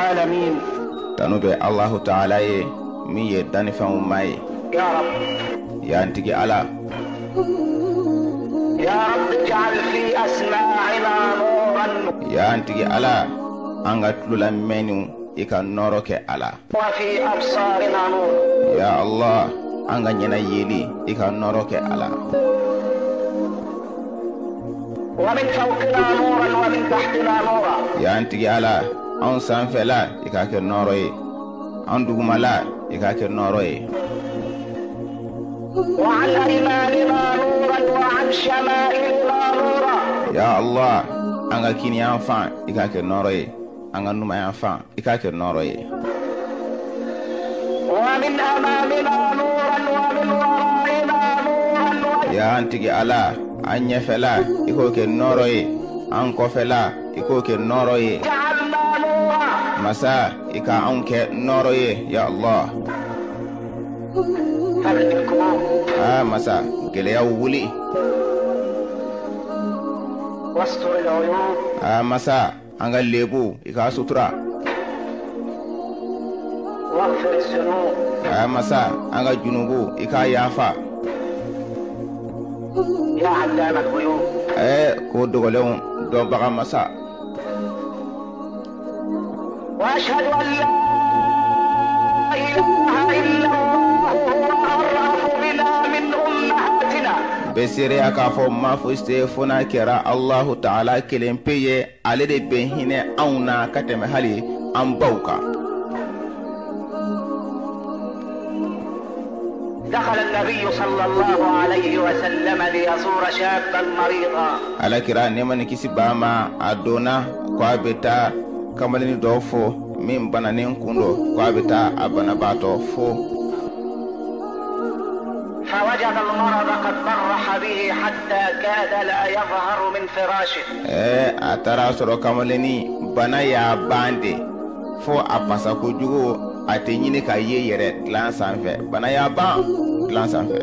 العالمين. Tanu bɛ Alahu Taala ye min ye dannifɛnw ma ye. يا رب، Y'an tigi Ala. يا رب اجعل في أسماعنا نورا، Y'an tigi Ala, an ka tulo lamɛnniw, i ka nɔrɔ kɛ a la. وفي أبصارنا نورا، Ya Allah, an ka ɲɛna yeli, i ka nɔrɔ kɛ a la. ومن فوقنا نورا ومن تحتنا نورا، Y'an tigi Ala, anw sanfɛla, i k'a kɛ nɔrɔ ye, an dugumala, i k'a kɛ nɔrɔ ye. وعن أيماننا نورا وعن شمائلنا نورا، Ya Allah, an ka kiniyan fan, i k'a kɛ nɔrɔ ye, an ka numayan fan, i k'a kɛ nɔrɔ ye. ومن أمامنا نورا ومن ورائنا نورا، Ya an tigi Ala, an ɲɛfɛla, i k'o kɛ nɔrɔ ye, an kɔfɛla, i k'o kɛ nɔrɔ ye. واجعلنا نورا. Masa, i ka anw kɛ nɔrɔ ye, ya Allah. فرج الكروب، Aa masa, gɛlɛyaw wuli. واستر العيوب، Aa masa, an ka lebu, i k'a sutura. واغفر الذنوب. Aa masa, an ka junubu, i k'a yafa. يا علام الغيوب. Ɛɛ, ko dogolenw dɔnbaga masa. وأشهد أن لا إله إلا الله هو أرأف بنا من أمهاتنا. Bɛ seereya k'a fɔ ma fosi tɛ fo n'a kɛra Alahu Taala kelen pe ye, ale de bɛ hinɛ anw na ka tɛmɛ hali an baw kan. دخل النبي صلى الله عليه وسلم ليزور شابا مريضا. Alakira, nɛɛma ni kisi b'a ma, a donna ko a bɛ taa kamalennin dɔ fo min bananen kun don, ko a bɛ taa a banabaatɔ fo. فوجد المرض قد برح به حتى كاد لا يظهر من فراشه. Ɛɛ, a taara sɔrɔ kamalennin bana y'a ban de fo a pasa kojugu, a tɛ ɲini ka ye yɛrɛ dilan sanfɛ, bana y'a ban dilan sanfɛ.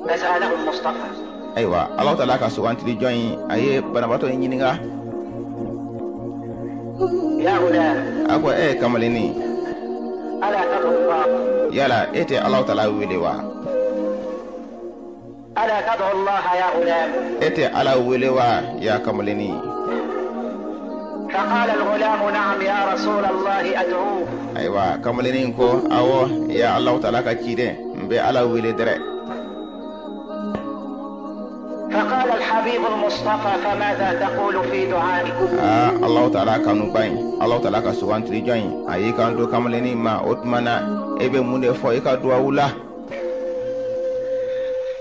فسأله المصطفى: Ayiwa, Alahu Taala ka sugantili jɔn in, a ye banabaatɔ in ɲininka. يا غلام، A ko: e kamalennin، ألا تدعو الله؟ yala e tɛ Alahu Taala wele wa? ألا تدعو الله يا غلام؟ E tɛ Ala wele wa, ya kamalennin? فقال الغلام: نعم يا رسول الله، أدعوه. Ayiwa, kamalennin ko: awɔ, ya Alahu Taala ka ciden, n bɛ Ala wele dɛrɛ. فقال الحبيب المصطفى: فماذا تقول في دعائك؟ Aa, Alahu Taala kanuba in, Alahu Taala ka sugantili jɔn in, a y'i kanto kamalennin ma: o tuma na, e bɛ mun de fɔ i ka duwawu la?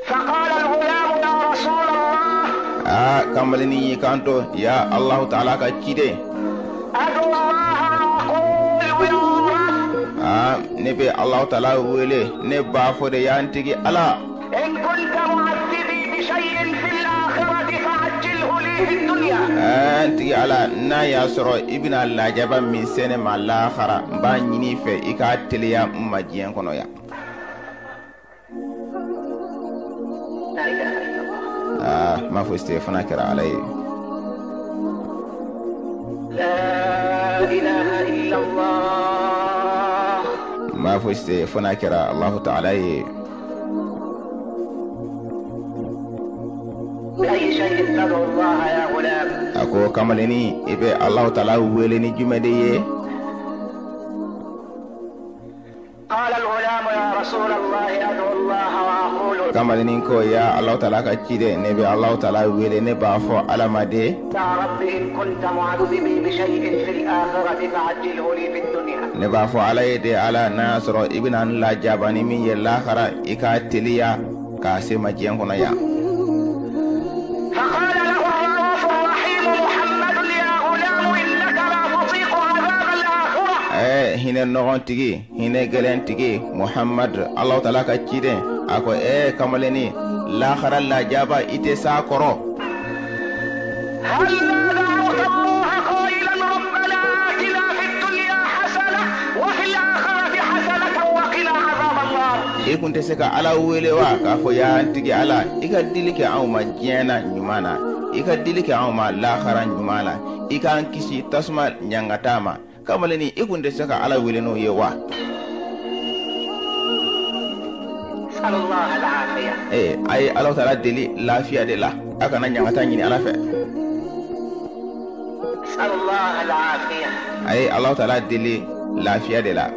فقال الغلام: يا رسول الله، Aa, kamalennin y'i kanto: ya Alahu Taala ka ciden، أدعو الله وأقول: يا رب، aa, ne bɛ Alahu Taala wele, ne b'a fɔ de: y'an tigi Ala، إن كنت معذبي بشيء في الآخرة فعجله لي في الدنيا. Aa, n tigi Ala, n'a y'a sɔrɔ i bɛna lajaba min se ne ma lahara, n b'a ɲini i fɛ i k'a teliya n ma diɲɛ kɔnɔ yan. لا إله إلا الله. Aa, n m'a fosi tɛ fo n'a kɛra Ala ye. لا إله إلا الله. N m'a fosi tɛ fo n'a kɛra Alahu Taala ye. بأي شيء تدعو الله يا غلام؟ A ko: kamalennin, i bɛ Alahu Taala wele ni jumɛn de ye? قال الغلام: يا رسول الله، أدعو الله وأقول: Kamalennin ko: ya Alahu Taala ka ciden, ne bɛ Alahu Taala wele, ne b'a fɔ Ala ma de: يا رب، إن كنت معذبي بشيء في الآخرة فعجله لي في الدنيا. Ne b'a fɔ Ala ye de: Ala, n'a y'a sɔrɔ i bɛna n lajaba ni min ye lahara, i k'a teliya k'a se ma diɲɛ kɔnɔ yan. فقال له الرؤوف الرحيم محمد: يا غلام، إنك لا تطيق عذاب الآخرة. Ɛɛ, hinɛ nɔgɔn tigi, hinɛ gɛlɛn tigi Muhammad, Alahu Taala ka ciden, a ko: ɛɛ kamalennin, lahara lajaba, i tɛ s'a kɔrɔ. هلا دعوت الله قائلا: ربنا آتنا في الدنيا حسنة وفي الآخرة حسنة وقنا عذاب النار؟ I kun tɛ se ka Ala wele wa k'a fɔ: y'an tigi Ala, i ka dili kɛ anw ma diɲɛ na ɲuman na, I ka dili kɛ anw ma lahara ɲuman la, i k'an kisi tasuma ɲangata ma. Kamalennin, i kun tɛ se ka Ala wele n'o ye wa? Ee, a ye Alahu taala deli lafiya de la, a kana ɲangata ɲini Ala fɛ. A ye Alahu taala deli lafiya de la.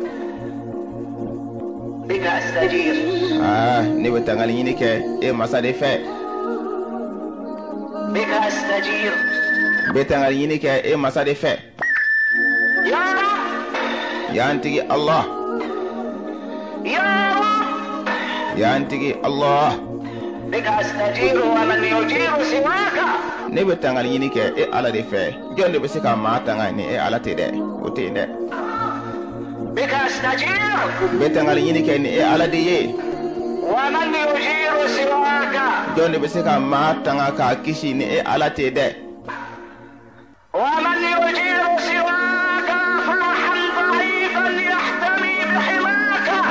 Aa, ne bɛ tangali ɲini kɛ e masa de fɛ. N bɛ tangali ɲini kɛ e masa de fɛ. Ya n tigi Allah, ya n tigi Allah, ne bɛ tangali ɲini kɛ e Ala de fɛ. Jɔn de bɛ se ka maa tanga ni e Ala tɛ dɛ? O tɛ yen dɛ. N bɛ tangali ɲini kɛ ni e Ala de ye. Jɔn de bɛ se ka maa tanga k'a kisi ni e Ala tɛ dɛ?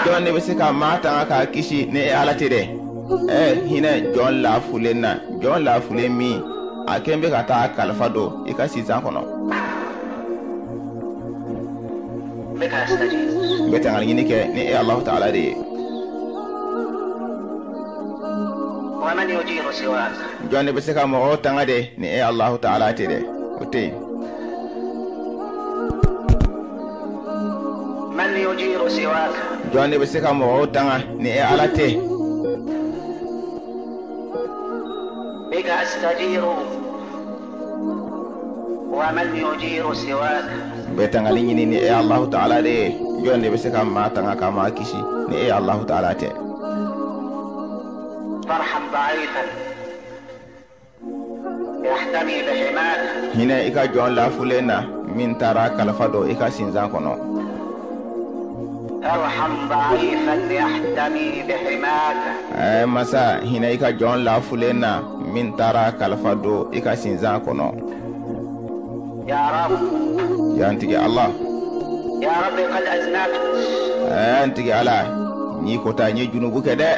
Jɔn de bɛ se ka maa tanga k'a kisi ni e Ala tɛ dɛ? Ɛ, hinɛ jɔn lafulen na, jɔn lafulen min a kɛn bɛ ka taa kalifa don i ka sinsan kɔnɔ. N bɛ tangali ɲini kɛ ni e Alahu taala de ye. Jɔn de bɛ se ka mɔgɔw tanga de ni e Alahu taala tɛ dɛ? O tɛ yen. Jɔn de bɛ se ka mɔgɔw tanga ni e Ala tɛ? N bɛ tangali ɲini ni e Alahu taala de ye. Jɔn de bɛ se ka maa tanga ka maa kisi ni e Alahu taala tɛ? Hinɛ i ka jɔn lafulen na min taara kalifa don i ka sinsan kɔnɔ. Ɛɛ masa, hinɛ i ka jɔn lafulen na min taara kalifa don i ka sinsan kɔnɔ. Ya n tigi Allah, ɛɛ n tigi Ala, n y'i kota, n ye junubu kɛ dɛ.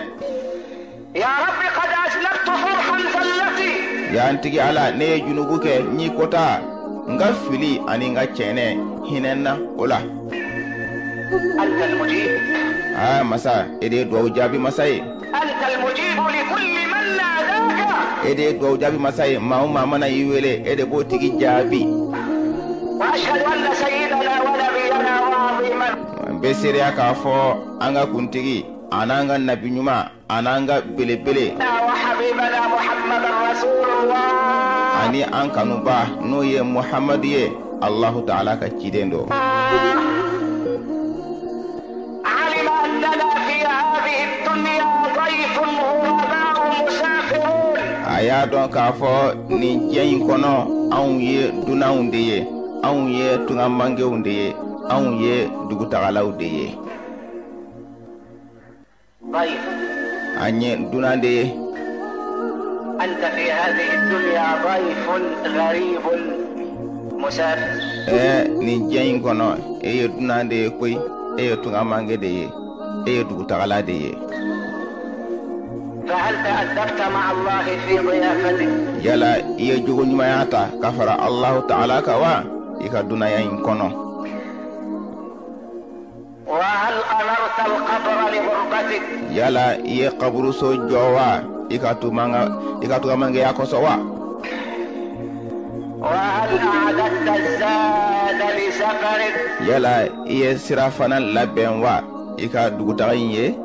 Ya n tigi Ala, ne ye junubu kɛ, n y'i kota, n ka fili ani n ka cɛnɛ, hinɛ n na o la. Aa masa, e de ye duwawu jaabi masa ye. E de ye duwawu jaabi masa ye. Maa o maa mana i wele, e de b'o tigi jaabi. N bɛ seereya k'a fɔ an ka kuntigi an'an ka nabi ɲuman an'an ka belebele ani an kanuba n'o ye Muhamadu ye, Alahu taala ka ciden don. A y'a dɔn k'a fɔ nin diɲɛ in kɔnɔ, anw ye dunanw de ye, anw ye tungamangew de ye, anw ye dugutagalaw de ye. An ye dunan de ye. Ɛɛ, nin diɲɛ in kɔnɔ, e ye dunan de ye koyi, e ye tungamange de ye, e ye dugutagala de ye. Yala i ye jogo ɲumanya ta ka fara Alahu taala kan wa i ka dunanya in kɔnɔ? Yala i ye kaburuso jɔ wa i ka tungamangeya kosɔn wa? Yala i ye sira fana labɛn wa i ka dugutaga in ye?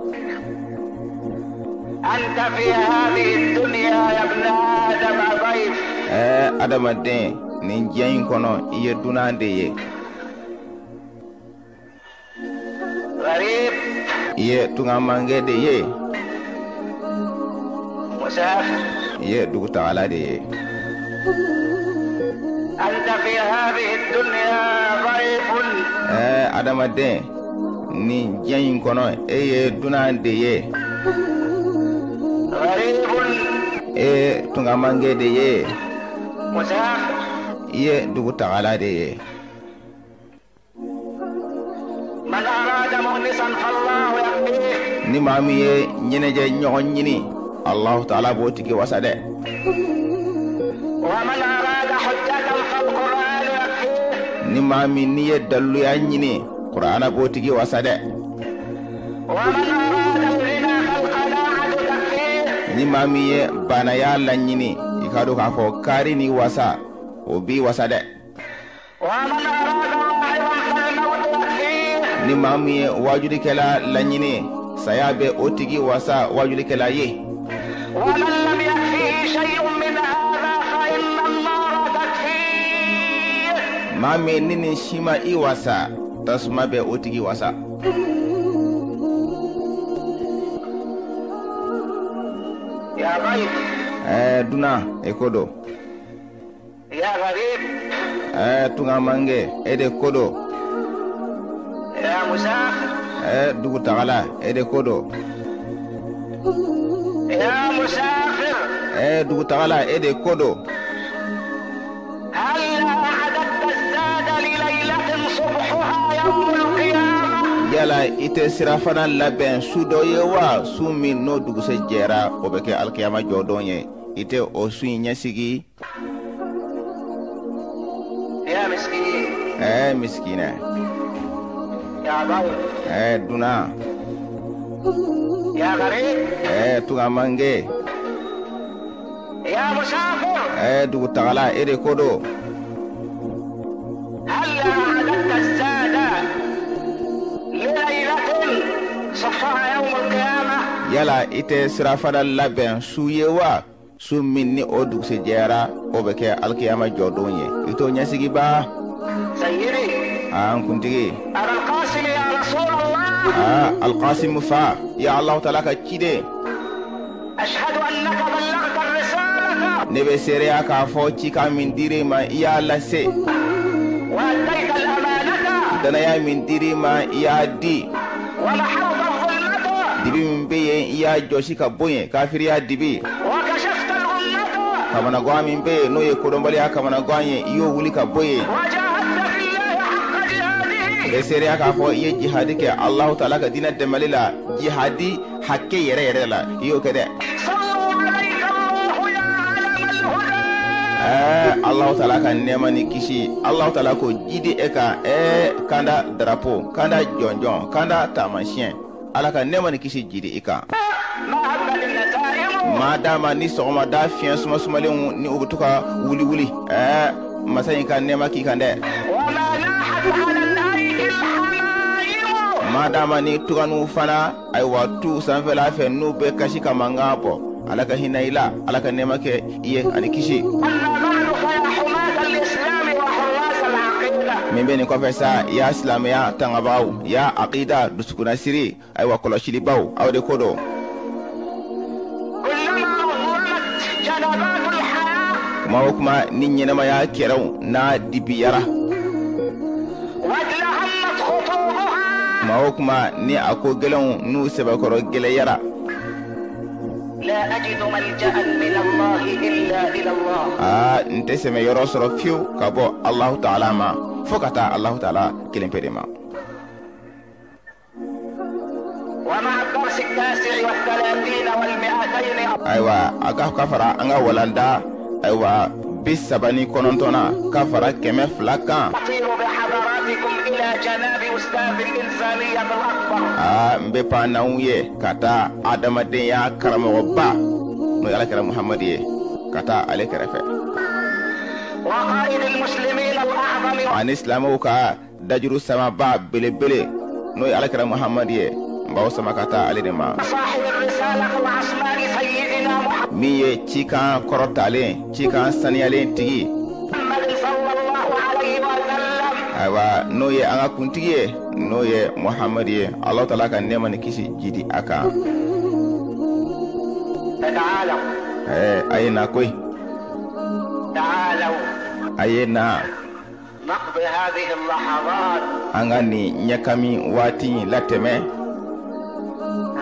Ɛɛ adamaden, nin diɲɛ in kɔnɔ, i ye dunan de ye. I ye tungamange de ye. I ye dugutagala de ye. Ɛɛ adamaden, nin diɲɛ in kɔnɔ, e ye dunan de ye. E ye tungamange de ye. I ye dugutagala de ye. Ni maa min ye ɲɛnajɛ ɲɔgɔn ɲini, Alahu taala b'o tigi wasa dɛ. ومن أراد حجة فالقرآن يكفيه. Ni maa min n'i ye daliluya ɲini, Kur'ana b'o tigi wasa dɛ. ومن أراد الغنى فالقناعة تكفيه. Ni maa min ye banaya laɲini, i k'a dɔn k'a fɔ kaari ni wasa, o b'i wasa dɛ. ومن أراد واعظا فالموت يكفيه. Ni maa min ye waajulikɛla laɲini, saya bɛ o tigi wasa waajulikɛla ye. ومن لم يكفيه شيء من هذا فإن النار تكفيه. Maa min ni nin si ma i wasa, tasuma bɛ o tigi wasa. يا ضيف. Dunan, e ko don. يا غريب. Tungamange, e de ko don. يا مسافر. Dugutagala, e de ko don. يا مسافر. Dugutagala, e de ko don. هلا أعددت الزاد لليلة صبحها يوم القيامة؟ Yala i tɛ sirafana labɛn su dɔ ye wa, su min n'o dugusɛ jɛra, o bɛ kɛ alikiyama jɔdon ye? I tɛ o su in ɲɛsigi? يا مسكين. Misikinɛ. يا ضيف. Dunan. يا غريب. Tungamange. يا مسافر. Dugutagala, e de ko don. هلا أعددت الزاد لليلة صبحها يوم القيامة؟ Yala i tɛ sirafana labɛn su ye wa, su min ni o dugusɛ jɛra, o bɛ kɛ alikiyama jɔdon ye? I t'o ɲɛsigi ba? سيدي. Aa, n kuntigi. أبا القاسم يا رسول الله. Aa, Alkasimu fa, ya Alahu taala ka ciden. أشهد أنك بلغت الرسالة. Ne bɛ seereya k'a fɔ cikan min dir'i ma, i y'a lase. وأديت الأمانة. Danaya min dir'i ma, i y'a di. ومحوت الظلمة. Dibi min bɛ yen, i y'a jɔsi ka bɔ yen, kafiriya dibi. وكشفت الغمة. Kamanagan min bɛ yen, n'o ye kodɔnbaliya kamanagan ye, i y'o wuli ka bɔ yen. وجاهدت في الله حق N جهاده. bɛ seereya k'a fɔ i ye jihadi kɛ Alahu taala ka diinɛ dɛmɛli la, jihadi hakɛ yɛrɛ yɛrɛ la, i y'o kɛ dɛ. صلوا عليك الله يا علم الهدى. Alahu taala ka nɛɛma ni kisi, Alahu taala k'o jidi e kan. Kanda darapo, kanda jɔnjɔn, kanda taamasiyɛn, Ala ka nɛɛma ni kisi jidi i kan. ما هبت النسائم. Maa d'a ma ni sɔgɔmada fiɲɛ sumasumalenw ni u bɛ to ka wuli wuli, masa in ka nɛɛma k'i kan dɛ. وما لاحت على الأيدي الحمائم. Maa d'a ma ni tuganiw fana, ayiwa, tu sanfɛla fɛ, n'u bɛ kasi ka mankan bɔ, Ala ka hinɛ i la, Ala ka nɛɛma kɛ i ye ani kisi. أما بعد فيا حماة الإسلام وحراس العقيدة. Min bɛ nin kɔfɛ sa, ya silamɛya tangabagaw, ya aqida dusukunnasiri, ayiwa, kɔlɔsilibaw, aw de ko don. كلما أظلمت جنبات الحياة. Kuma o kuma ni ɲɛnɛmaya kɛrɛw n'a dibiyara. وادلهمت خطوبها. Kuma o kuma ni a ko gɛlɛnw n'u sɛbɛkɔrɔ gɛlɛyara. لا أجد ملجأ من الله إلا إلى الله. Aa, n tɛ sɛmɛ yɔrɔ sɔrɔ fiyewu ka bɔ Alahu taala ma, fo ka taa Alahu taala kelen pe de ma. ومع الدرس 239. Ayiwa, a ka fara an ka walanda, ayiwa, 39nan ka fara 200 kan. أطير بحضراتكم إلى جناب أستاذ الإنسانية الأكبر. Aa, n bɛ pan n'anw ye ka taa adamadenya karamɔgɔba, n'o ye alakira Muhamadu ye, ka taa ale kɛrɛfɛ. وقائد المسلمين الأعظم. Ani silamɛw ka dajuru samaba belebele, n'o ye alakira Muhamadu ye, n b'aw sama ka taa ale de ma. صاحب الرسالة العصماء سيدنا محمد Min ye cikan kɔrɔtalen, cikan saniyalen tigi. صلى الله عليه وسلم. Ayiwa, n'o ye an ka kuntigi ye, n'o ye Muhamadu ye, Alahu taala ka nɛɛma ni kisi jidi a kan. فتعالوا. A ye na koyi. تعالوا. A ye na. نقضي هذه اللحظات. An ka nin ɲɛkami waati in latɛmɛ.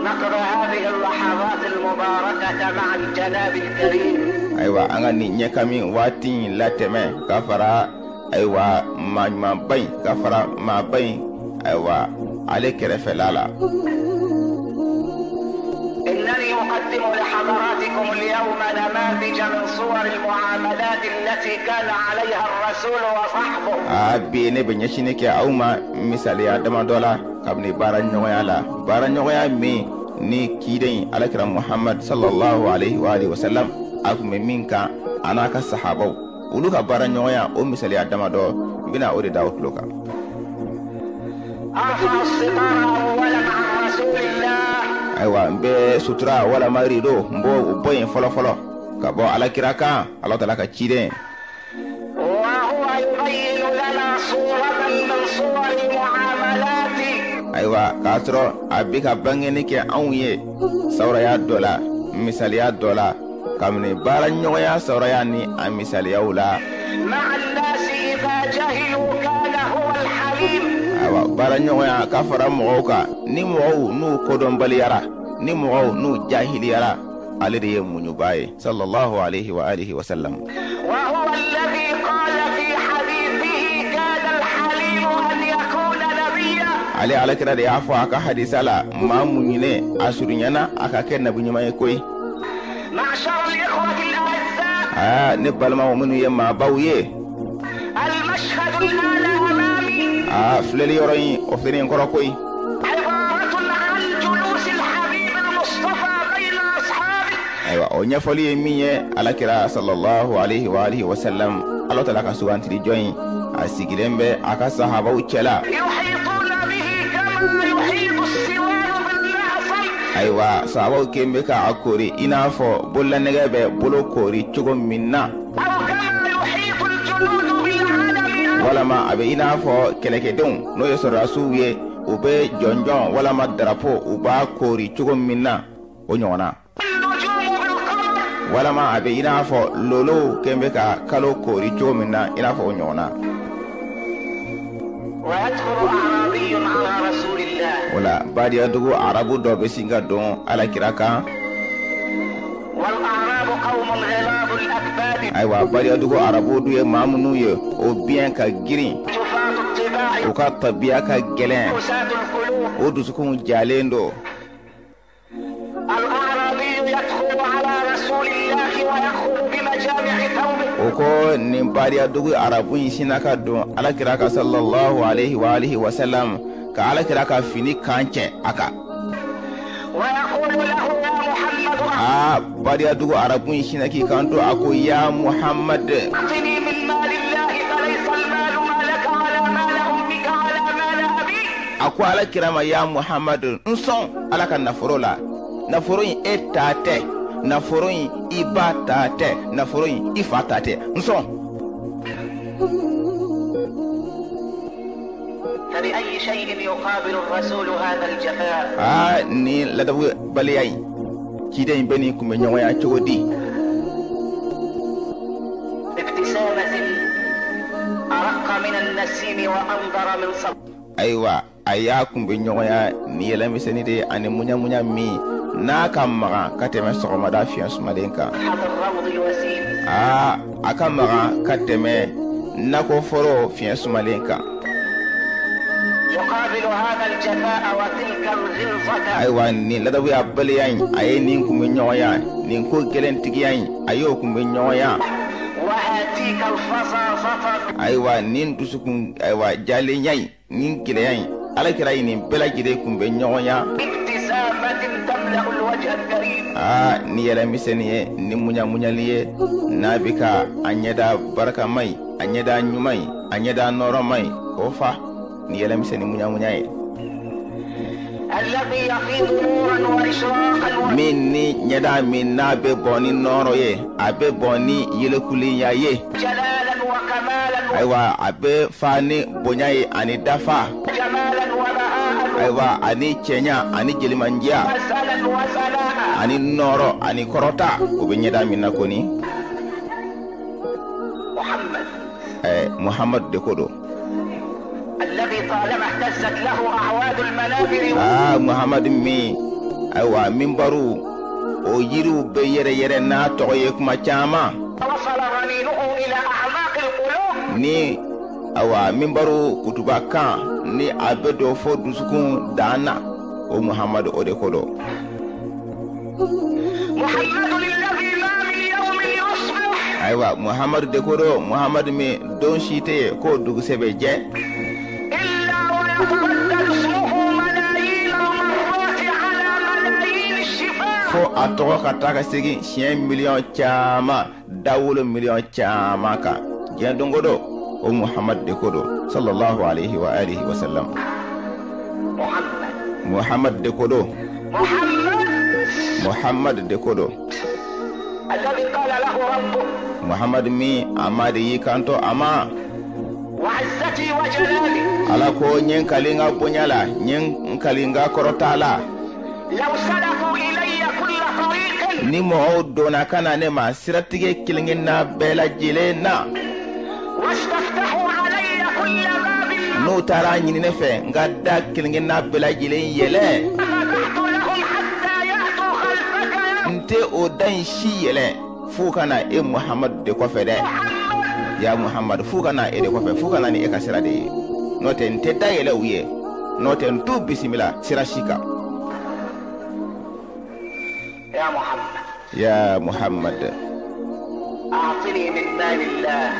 نقضي هذه اللحظات المباركة مع الجناب الكريم. Ayiwa, an ka nin ɲɛkami waati in latɛmɛ ka fara, ayiwa, maa ɲumanba in, ka fara maaba in, ayiwa, ale kɛrɛfɛla la. إنني أقدم لحضراتكم اليوم نماذج من صور المعاملات التي كان عليها الرسول وصحبه. Aa, bi ne bɛ ɲɛsinni kɛ aw ma misaliya damadɔ la kabini baara ɲɔgɔnya la, baara ɲɔgɔnya min ni ciden alakira Muhammad sallallahu alaihi wa alihi wasallam a tun bɛ min kan, a n'a ka sahabaw, olu ka baara ɲɔgɔnya, o misaliya damadɔ, n bɛna o de da o tulo kan. أرفع الستار أولا عن رسول الله. Ayiwa, n bɛ sutura walama rido, n b'o bɔ yen fɔlɔ fɔlɔ ka bɔ alakira kan, Ala taala ka ciden. وهو يبين لنا صورة من صور المعاملات. Ayiwa, k'a sɔrɔ a bɛ ka bangeni kɛ anw ye sawuraya dɔ la, misaliya dɔ la, kabini baara ɲɔgɔnya sawuraya ni a misaliyaw la. مع الناس إذا جهلوا كان هو الحليم. Ayiwa, baara ɲɔgɔnya ka fara mɔgɔw kan, ni mɔgɔw n'u kodɔnbaliyara, ni mɔgɔw n'u jahiliyara, ale de ye muɲuba ye, sallallahu alaihi wa alihi wa sallam. وهو الذي قال في حديثه: كاد الحليم أن يكون نبيا. Ale alakira de y'a fɔ a ka hadisa la, maa muɲunen, a surunyana a ka kɛ nabi ɲuman ye koyi. معشر الإخوة الأعزاء، Aa, ne balimaw minnu ye maabaw ye، المشهد الآن أمامي aa, filɛli yɔrɔ in, o filɛ nin kɔrɔ koyi. عبارة عن جلوس الحبيب المصطفى بين أصحابه. Ayiwa, o ɲɛfɔli ye min ye, alakira sallallahu alaihi wa alihi wa sallam, Ala taala ka sugantili jɔn in, a sigilen bɛ a ka sahabaw cɛla. يحيطون به كما يحيط السوار بالمعصم. Ayiwa, sahabaw kɛn bɛ ka a koori i n'a fɔ bololanɛgɛ bɛ bolo koori cogo min na، أو كما يحيط الجنود بالعلم. Walama a bɛ i n'a fɔ kɛlɛkɛdenw, n'o ye sɔrɔdasiw ye, u bɛ jɔnjɔn walama darapo, u b'a koori cogo min na, o ɲɔgɔn na، النجوم بالقمر. Walama a bɛ i n'a fɔ lolow kɛn bɛ ka kalo koori cogo min na, i n'a fɔ o ɲɔgɔn na. ويدخل أعرابي على رسول الله. O la, badiyadugu arabu dɔ bɛ sin ka don alakira kan. والأعراب قوم غلاظ الأكباد، Ayiwa, badiyadugu arabu dun ye maa minnu ye, o biɲɛ ka girin، جفاة الطباع، u ka tabiya ka gɛlɛn، قساة القلوب. o dusukunw jalen don. الأعرابي يدخل على رسول الله ويأخذ بمجامع ثوبه. O ko nin badiyadugu arabu in sinna ka don alakira ka sallallahu alaihi wa alihi wa sallam, ka alakira ka fini kan cɛ a kan. ويقول له: يا محمد، Aa, badiyadugu arabu in sinna k'i kan to, a ko: ya Muhammad، أعطني من مال الله، فليس المال مالك ولا مال أمك ولا مال أبيك. A ko alakira ma: ya Muhammad, n sɔn Ala ka nafolo la. Nafolo in, e ta tɛ. Nafolo in, i ba ta tɛ. Nafolo in, i fa ta tɛ. N sɔn. فبأي شيء يقابل الرسول هذا الجفاء؟ Aa, nin ladabubaliya in, ciden in bɛ nin kunbɛ ɲɔgɔnya cogo di? بابتسامة أرق من النسيم وأنظر من صبر. Ayiwa, a y'a kunbɛ ɲɔgɔnya ni yɛlɛmisɛnnin de ye ani muɲamuɲa min n'a ka magan ka tɛmɛ sɔgɔmada fiɲɛ sumalen kan. الروض الوسيم. Aa, a ka magan ka tɛmɛ nakɔforo fiɲɛ sumalen kan. يقابل هذا الجفاء وتلك الغلظة Ayiwa, nin ladabuya baliya in, a ye nin kunbɛ ɲɔgɔnya, nin ko gɛlɛntigiya in, a y'o kunbɛ ɲɔgɔnya، وهاتيك الفظاظة، ayiwa, nin dusukun, ayiwa, jalenya in, nin gɛlɛya in, alakira ye nin bɛɛ lajɛlen kunbɛ ɲɔgɔnya، بابتسامة تملأ الوجه الكريم. Aa, ni yɛlɛmisɛnnin ye, ni muɲamuɲali ye, n'a bɛ ka a ɲɛda barikama ye, a ɲɛda ɲuman ye, a ɲɛda nɔrɔma ye, k'o fa ni yɛlɛmisɛnnin muɲamuɲa ye، الذي يفيض نورا وإشراقا min ni ɲɛda min n'a bɛ bɔn ni nɔrɔ ye, a bɛ bɔn ni yelekulinya ye، وجلالا وكمالا، ayiwa, a bɛ fa ni bonya ye ani dafa، وجمالا وبهاء، ayiwa, ani cɛɲa ani jelimandiya، وسنا وسناء. ani nɔrɔ ani kɔrɔta, o bɛ ɲɛda min na kɔni. محمد، Muhamadu de ko don. الذي طالما اهتزت له أعواد المنابر. Aa, Muhamadu min, ayiwa, minbaru, o yiriw bɛ yɛrɛ yɛrɛ n'a tɔgɔ ye kuma caman، وصل رنينه إلى أعماق القلوب. Ni ayiwa, minbaru kutuba kan ni a bɛ don fo dusukun dan na, o Muhamadu, o de ko don. محمد الذي ما من يوم يصبح. Ayiwa, Muhamadu de ko don, Muhamadu min don si tɛ yen k'o dugusɛ bɛ jɛ إلا ويتبدل اسمه ملايين المرات على ملايين الشفاه fo a tɔgɔ ka taa ka segin siɲɛ miliyɔn caman, dawolo miliyɔn caman kan diɲɛ don o don. O Muhamadu de ko don, sallallahu alaihi wa alihi wa sallam. محمد. Muhamadu de ko don. محمد. Muhamadu de ko don. الذي قال له ربه: Muhamadu min a ma de y'i kanto a ma: وعزتي وجلالي، Ala ko: n ye n kali n ka bonya la, n ye n kali n ka kɔrɔta la، لو سلكوا إلي كل طريق، ni mɔgɔw donna ka na ne ma siratigɛ kelen-kelenna bɛɛ lajɛlen na، واستفتحوا علي كل باب، n'u taara ɲini ne fɛ n ka da kelen-kelenna bɛɛ lajɛlen yɛlɛ، فتحت لهم حتى يأتوا خلفك يا n tɛ o da in si yɛlɛ f'u ka na e Muhamadu de kɔfɛ dɛ. محمد. Ya Muhamadu, f'u ka na e de kɔfɛ, f'u ka na ni e ka sira de ye. N'o tɛ, n tɛ da yɛlɛ u ye, n'o tɛ, n t'u bisimila sira si kan. يا محمد. Ya Muhamad. أعطني من مال الله.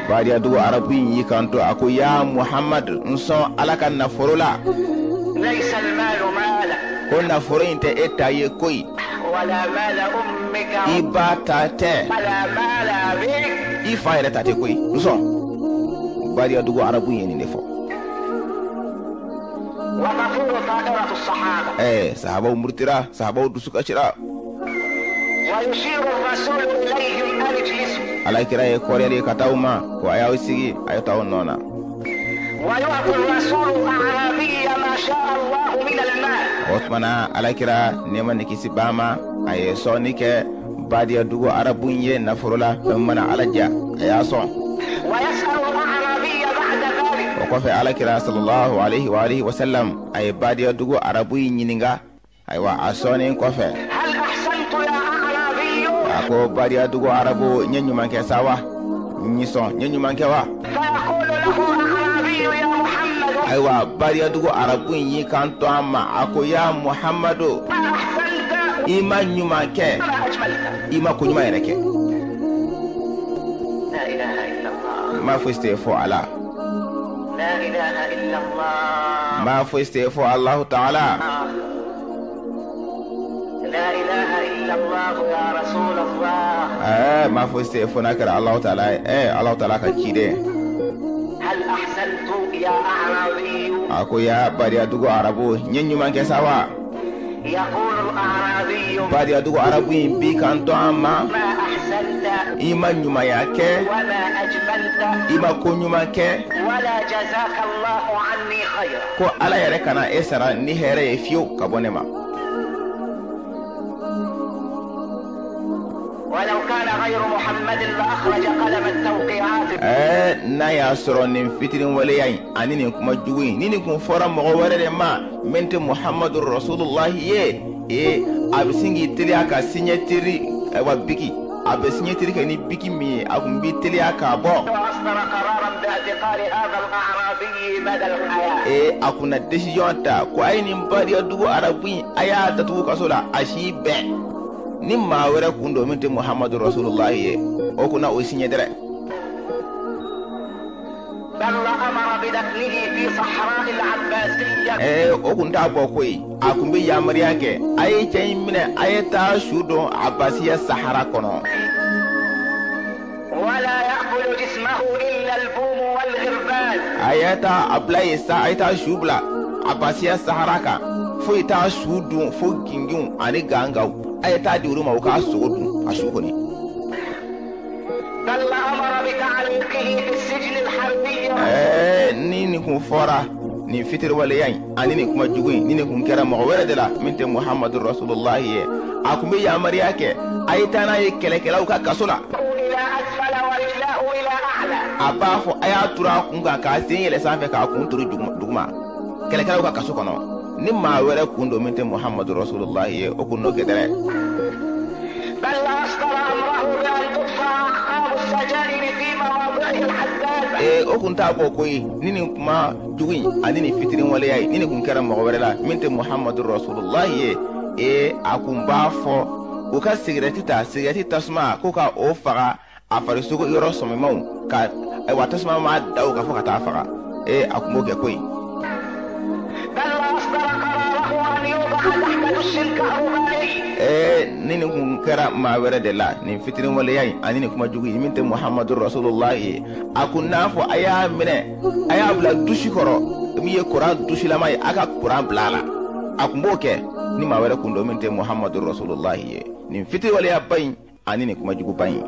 Badiyadugu arabu in y'i kanto, a ko: ya Muhamad, n sɔn Ala ka nafolo la. ليس المال مالك، Ko nafolo in tɛ e ta ye koyi، ولا مال أمك، i ba ta tɛ، ولا مال أبيك. i fa yɛrɛ ta tɛ koyi, n sɔn. Badiyadugu arabu in ye nin de fɔ. وتطير طائرة الصحابة. Sahabaw murutira, sahabaw dusu kasira. ويشير الرسول إليهم أن اجلسوا. Alakira ye kɔrɔyali ka taa u ma ko a y'aw sigi, a ye t'aw nɔ na. ويعطي الرسول الأعرابي ما شاء الله من المال. O tuma na, alakira, nɛɛma ni kisi b'a ma, a ye sɔnni kɛ badiyadugu arabu in ye nafolo la, fɛn min mana Ala ja, a y'a sɔn. ويسأل الأعرابي بعد ذلك: O kɔfɛ, alakira sallallahu alaihi wa alihi wa sallam, a ye badiyadugu arabu in ɲininka, ayiwa, a sɔnnen kɔfɛ، هل أحسنت يا أعرابي؟ a ko: badiyadugu arabu, n ye ɲuman kɛ sa wa? N y'i sɔn, n ye ɲuman kɛ wa? فيقول له الأعرابي: يا محمد، Ayiwa, badiyadugu arabu in y'i kanto a ma, a ko: ya Muhamadu، ما أحسنت i ma ɲuman kɛ، وما أجملت. i ma ko ɲuman yɛrɛ kɛ. لا إله إلا الله. Ma fosi tɛ fɔ Ala. لا إله إلا الله. Ma fosi tɛ fɔ Alahu taala. لا إله إلا الله يا رسول الله. Ma fosi tɛ fɔ n'a kɛra Alahu taala ye, Alahu taala ka ciden. هل أحسنت يا أعرابي؟ A ko: ya badiyadugu arabu, n ye ɲuman kɛ sa wa? يقول الأعرابي: Badiyadugu arabu in b'i kanto a ma: ما أحسنت، i ma ɲumanya kɛ، وما أجملت، i ma ko ɲuman kɛ، ولا جزاك الله عني خيرا. ko Ala yɛrɛ kana e sara ni hɛrɛ ye fiyewu ka bɔ ne ma. ولو كان غير محمد لأخرج قلم التوقيعات. N'a y'a sɔrɔ nin fitinin waleya in ani nin kuma jugu in, ni nin kun fɔra mɔgɔ wɛrɛ de ma min tɛ Muhamadu Rasulullahi ye, a bɛ sin k'i teliya ka signature, ayiwa, biki, a bɛ signature kɛ ni biki min ye, a kun b'i teliya k'a bɔ. وأصدر قرارا باعتقال هذا الأعرابي مدى الحياة. A kun na décision ta ko a ye nin badiya dugu arabu in, a y'a datugu kaso la a si bɛɛ. Ni maa wɛrɛ kun don min tɛ Muhamadu Rasulullahi ye, o kun na o signé dɛrɛ. بل أمر بدفنه في صحراء العباسية. O kun t'a bɔ koyi, a kun bɛ yamaruya kɛ: a ye cɛ in minɛ, a ye taa su don Abasiya sahara kɔnɔ. ولا يأكل جسمه إلا البوم والغربان. A ye taa a bila yen sa, a ye taa su bila Abasiya sahara kan, foyi t'a su dun fo ginginw ani gangaw. A ye taa di olu ma, u k'a sogo dun, a su kɔni. بل أمر بتعليقه في السجن الحربي. Ni nin kun fɔra, nin fitiriwaleya in ani nin kuma jugu in, ni nin kun kɛra mɔgɔ wɛrɛ de la min tɛ Muhamadu Rasulullahi ye, a kun bɛ yamaruya kɛ: a ye taa n'a ye kɛlɛkɛlaw ka kaso la. إلى أسفل ورجلاه إلى أعلى. A b'a fɔ: a y'a turu a kun kan k'a sen yɛlɛ sanfɛ, k'a kun turu duguma, kɛlɛkɛlaw ka kaso kɔnɔ. Ni maa wɛrɛ kun don min tɛ Muhamadu Rasulullahi ye, o kun n'o kɛ dɛrɛ. بل أصدر أمره بأن تدفع أعقاب السجائر في مواضعه الحساسة. O kun t'a bɔ koyi, ni nin kuma jugu in ani nin fitiri waleya ye, ni nin kun kɛra mɔgɔ wɛrɛ la min tɛ Muhamadu Rasulullahi ye. Ee a kun b'a fɔ u ka sigirɛti ta, sigirɛti tasuma ko ka o faga a farisogo yɔrɔ sɔmimaw ka, ayiwa tasuma ma da o kan fo ka taa faga. Ee a kun b'o kɛ koyi. Ee ni nin kun kɛra maa wɛrɛ de la, nin fitiriwaleya in ani nin kuma jugu in min tɛ Muhamadu Rasulullah ye, a kun n'a fɔ a y'a minɛ, a y'a bila dusi kɔrɔ, min ye kuran dusilama ye, a ka kuran bila a la. A kun b'o kɛ ni maa wɛrɛ kun don min tɛ Muhamadu Rasulullah ye, nin fitiriwaleyaba in ani nin kuma juguba in.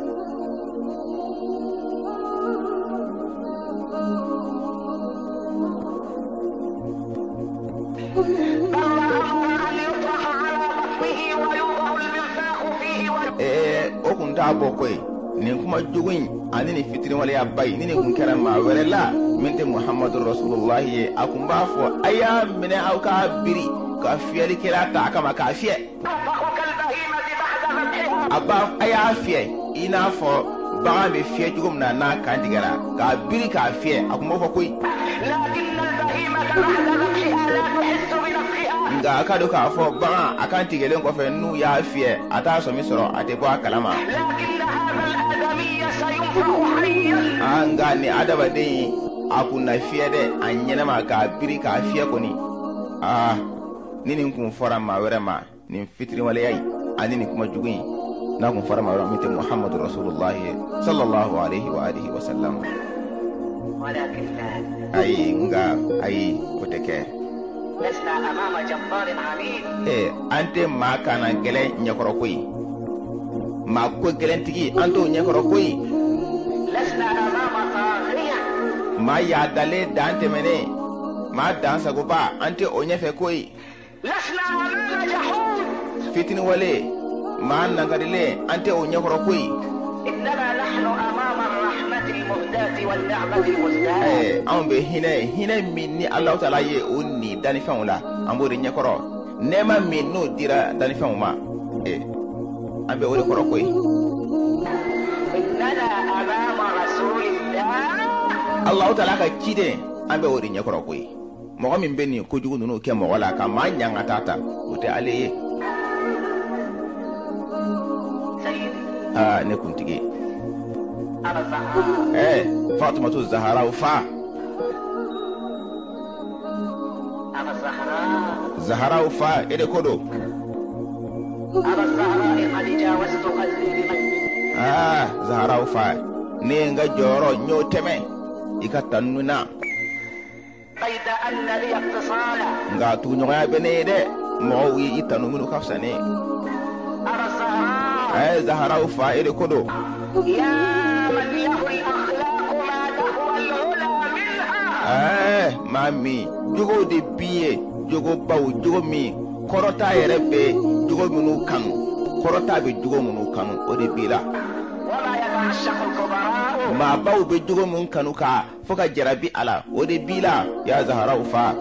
O kun t'a bɔ koyi, nin kuma jugu in ani nin fitiriwaleyaba in, ni nin kun kɛra maa wɛrɛ la min tɛ Muhamadu Rasulullah ye, a kun b'a fɔ a y'a minɛ aw k'a biri ka fiyɛlikɛla ta a kama k'a fiyɛ. A b'a a y'a fiyɛ i n'a fɔ bagan bɛ fiyɛ cogo min na n'a kan tigɛra, k'a biri k'a fiyɛ, a kun b'o fɔ koyi. Nka a ka don k'a fɔ bagan a kan tigɛlen kɔfɛ n'u y'a fiyɛ, a t'a sɔmi sɔrɔ, a tɛ bɔ a kalama. Nka nin adamaden in a kun na fiyɛ dɛ, a ɲɛnama k'a biri k'a fiyɛ kɔni. Aa ni nin kun fɔra maa wɛrɛ ma, nin fitiriwaleya in ani nin kuma jugu in, n'a kun fɔra maa wɛrɛ min tɛ Muhamadu Rasulullah ye sallallahu alaihi wa alihi wa sallam. Ayi, nka ayi, o tɛ kɛ. An tɛ maa kana gɛlɛn ɲɛkɔrɔ koyi, maa ko gɛlɛntigi an t'o ɲɛkɔrɔ koyi. Maa yaadalen dan tɛmɛnen, maa dan sagoba, an tɛ o ɲɛfɛ koyi. Fitiniwale, maa nankarilen, an tɛ o ɲɛkɔrɔ koyi. Anw bɛ hinɛ min ni Alahu taala ye o ni dannifɛnw la, an b'o de ɲɛkɔrɔ. Nɛɛma min n'o dira dannifɛnw ma, an bɛ o de kɔrɔ koyi. Alahu taala ka ciden, an bɛ o de ɲɛkɔrɔ koyi. Mɔgɔ min bɛ nin kojugu ninnu kɛ mɔgɔ la ka maa ɲangata ta, o tɛ ale ye. Aa ne kuntigi, Fatumatu Zaharaw fa, Zaharaw fa, e de ko don. Aa Zaharaw fa, ne ye n ka jɔyɔrɔ n y'o tɛmɛ i ka tanu na. Nka tuguɲɔgɔnya bɛ ne ye dɛ, mɔgɔw ye i tanu minnu ka fisa ne ye. Zaharaw fa, e de ko don. Maa min jogow de b'i ye, jogobaw, jogo min kɔrɔta yɛrɛ bɛ jogo minnu kanu, kɔrɔta bɛ jogo minnu kanu, o de b'i la. Maabaw bɛ jogo min kanu ka fo ka jarabi a la, o de b'i la, ya Zaharaw fa.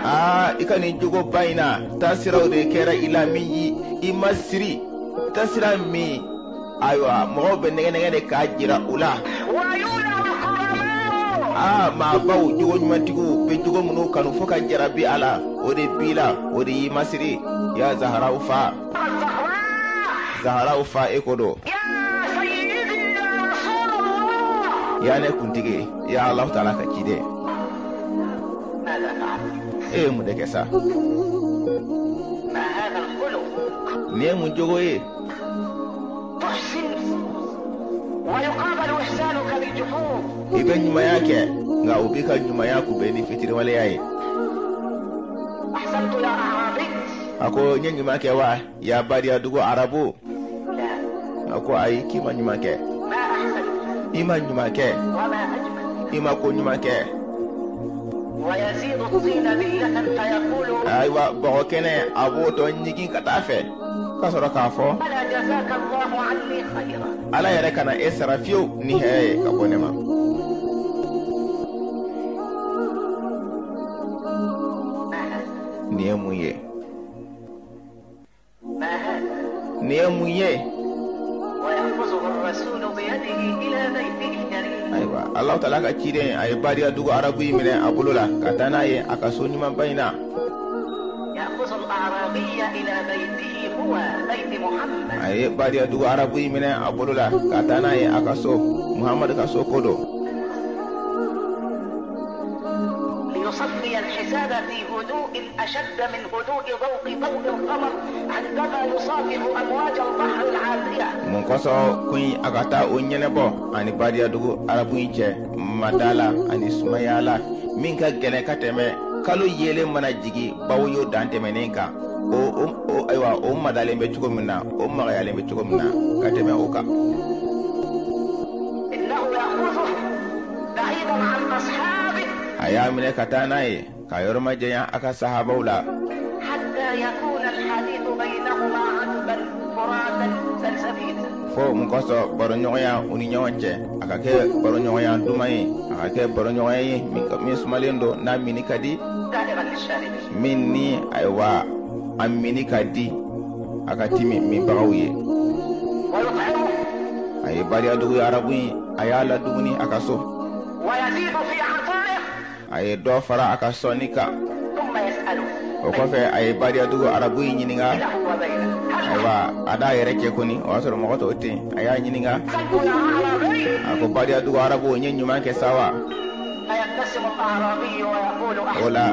Aa i ka nin jogoba in na, taasiraw de kɛra i la min yi i ma siri, taasira min ayiwa mɔgɔw bɛ nɛgɛ de k'a jira u la. Aa maabaw, jogo ɲumantigiw bɛ jogo minnu kanu fo ka jarabi a la, o de b'i la, o de y'i masiri, ya Zaharaw fa. Zaharaw fa, e ko don. Ya ne kuntigi, ya Alahu taala ka ciden. E ye mun de kɛ sa? Nin ye mun jogo ye? I bɛ ɲumanya kɛ, nka u b'i ka ɲumanya kunbɛn ni fitiriwaleya ye. A ko n ye ɲuman kɛ wa, ya badiya dugu arabu? A ko ayi, k'i ma ɲuman kɛ. I ma ɲuman kɛ. I ma ko ɲuman kɛ. Ayiwa bɔgɔ kɛnɛ a b'o tɔ ɲigin ka taa fɛ, ka sɔrɔ k'a fɔ Ala yɛrɛ kana e sara fiyewu ni hɛrɛ ye ka bɔ ne ma. Nin ye mun ye? Nin ye mun ye? Ayiwa, Alahu Taala ka ciden a ye badiya dugu arabu in minɛ a bolo la ka taa n'a ye a ka so ɲumanba in na. يأخذ الأعرابي إلى بيته، هو بيت محمد. A ye badiya dugu arabu in minɛ a bolo la ka taa n'a ye a ka so, Muhamadu ka so ko don. ليصفي الحساب في هدوء أشد من هدوء ضوء ضوء القمر عندما يصافح أمواج البحر العاتية. Mun kosɔn ko in a ka taa o ɲɛnɛbɔ ani badiya dugu arabu in cɛ mada la ani sumaya la min ka gɛlɛn ka tɛmɛ kalo yeelen mana jigi bawoyo dan tɛmɛnen kan, o o o ayiwa, o madalen bɛ cogo min na, o magayalen bɛ cogo min na ka tɛmɛ o kan. إنه يأخذه بعيدا عن أصحابه A y'a minɛ ka taa n'a ye ka yɔrɔ majanya a ka sahabaw la حتى يكون الحديث بينهما عذبا فراتا سلسبيلا. Fo mun kosɔn baroɲɔgɔnya u ni ɲɔgɔn cɛ a ka kɛ baroɲɔgɔnya duman ye, a ka kɛ baroɲɔgɔnya ye min sumalen don, n'a mini ka di, سائغا للشاربين. Min ni ayiwa a mini ka di a ka timi minbagaw ye. ويطعمه A ye bariyadugu arabu in, a y'a ladumuni a ka so. ويزيد في عطائه. A ye dɔ fara a ka sɔnni kan. ثم يسأله O kɔfɛ a ye bariyadugu arabu in ɲininka. بينه وبينه هل Ayiwa, a d'a yɛrɛ cɛ kɔni, o y'a sɔrɔ mɔgɔ tɔw tɛ yen, a y'a ɲininka. أحسنت يا أعرابي؟ A ko: bariyadugu arabu, n ye ɲuman kɛ sa wa? فيبتسم الأعرابي ويقول O la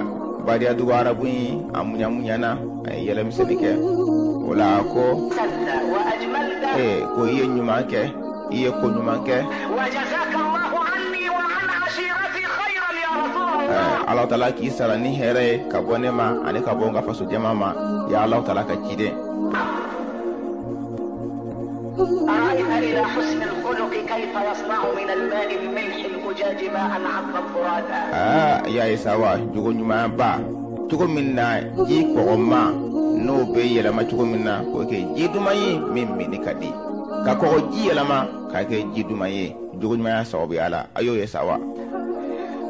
bariyadugu arabu in a muɲamuɲana, a ye yɛlɛmisɛnni kɛ. O la a ko: أحسنت وأجملت ee, ko i ye ɲuman kɛ, i ye ko ɲuman kɛ. وجزاك الله عني وعن عشيرتي خيرا يا رسول الله. Ala Taala k'i sara ni hɛrɛ ye ka bɔ ne ma ani ka bɔ n ka faso jama ma, ya Ala Taala ka ciden. أرأيت إلى حسن الخلق كيف يصنع من الماء الملح الأجاج ماء عذبا فراتا؟ Aa, y'a ye sa wa, jogo ɲuman ba, cogo min na ji kɔgɔma n'o bɛ yɛlɛma cogo min na k'o kɛ ji duman ye min minni ka di, ka kɔgɔ ji yɛlɛma k'a kɛ ji duman ye jogo ɲumanya sababuya la, a y'o ye sa wa?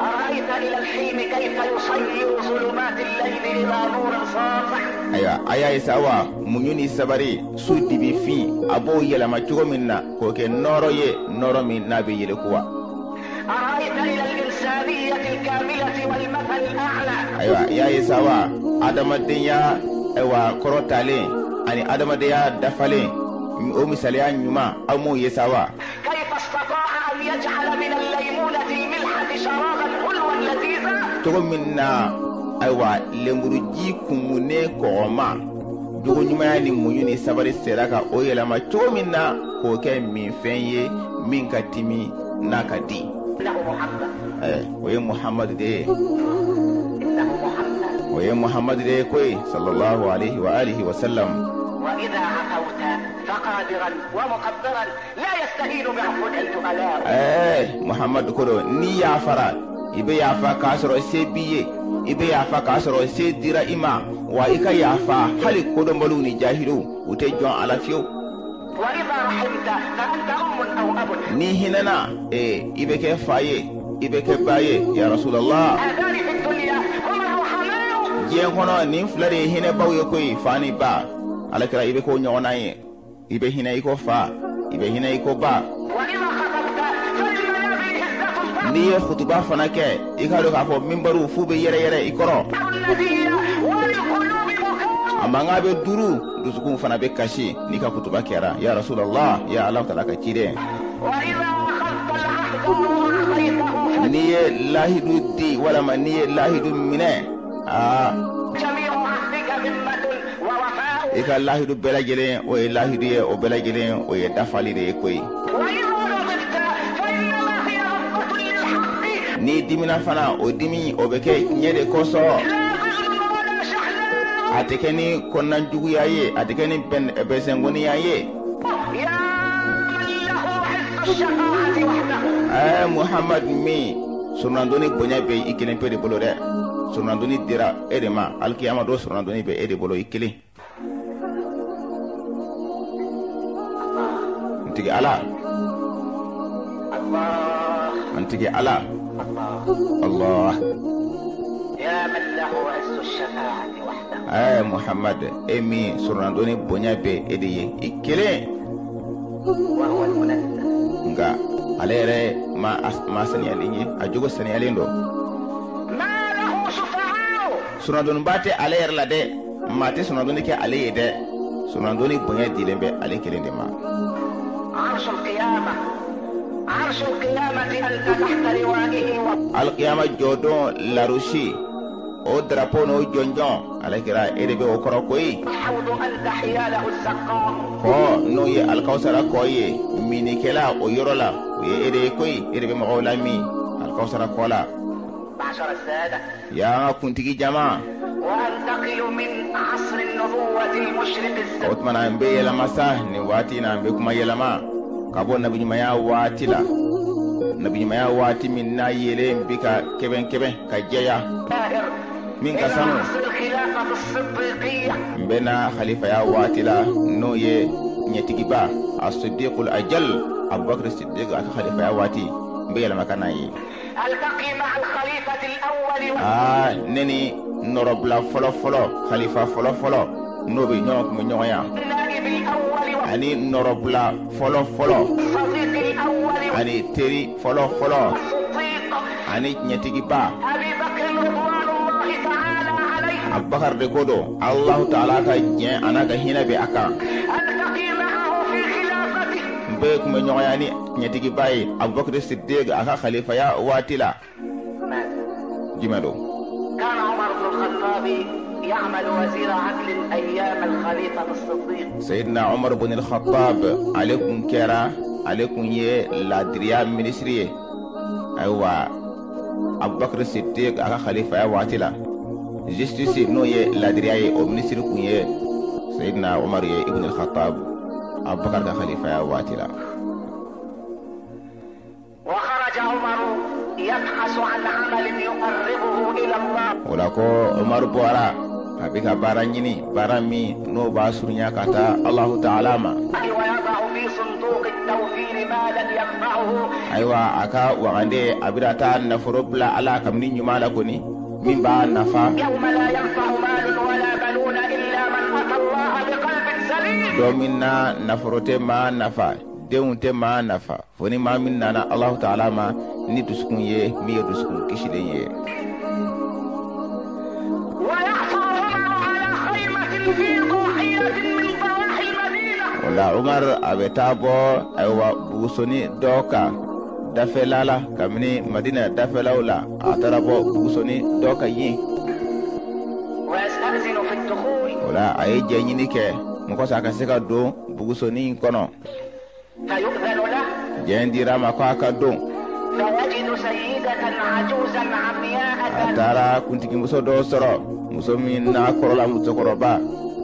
أرأيت إلى الحلم كيف يصير ظلمات الليل إلى نور ساطع؟ Ayiwa, a y'a ye sa wa, muɲu ni sabari, su dibi fin, a b'o yɛlɛma cogo min na k'o kɛ nɔɔrɔ ye, nɔɔrɔ min n'a bɛ yelekuwa. أرأيت إلى الإنسانية الكاملة والمثل الأعلى؟ Ayiwa, i y'a ye sa wa, adamadenya ayiwa kɔrɔtalen ani adamadenya dafalen, o misaliya ɲuman, aw m'o ye sa wa? كيف استطاع أن يجعل من الليمونة الملحة شرابا حلوا لذيذا؟ Cogo min na ayiwa lenburuji kumunen kɔgɔma, jogo ɲumanya ni muɲu ni sabari sera ka o yɛlɛma cogo min na k'o kɛ minfɛn ye min ka timi n'a ka di. إنه محمد. O ye Muhamadu de ye. إنه محمد. O ye Muhamadu de ye koyi, sallallahu alaihi wa alihi wa sallam. وإذا عفوت فقادرا ومقدرا، لا يستهين بعفوك الجهلاء. Muhamadu ko don, n'i yafara, i bɛ yafa k'a sɔrɔ se b'i ye, i bɛ yafa k'a sɔrɔ se dira i ma wa, i ka yafa hali kodɔnbaliw ni jahiliw u tɛ jɔn a la fiyewu. وإذا رحمت فأنت أم أو أب. N'i hinɛna, i bɛ kɛ fa ye, i bɛ kɛ ba ye, ya Rasulallah. هذان في الدنيا هما الرحماء. Diɲɛ kɔnɔ nin fila de ye hinɛbaw ye koyi, fa ni ba. Alakira, i bɛ k'o ɲɔgɔnna ye, i bɛ hinɛ i ko fa, i bɛ hinɛ i ko ba. وإذا خطبت فللمنابر هزة N'i ye kutuba fana kɛ, i k'a dɔn k'a fɔ minbariw f'u bɛ yɛrɛ yɛrɛ i kɔrɔ. ترفع النبي وللقلوب بكاء. A mankan bɛ duuru, dusukun fana bɛ kasi n'i ka kutuba kɛra, ya Rasulallah, ya Ala Taala ka ciden. وإذا أخذت العهد وأعطيته N'i ye lahidu di walama n'i ye lahidu minɛ, aa, فجميع عهدك ذمة ووفاء. i ka lahidu bɛɛ lajɛlen o ye lahidu ye, o bɛɛ lajɛlen o ye dafali de ye koyi. وإذا غضبت فإنما هي غضبة للحق N'i dimina fana, o dimi o bɛ kɛ tiɲɛ de kosɔn. لا غل ولا شحناء. A tɛ kɛ ni kɔnɔnajuguya ye, a tɛ kɛ ni bɛnsɛnkɔniya ye. يا من له عز الشفاعة وحده. Muhamadu min surunandonni bonya bɛ i kelen pe de bolo dɛ, surunandonni dira e de ma, alikiyama don surunandonni bɛ e de bolo i kelen. N tigi Ala. الله. N tigi Ala. الله. Allah. يا من له عز الشفاعة وحده. Muhamad, e min surunandonni bonya bɛ e de ye i kelen. وهو المنزه. Nka Ale yɛrɛ maa saniyalen ye, a jogo saniyalen don. Sonnadoniba tɛ ale yɛrɛ la dɛ, maa tɛ sonnadoni kɛ ale ye dɛ. Sonnadoni bonya dilen bɛ ale kelen de ma. Alikiyama jɔdon larusi, o darapo n'o jɔnjɔn, alakira, e de bɛ o kɔrɔ koyi. Kɔ n'o ye Alikawusara kɔ ye, minnikɛla o yɔrɔ la, o ye e de ye koyi. E de bɛ mɔgɔw lamin Alikawusara kɔ la. Yaa an ka kuntigi jama, o tuma na, n bɛ yɛlɛma sa nin waati in na, n bɛ kuma yɛlɛma ka bɔ nabiɲumanya waati la, nabiɲumanya waati min n'a yelen bi ka kɛbɛn kɛbɛn ka jɛya min ka sanu. N bɛ na halifaya waati la, n'o ye ɲɛtigiba Asidiqul Ajal Abubakar Sidiq a ka halifaya waati, n bɛ yɛlɛma ka n'a ye. Aa, ne ni nɔrɔbila fɔlɔ fɔlɔ, halifa fɔlɔ fɔlɔ, n'o bɛ ɲɔgɔn kun bɛ ɲɔgɔn ya, ani nɔrɔbila fɔlɔ fɔlɔ, ani teri fɔlɔ fɔlɔ, ani ɲɛtigiba Abubakar de ko don, Alahu Taala ka diɲɛ a n'a ka hinɛ bɛ a kan. N bɛɛ tun bɛ ɲɔgɔnya ni ɲɛtigiba ye Abubakar Sidiq a ka khalifaya waati la. Jumɛn don? كان عمر بن الخطاب يعمل وزير عدل أيام الخليفة الصديق. Seyidina Umar bin al-Khattab, ale kun kɛra, ale kun ye ladiriya minisiri ye, ayiwa, Abubakar Sidiq a ka khalifaya waati la. Justice, n'o ye ladiriya ye, o minisiri kun ye Seyidina Umar ye ibn al-Khattab Abubakar ka khalifaya waati la. وخرج عمر يبحث عن عمل يقربه إلى الله. O la ko Umaru bɔra, a bɛ ka baara ɲini, baara min n'o b'a surunya ka taa Alahu Taala ma. ويضع في صندوق التوفير مالا ينفعه. Ayiwa, a ka wagande, a bɛna taa nafolo bila ala kabini ɲuman la kɔni min b'a nafa. يوم لا ينفع مال ولا بنون إلا من أتى الله بقلب سليم. Don min na nafolo tɛ maa nafa, denw tɛ maa nafa, fo ni maa min nana Alahu Taala ma ni dusukun ye min ye dusukun kisilen ye. ويعثر عمر على خيمة في ضاحية من ضواحي المدينة. O la Umar a bɛ taa bɔ, ayiwa, bugusoni dɔ kan dafɛla la, kabini Madina dafɛlaw la, a taara bɔ bugusoni dɔ kan yen. ويستأذن في الدخول. O la a ye jɛɲini kɛ mɔgɔ sa ka se ka don bugusoni in kɔnɔ. فيؤذن له. Jɛn dira a ma ko a ka don. فيجد سيدة عجوزا عمياء. A taara kuntigimuso dɔ sɔrɔ, muso min n'a kɔrɔla, musokɔrɔba,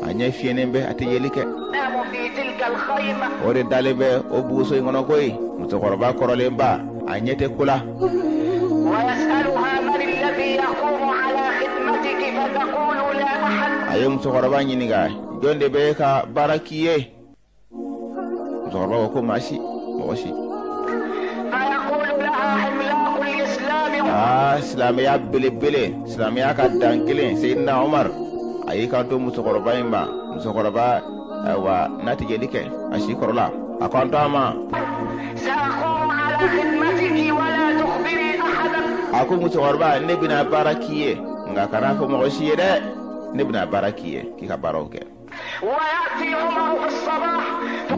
a ɲɛ fiyɛnen bɛ, a tɛ yeli kɛ. تنام في تلك الخيمة. O de dalen bɛ o buguso in kɔnɔ koyi, musokɔrɔba kɔrɔlenba, a ɲɛ tɛ ko la. ويسألها: من الذي يقوم على خدمتك؟ فتقول: لا أحد. A ye musokɔrɔba ɲininka: jɔn de bɛ ka baara k'i ye? Musokɔrɔba ko ko maa si, mɔgɔ si. فيقول لها عملاق الإسلام. Aa, silamɛya belebele, silamɛya ka dan kelen, Seyidina Umar, a y'i kanto musokɔrɔba in ma, musokɔrɔba, ayiwa, n'a tɛ yeli kɛ, a si kɔrɔla, a kanto a ma. سأقوم على خدمتك ولا تخبري أحدا. A ko: musokɔrɔba, ne bɛna baara k'i ye, nka kana fɔ mɔgɔ si ye dɛ, ne bɛna baara k'i ye k'i ka baaraw kɛ. ويأتي عمر في الصباح.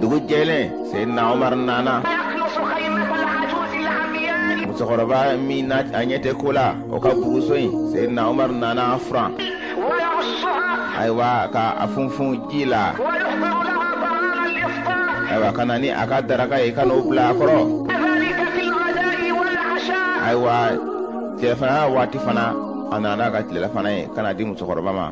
Dugu jɛlen, Seyidina Umar nana. فيكنس خيمة العجوز العمياء. Musokɔrɔba min n'a a ɲɛ tɛ ko la, o ka buguso in, Seyidina Umar nana a furan. ويرشها. Ayiwa, ka a funfun ji la. ويحضر لها طعام الإفطار. Ayiwa, ka na ni a ka daraka ye, ka n'o bila a kɔrɔ. كذلك في الغداء والعشاء. Ayiwa, tilelafana waati fana, a nana ka tilelafana ye ka na di musokɔrɔba ma.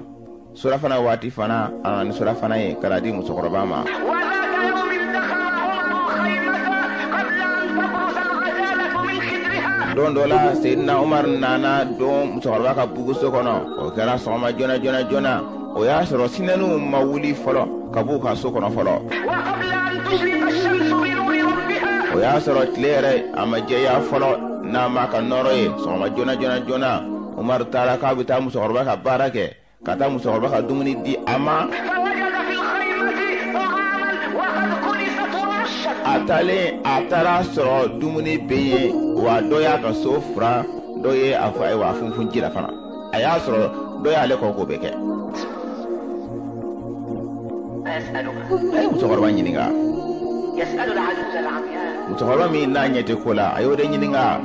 Surafana waati fana, a nana ni surafana ye ka na di musokɔrɔba ma. وذات يوم دخل عمر الخيمة قبل أن تبرز الغزالة من خدرها. Don dɔ la, Seyidina Umar nana don musokɔrɔba ka buguso kɔnɔ. O kɛra sɔgɔma joona joona joona, o y'a sɔrɔ sinɛniw ma wuli fɔlɔ ka b'u ka so kɔnɔ fɔlɔ. وقبل أن تشرق الشمس بنور ربها. O y'a sɔrɔ tile yɛrɛ a ma jɛya fɔlɔ n'a ma ka nɔrɔ ye. Sɔgɔma joona joona joona, Umaru taara k'a bɛ taa musokɔrɔba ka baara kɛ, ka taa musokɔrɔba ka dumuni di a ma. فوجد في الخيمة طعاما وقد كنست ورشت. A taalen a taara sɔrɔ dumuni bɛ yen, wa dɔ y'a ka so furan, dɔ ye a fɔ ayiwa a funfun ji la fana. A y'a sɔrɔ dɔ y'ale kɔ k'o bɛɛ kɛ. A ye musokɔrɔba ɲininka. Musokɔrɔba min n'a ɲɛ tɛ ko la, a y'o de ɲininka.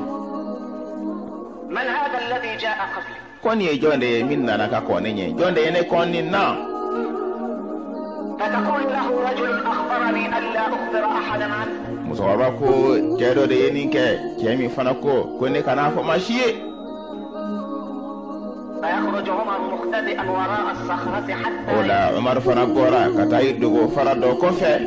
Ko nin ye jɔn de ye min nana ka kɔn ne ɲɛ? Jɔn de ye ne kɔn nin na? Musokɔrɔba ko cɛ dɔ de ye nin kɛ, cɛ min fana ko ko ne kana fɔ maa si ye. O la Umaru fana bɔra ka taa i dogo fara dɔ kɔfɛ.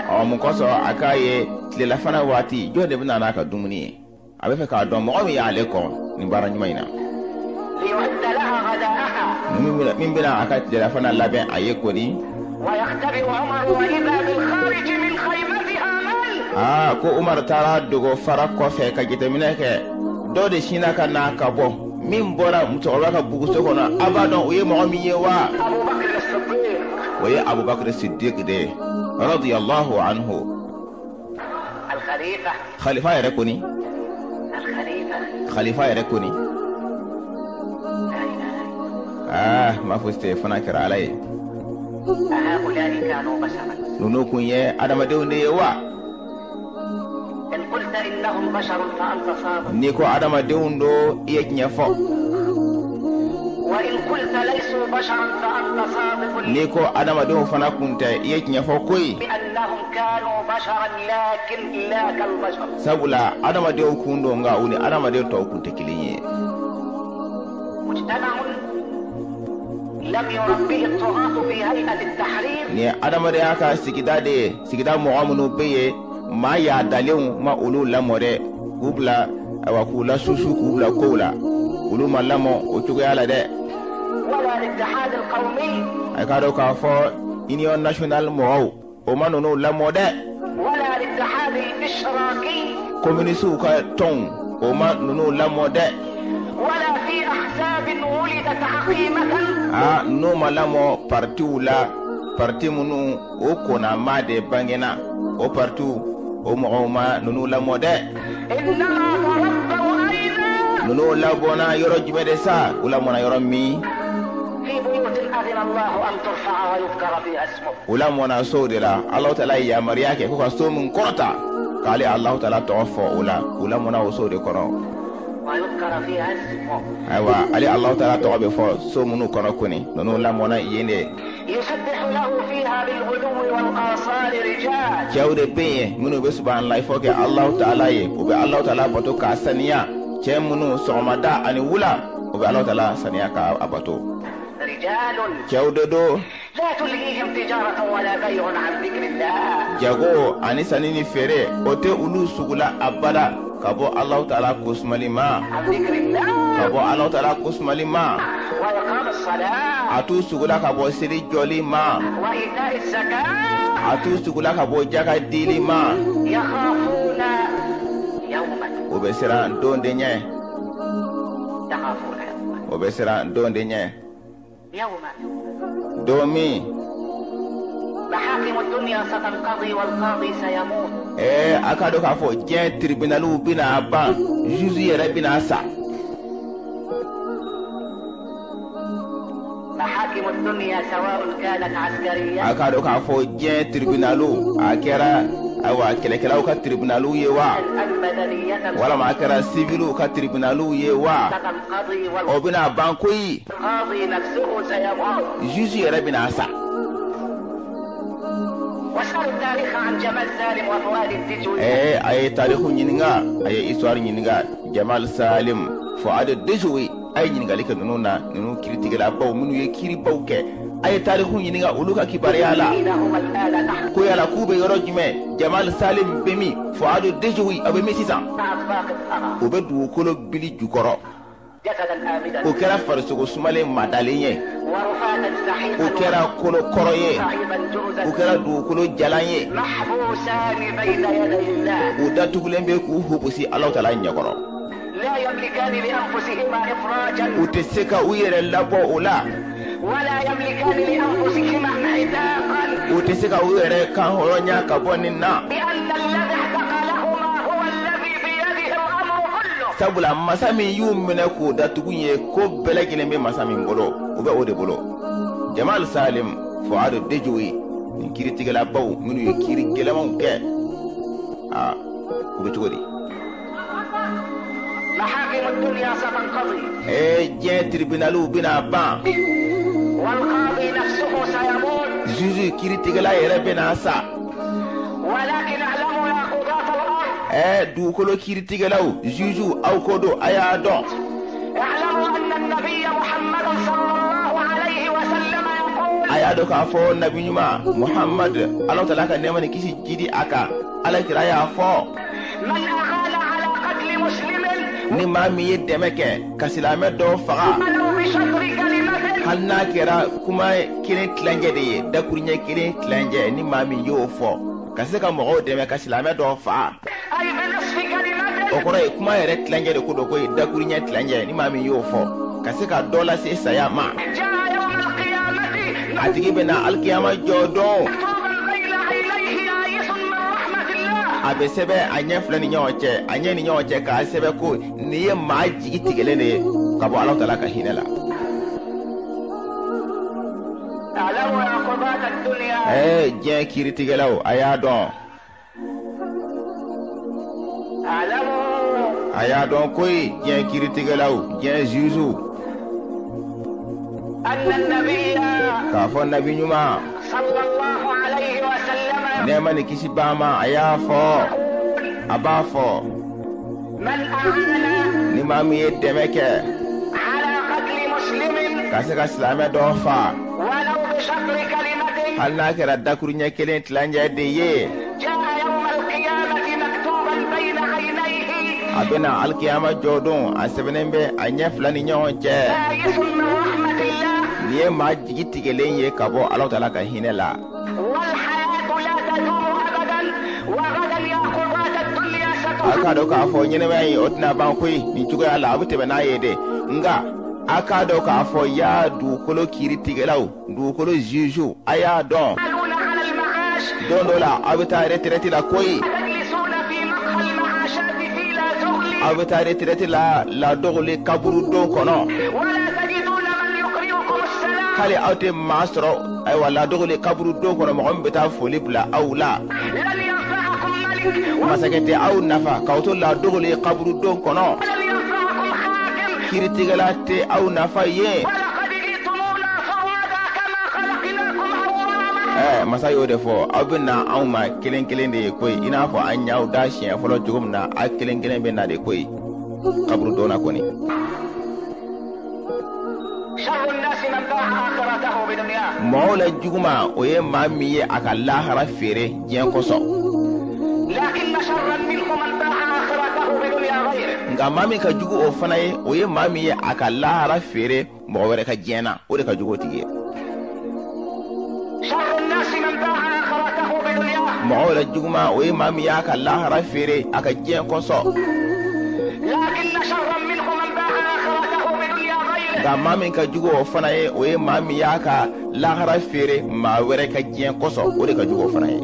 Ɔ mun kosɔn a k'a ye tilelafana waati jɔn de bɛna n'a ka dumuni ye? A bɛ fɛ k'a dɔn mɔgɔ min y'ale kɔn nin baara ɲuman in na. Min bɛna a ka tilelafana labɛn a ye kɔni. Aa ko Umaru taara dogo fara kɔfɛ ka jateminɛ kɛ, dɔ de sinna ka na ka bɔ. Min bɔra musokɔrɔba ka buguso kɔnɔ, a b'a dɔn o ye mɔgɔ min ye wa? O ye Abubakar Siddiq de ye, radiyallahu anhu. Khalifa yɛrɛ kɔni. Khalifa yɛrɛ kɔni. Aa maa fosi tɛ fana kɛra Ala ye. Ninnu kun ye adamadenw de ye wa? N'i ko adamadenw don, i ye tiɲɛ fɔ. N'i ko adamadenw fana kun tɛ, i ye tiɲɛ fɔ koyi. Sabula adamadenw kun don, nka u ni adamaden tɔw kun tɛ kelen ye. Nin ye adamadenya ka sigida de ye, sigida mɔgɔ minnu bɛ yen, maa yaadalenw ma olu lamɔ dɛ, k'u bila ayiwa k'u lasusu k'u bila kow la, olu ma lamɔ o cogoya la dɛ. A k'a dɔn k'a fɔ Union nationale mɔgɔw o ma ninnu lamɔ dɛ. Communisiw ka tɔnw o ma ninnu lamɔ dɛ. Aa n'u ma lamɔ partiw la, parti minnu o kɔnama de bangena, o partiw o mɔgɔw ma ninnu lamɔ dɛ. Ninnu labɔnna yɔrɔ jumɛn de sa? U lamɔna yɔrɔ min? U lamɔna sow de la. Alahu taala ye yamaruya kɛ ko ka so min kɔrɔta k'ale Alahu taala tɔgɔ fɔ o la, u lamɔna o sow de kɔnɔ. Ayiwa ale Alahu taala tɔgɔ bɛ fɔ so minnu kɔnɔ kɔni, ninnu lamɔna yen de. Cɛw de bɛ yen minnu bɛ subahanallahi fɔ kɛ Alahu taala ye, u bɛ Alahu taala bato k'a saniya. Cɛ minnu sɔgɔmada ani wula u bɛ Alahu taala saniya k'a bato. Cɛw de don. Jago ani sanni ni feere o tɛ olu sugula abada ka bɔ Alahu taala kosumali ma. Ka bɔ Alahu taala kosumali ma. A t'u sugula ka bɔ seli jɔli ma. A t'u sugula ka bɔ jaka dili ma. O bɛ siran don de ɲɛ. O bɛ siran don de ɲɛ. Don min. A k'a dɔn k'a fɔ diɲɛ tribunaliw bɛna ban, juge yɛrɛ bɛna sa. A k'a dɔn k'a fɔ diɲɛ tribunaliw a kɛra ayiwa kɛlɛkɛlaw ka tribunaliw ye wa, walama a kɛra civiliw ka tribunaliw ye wa, o bɛna ban koyi. Juge yɛrɛ bɛna sa. A ye tariku ɲininka, a ye histoire ɲininka Jamal Salim Fuad Dejoui, a ye ɲininkali kɛ ninnu na, ninnu kiritigɛlabaw minnu ye kiribaw kɛ, a ye tariku ɲininka olu ka kibaruya la. Ko yala k'u bɛ yɔrɔ jumɛn? Jamal Salim bɛ min? Fuad Dejoui a bɛ min sisan? U bɛ dugukolo bili jukɔrɔ. O kɛra farisogo sumalen madalen ye, o kɛra kolo kɔrɔ ye, o kɛra dugukolo jalan ye. U datugulen bɛ k'u hubusi Alahu taala ɲɛkɔrɔ. U tɛ se ka u yɛrɛ labɔ o la. U tɛ se ka u yɛrɛ kan hɔrɔnya ka bɔ nin na. Sabula masa min y'u minɛ k'u datugu ye ko bɛɛ lajɛlen bɛ masa min bolo, u bɛ o de bolo. Jamal Salim Fuadu Dejowi nin kiiritigɛlabaw minnu ye kiiri gɛlɛmanw kɛ, aa u bɛ cogo di? Ee diɲɛ tiribinaliw bɛna ban. Zuzu kiiritigɛla yɛrɛ bɛna sa. Ɛɛ dugukolo kiiritigɛlaw zuzu aw ko don a y'a dɔn. A y'a dɔn k'a fɔ nabi ɲuman Muhammad Ala tala ka nɛɛma ni kisi jidi a kan Ala kira y'a fɔ. Ni maa min ye dɛmɛ kɛ ka silamɛ dɔ faga hali n'a kɛra kuma kelen tilancɛ de ye dakuruɲɛ kelen tilancɛ ni maa min y'o fɔ ka se ka mɔgɔw dɛmɛ ka silamɛ dɔ faga o kɔrɔ ye kuma yɛrɛ tilancɛ de ko don ko ye dakuruɲɛ tilancɛ ni maa min y'o fɔ ka se ka dɔ lase saya ma a tigi bɛna alikiyama jɔ don a bɛ sɛbɛn a ɲɛ fila ni ɲɔgɔn cɛ a ɲɛ ni ɲɔgɔn cɛ k'a sɛbɛn ko nin ye maa jigi tigɛlen de ye ka bɔ Ala tala ka hinɛ la. Ɛɛ diɲɛ kiiritigɛlaw a y'a dɔn. A y'a dɔn koyi diɲɛ kiiritigɛlaw diɲɛ zuzuw. K'a fɔ nabi ɲuman. Nɛɛma ni kisi b'a ma a y'a fɔ a b'a fɔ. Ni maa min ye dɛmɛ kɛ. Ka se ka silamɛ dɔ fa. Hali n'a kɛra dakuruɲɛ kelen tilancɛ de ye. A bɛna alikiyama jɔ don a sɛbɛnnen bɛ a ɲɛ fila ni ɲɔgɔn cɛ. Nin ye maa jigi tigɛlen ye ka bɔ Ala tala ka hinɛ la. A k'a dɔn k'a fɔ ɲɛnɛmaya in o tɛna ban koyi nin cogoya la a bɛ tɛmɛ n'a ye dɛ nka a k'a dɔn k'a fɔ yaa dugukolo kiiritigɛlaw dugukolo zuzuw a y'a dɔn don dɔ la aw bɛ taa retraite la koyi aw bɛ taa retraite la ladɔgɔli kaburudon kɔnɔ hali aw tɛ maa sɔrɔ ayiwa ladɔgɔli kaburudon kɔnɔ mɔgɔ min bɛ taa foli bila aw la masakɛ tɛ aw nafa k'aw to ladɔgɔli kaburudon kɔnɔ kiiritigɛla tɛ aw nafa yen. Masa y'o de fɔ aw bɛ na anw ma kelen kelen de ye koyi i n'a fɔ an y'aw da siɲɛ fɔlɔ cogo min na aw kelen kelen bɛ na de koyi kaburudon na kɔni. Mɔgɔw la juguman o ye maa min ye a ka lahara feere diɲɛ kosɔn. Nka maa min ka jugu o fana ye o ye maa min ye a ka lahara feere mɔgɔ wɛrɛ ka diɲɛ na o de ka jugu o tigi ye. Mɔgɔw la juguman o ye maa min y'a ka lahara feere a ka diɲɛ kosɔn. Nka maa min ka jugu o fana ye o ye maa min y'a ka lahara feere maa wɛrɛ ka diɲɛ kosɔn o de ka jugu o fana ye.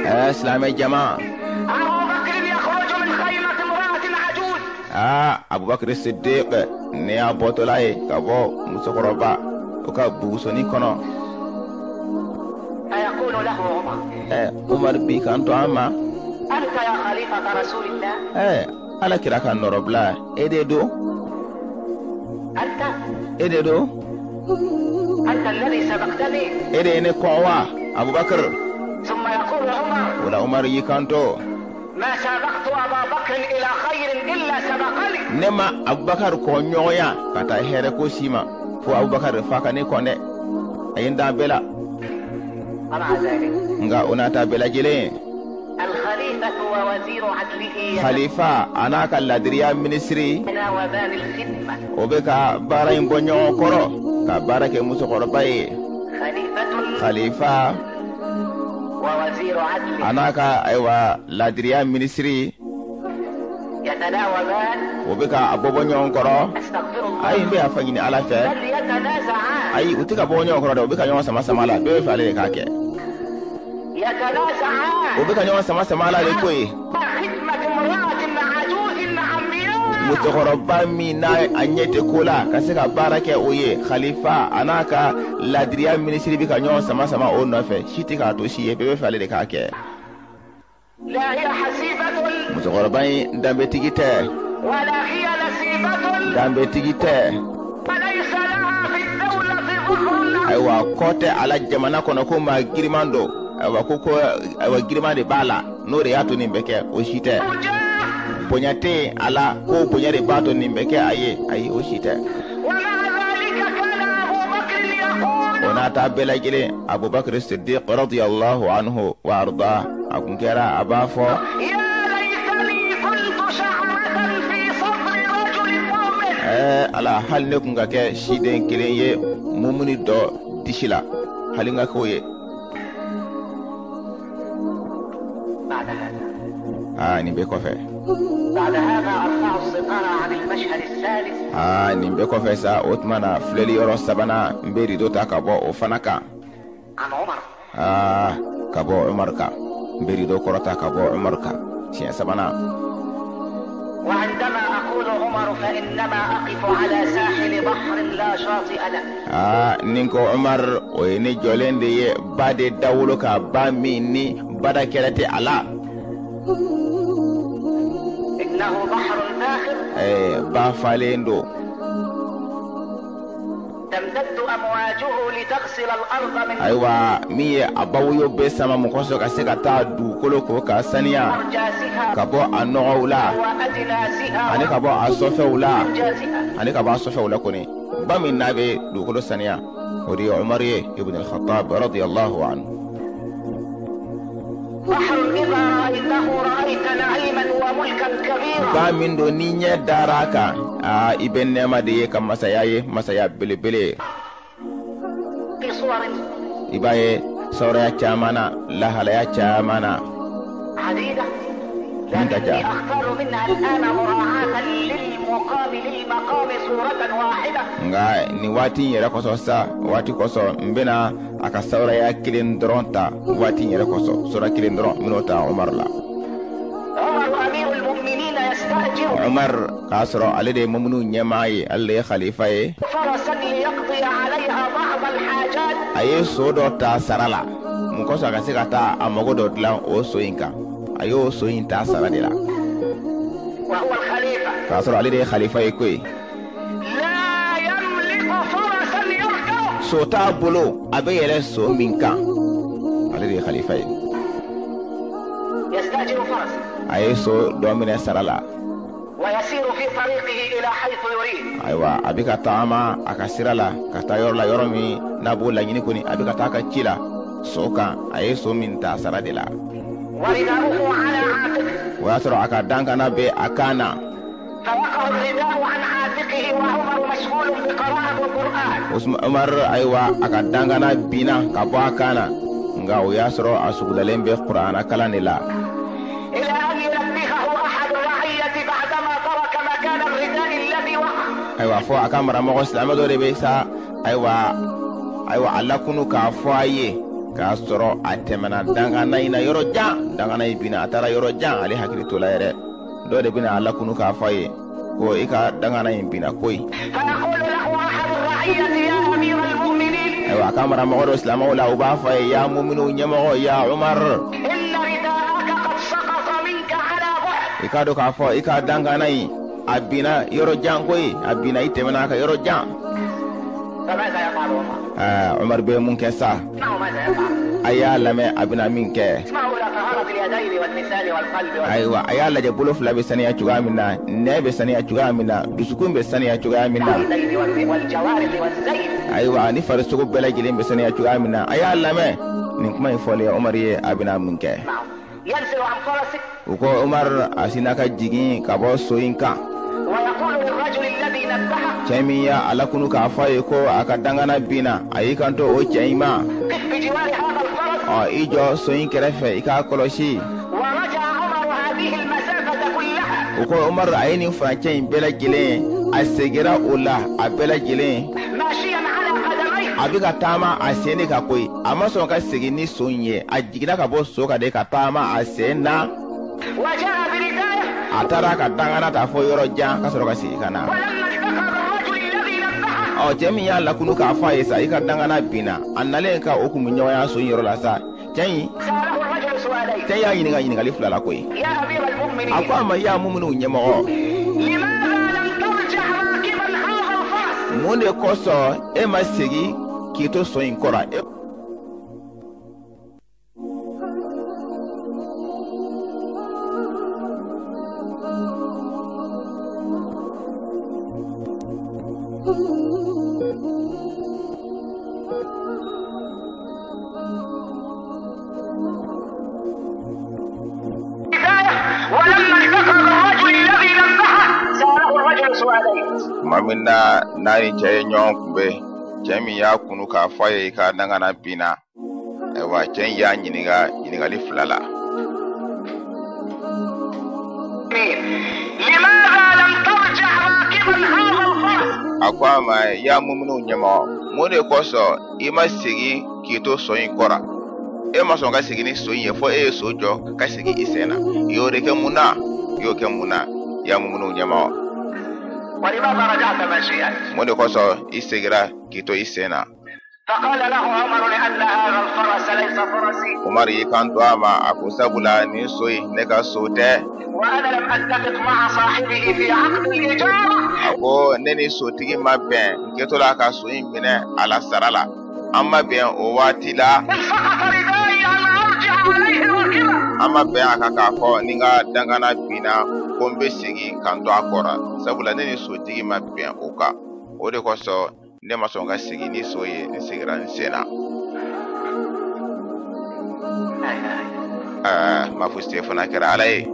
Ɛɛ silamɛ jama. Aa Abubakar Sidiq ne y'a bɔtɔla ye ka bɔ musokɔrɔba o ka bugusoni kɔnɔ. Ɛɛ Umar b'i kanto an ma. Ɛɛ Ala kira ka nɔrɔbila e de don. E de don. E de ye ne kɔn wa Abubakar. O la Umar y'i kanto. Ne ma Abubakar kɔn ɲɔgɔnya ka taa hɛrɛ ko si ma fo Abubakar fa ka ne kɔn dɛ a ye n dan bɛɛ la. Nka o n'a ta bɛɛ lajɛlen. Khalifa a n'a ka ladiriya minisiri o bɛ ka baara in bɔ ɲɔgɔn kɔrɔ ka baara kɛ musokɔrɔba ye. Khalifa a n'a ka ayiwa ladiriya minisiri o bɛ ka a bɔbɔ ɲɔgɔn kɔrɔ ayi n bɛ yafa ɲini Ala fɛ. يتنازعان. Ayi, u tɛ ka bɔ ɲɔgɔn kɔrɔ dɛ, u bɛ ka ɲɔgɔn sama sama la, bɛɛ bɛ fɛ ale de k'a kɛ. يتنازعان U bɛ ka ɲɔgɔn sama sama la de koyi. خدمة امرأة عجوز عمياء. Musokɔrɔba min n'a a ɲɛ tɛ ko la ka se ka baara kɛ, o ye khalifa, a n'a ka ladiriya minisiri bɛ ka ɲɔgɔn sama sama o nɔfɛ, si tɛ k'a to si ye, bɛɛ bɛ fɛ ale de k'a kɛ. لا هي حسيبة. Musokɔrɔba in danbetigi tɛ. ولا هي نسيبة. Danbetigi tɛ. وليس لها في الدولة ظهر. Ayiwa, kɔ tɛ a la jamana kɔnɔ ko maa giriman don, ayiwa, ko ayiwa giriman de b'a la, n'o de y'a to nin bɛ kɛ, o si tɛ. أو جاه. Bonya tɛ yen a la ko bonya de b'a to nin bɛ kɛ a ye, ayi, o si tɛ. ومع ذلك كان أبو بكر يقول O n'a ta bɛɛ lajɛlen, Abubakar Siddiq radiyallahu anhu wa arda, a kun kɛra a b'a fɔ: يا ليتني كنت شعرة في صدر رجل مؤمن. Ala, hali ne kun ka kɛ siden kelen ye mumuni dɔ disi la, hali n ka k'o ye. بعد هذا Aa, nin bɛɛ kɔfɛ, بعد هذا أرفع الستار عن المشهد الثالث. Aa, nin bɛɛ kɔfɛ sa, o tuma na filɛli yɔrɔ sabanan, n bɛ rido ta ka bɔ o fana kan. عن عمر. Aa, ka bɔ Umaru kan, n bɛ rido kɔrɔta ka bɔ Umaru kan siɲɛ sabanan. وعندما أقول عمر فإنما أقف على ساحل بحر لا شاطئ له. Aa, ni ko Umar, o ye ne jɔlen de ye ba de dawolo ka ba min ni bada kɛlɛ tɛ a la. إنه بحر فاخر. Ba falen don. تمتد أمواجه لتغسل الأرض من Ayiwa, min ye a bawoyo bɛ sama mɔgɔ sɔrɔ ka se ka taa dugukolo ko ka saniya أرجاسها ka bɔ a nɔgɔw la وأدناسها ani ka bɔ a sɔfɛw la وأنجاسها. ani ka bɔ a sɔfɛw la kɔni. Ba min n'a bɛ dugukolo saniya, o de ye Umaru ye ibn al-Khattab radiyallahu anhu. بحر إذا رأيته رأيت نعيما وملكا كبيرا. Ba min don ni ɲɛ dara a kan, aa, i bɛ nɛɛma de ye ka masaya ye, masaya belebele. في صور I b'a ye sawuraya caman na, lahalaya caman na. عديدة، من لكني تجا. أختار منها الآن مراعاة للمقام صورة واحدة. Nka nin waati in yɛrɛ kosɔn sa, waati kosɔn, n bɛna a ka sawuraya kelen dɔrɔn ta, waati in yɛrɛ kosɔn, sura kelen dɔrɔn n bɛn'o ta Umaru la. عمر أمير المؤمنين يستأجر Umar, k'a sɔrɔ ale de ye mumunu ɲɛmaa ye, ale de ye khalifa ye, فرسا ليقضي عليها بعض الحاجات. A ye so dɔ ta sara la. Mun kosɔn? A ka se ka taa a mago dɔ dilan o so in kan, a y'o so in ta sara de la. وهو الخليفة. K'a sɔrɔ ale de ye khalifa ye koyi. لا يملك فرسا يركبه. So t'a bolo a bɛ yɛlɛ so min kan, ale de ye khalifa ye. يستأجر فرسا A ye so dɔ minɛ sara la. ويسير في طريقه إلى حيث يريد. Ayiwa, a bɛ ka tagama a ka sira la ka taa yɔrɔ la, yɔrɔ min n'a b'o laɲini kɔni, a bɛ ka taa a ka ci la so kan, a ye so min ta sara de la. ورداؤه على عاتقه. O y'a sɔrɔ a ka dankana bɛ a kan na. فوقع الرداء عن عاتقه وعمر مشغول بقراءة القرآن. Usman Umar, ayiwa, a ka dankana binna ka bɔ a kan na, nka o y'a sɔrɔ a sugulalen bɛ kuranna kalan de la. إلى أن ينبهه أحد الرعية بعدما ترك مكان الرداء الذي وقع. Ayiwa, fɔ a ka maramɔgɔ silamɛ dɔ de bɛ sa, ayiwa, a lakunu k'a fɔ a ye k'a sɔrɔ a tɛmɛna dankana in na yɔrɔ jan, dankana in binna, a taara yɔrɔ jan, ale hakili t'o la yɛrɛ. Dɔ de bɛna a lakunu k'a fɔ a ye ko i ka dankana in binna koyi. فيقول له أحد الرعية يا أمير المؤمنين، Ayiwa, a ka maramɔgɔ dɔ silamɛw la, u b'a fɔ a ye: ya muminu ɲɛmɔgɔ, ya Umar, إن رداءك قد سقط منك على بعد. I k'a dɔn k'a fɔ i ka dankana in a binna yɔrɔ jan koyi, a binna, i tɛmɛna a kan yɔrɔ jan. فماذا يفعل عمر؟ Aa, Umar bɛ mun kɛ sa? اسمعوا ماذا يفعل. A y'a lamɛn a bɛna min kɛ. اسمعوا إلى طهارة اليدين واللسان والقلب Ayiwa, a y'a lajɛ bolo fila bɛ saniya cogoya min na, nɛ bɛ saniya cogoya min na, dusukun bɛ saniya cogoya min na, والعينين والجوارح والزين. Ayiwa, ni farisogo bɛɛ lajɛlen bɛ saniya cogoya min na, a y'a lamɛn nin kuma in fɔlen Umar ye, a bɛna mun kɛ. اسمعوا، ينزل عن فرسه. U ko Umar a sinna ka jigin ka bɔ so in kan. ويقول للرجل الذي نبهه: Cɛ min y'a a lakunu k'a fɔ a ye ko a ka dangana binna, a y'i kanto o cɛ in ma: قف بجوار هذا الفرس. Ɔ, i jɔ so in kɛrɛfɛ, i k'a kɔlɔsi. ورجع عمر هذه المسافة كلها U ko Umar a ye nin furancɛ in bɛɛ lajɛlen, a seginna o la a bɛɛ lajɛlen ماشيا A bɛ ka taama a sen de kan koyi, a ma sɔn ka segin ni so in ye, a jiginna ka bɔ so kan de ka taama a sen na. A taara ka dangana ta fɔ yɔrɔ jan ka sɔrɔ ka segin ka na. Ɔ, cɛ min y'a lakunu k'a fɔ a ye sa, i ka dangana binna, a nalen ka o kun bɛ ɲɔgɔnya so in yɔrɔ la sa, cɛ in y'a ɲininka ɲininkali fila la koyi. A ko a ma, ya muminiw ɲɛmɔgɔ, mun de kosɔn e ma segin k'i to so in kɔrɔ? Tuma min na n'a ni cɛ ye ɲɔgɔn kunbɛn, cɛ min y'a kunu k'a fɔ a ye i ka dangana binna, ayiwa, cɛ in y'a ɲininka ɲininkali fila la. A ko a ma, ya muminiw ɲɛmɔgɔ, mun de kosɔn i ma segin k'i to so in kɔrɔ? E ma sɔn ka segin ni so in ye fɔ e ye so jɔ ka segin i sen na. I y'o de kɛ mun na? I y'o kɛ mun na, ya muminiw ɲɛmɔgɔ? Mun de kosɔn i seginna k'i to i sen na? Umaru y'i kanto a ma, a ko sabula nin so in ne ka so tɛ. A ko ne ni sotigi ma bɛn n kɛtɔ la ka so in minɛ a la sara la. An ma bɛn o waati la. An ma bɛn a kan k'a fɔ ni n ka dangana binna ko n bɛ segin ka n to a kɔrɔ, sabula ne ni sotigi ma bɛn o kan. O de kosɔn ne ma sɔn ka segin ni so ye, n seginna n sen na. Ɛɛ, m'a fɔ se fana kɛra Ala ye.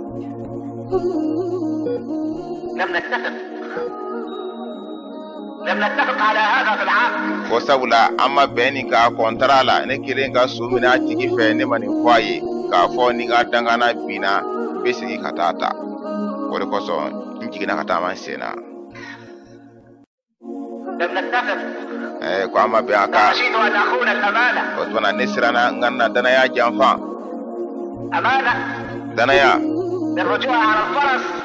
Ko sabula an ma bɛn nin ka kɔntara la, ne kelen ka so minɛ a tigi fɛ, ne ma nin fɔ a ye k'a fɔ ni n ka dangana binna n bɛ segin ka taa ta. O de kosɔn n jiginna ka taama n sen na. Ko an ma bɛn a kan. O tuma na ne siranna n ka na danaya janfa. Danaya.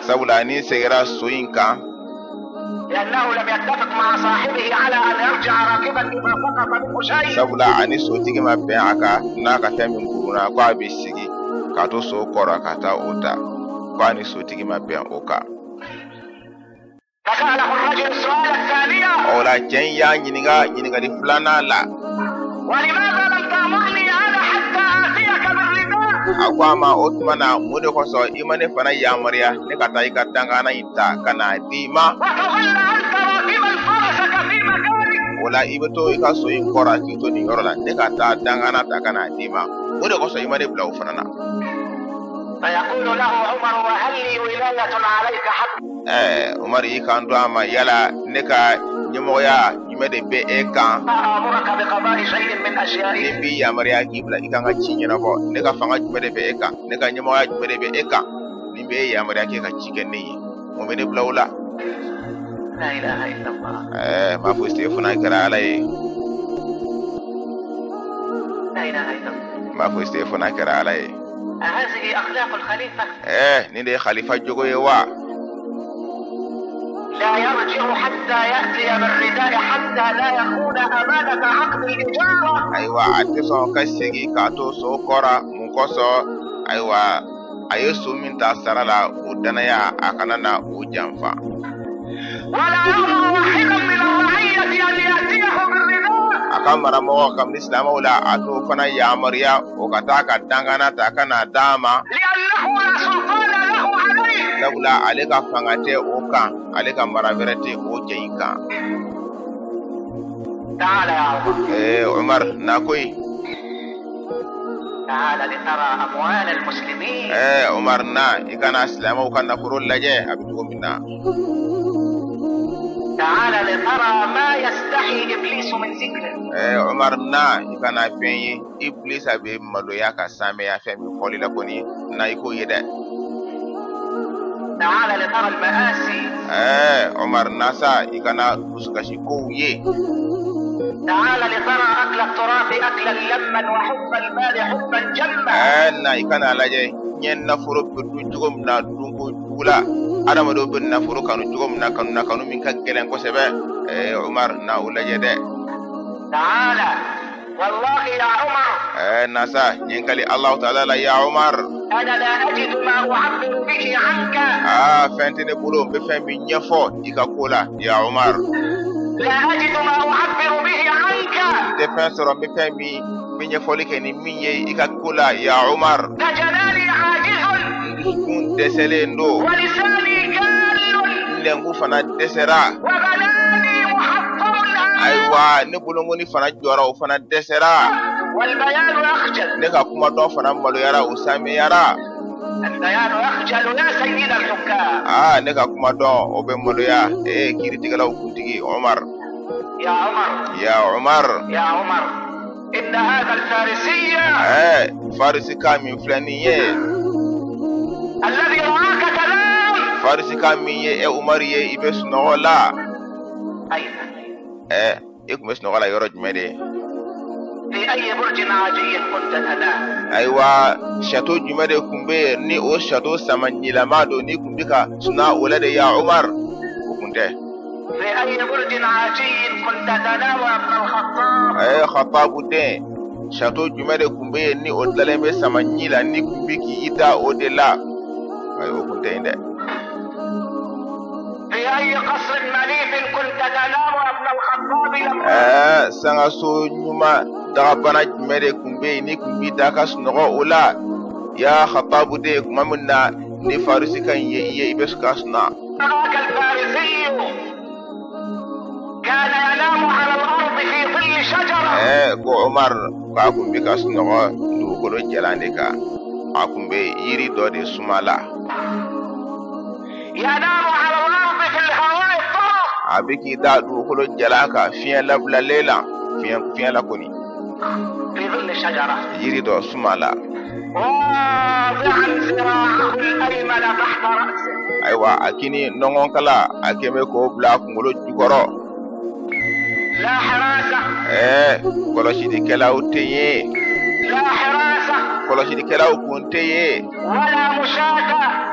Sabula ni n seginna so in kan, sabula ani sotigi ma bɛn a kan n'a ka fɛn min kurunna ko a bɛ segin k'a to so kɔrɔ ka taa o ta, ko ani sotigi ma bɛn o kan. O la cɛ in y'a ɲininka ɲininkali filanan la. A ko a ma, o tuma na mun de kosɔn i ma ne fana yamaruya ne ka taa i ka dangana in ta ka n'a di i ma? O la i bɛ to i ka so in kɔrɔ k'i to nin yɔrɔ la, ne ka taa dangana ta ka n'a di i ma. Mun de kosɔn i ma ne bila o fana na? Umaru y'i kanto a ma, yala ne ka ɲɛmɔgɔya jumɛn de bɛ e kan? Ni n b'i yamaruya k'i bila i kan ka ci ɲɛnabɔ, ne ka fanga jumɛn de bɛ e kan? Ne ka ɲɛmɔgɔya jumɛn de bɛ e kan? Ni n bɛ e yamaruya k'e ka ci kɛ ne ye, mun bɛ ne bila o la? M'a fɔ se fana kɛra Ala ye. M'a fɔ se fana kɛra Ala ye. Nin de ye khalifa jogo ye wa? لا يرجع حتى يأتي بالرداء حتى لا يخون أمانة عقد الإجارة. Ayiwa, a tɛ sɔn ka segin k'a to so kɔrɔ mun kosɔn? Ayiwa, a ye so min ta sara la, o danaya a kana na o janfa. ولا يأمر واحدا من الرعية أن يأتيه بالرداء. A ka maramɔgɔ kabini silamɛw la, a t'o fana yamaruya o ka taa ka dangana ta ka na d'a ma. لأنه لا سلطان له عليه. Sabula ale ka fanga tɛ o kan, ale ka mara wɛrɛ tɛ o cɛ in kan. تعال يا عمر. Umar na koyi. تعال لترى أموال المسلمين. Umar na, i kana silamɛw ka nafolo lajɛ a bɛ cogo min na. تعال لترى ما يستحي إبليس من ذكره. Umar na, i kana fɛn ye Ibilisa bɛ maloya ka sanmɛya fɛn min fɔli la kɔni, na i k'o ye dɛ. تعال لترى المآسي. Umar na sa, i kana dusukasi kow ye. تعال لترى أكل التراث أكلا لما وحب المال حبا جما. Na i kana lajɛ diɲɛ nafolo bɛ dun cogo min na dunko jugu la, adamadenw bɛ nafolo kanu cogo min na, kanu na kanu min ka gɛlɛn kosɛbɛ. Umar, na o lajɛ dɛ. تعال والله يا عمر. Nasa n ye n kali Alahu taala la ya Umar. أنا لا أجد ما أعبر به عنك. Aa, fɛn tɛ ne bolo n bɛ fɛn min ɲɛfɔ i ka ko la ya Umar. لا أجد ما أعبر به عنك. N tɛ fɛn sɔrɔ n bɛ fɛn min n bɛ ɲɛfɔli kɛ ni min ye i ka ko la ya Umar. فجلالي عاجز. N dusukun dɛsɛlen don. ولساني كال. N lɛnku fana dɛsɛra. وبناني محطم. Ayiwa, ne bolongoni fana jɔra, o fana dɛsɛra. والبيان يخجل. Ne ka kuma dɔn fana maloyara, o samiyara. البيان يخجل يا سيد الحكام. Aa, ne ka kuma dɔn o bɛ maloya, ee kiiritigɛlaw kuntigi Umar. يا عمر. Ya Umar. يا عمر، إن هذا الفارسي Farisika min filɛ nin ye الذي رآك تنام. Farisika min ye e Umar ye i bɛ sunɔgɔ la. أين؟ I kun bɛ sunɔgɔ la yɔrɔ jumɛn de? في أي برج عاجي كنت تنام؟ Ayiwa, sato jumɛn de kun bɛ yen ni o sato sama ɲilama don ni kun bɛ ka suna o la de ya Umar? O kun tɛ. في أي برج عاجي كنت تنام يا ابن الخطاب؟ Khatabu den, sato jumɛn de kun bɛ yen ni o tilalen bɛ sama ɲi la ni kun bɛ k'i da o de la? Ayi, o kun tɛ yen dɛ. في أي قصر مليف كنت تنام يا ابن الخطاب لما Sangaso ɲuman dagabana jumɛn de kun bɛ yen ni kun b'i da ka sunɔgɔ o la ya Khatabu den, tuma min na ni Farisika in ye i ye i bɛ ka sunɔgɔ? رآك الفارسي كان ينام على الأرض في ظل شجرة. Ko Umar k'a kun bɛ ka sunɔgɔ dugukolo jalan de kan, a kun bɛ yiri dɔ de suma la. ينام على الأرض في الهواء الطلق. A bɛ k'i da dugukolo jalan kan fiɲɛ labilalen la, fiɲɛ la kɔni. في ظل شجرة. Yiri dɔ suma la. واضعا ذراعه الأيمن تحت رأسه. Ayiwa, a kini nɔngɔnkala a kɛn bɛ k'o bila a kunkolo jukɔrɔ. لا حراسة. Kɔlɔsilikɛlaw tɛ yen. لا حراسة. Kɔlɔsilikɛlaw kun tɛ yen. ولا مشاة.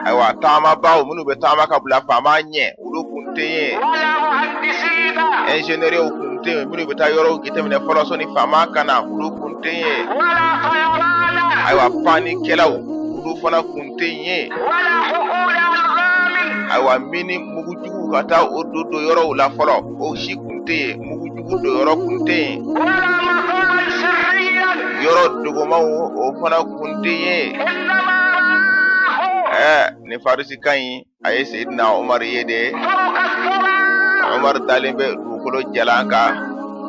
Ayiwa, taamabaaw minnu bɛ taama ka bila faama ɲɛ, olu kun tɛ yen. ولا مهندسين. Ingénieurw kun tɛ yen minnu bɛ taa yɔrɔw jateminɛ fɔlɔ sɔnni faama ka na, olu kun tɛ yen. ولا طيران. Ayiwa, pannikɛlaw olu fana kun tɛ yen. ولا حقول ألغام. Ayiwa, mini mugujugu ka taa o don don yɔrɔw la fɔlɔ, o si kun tɛ yen, mugujugu don yɔrɔ kun tɛ yen. ولا مطارا سريا. Yɔrɔ dogomanw o fana kun tɛ yen. إنما رآه Nin Farisika in a ye Seyidina Umar ye de. فوق الثرى. Umar dalen bɛ dugukolo jalan kan.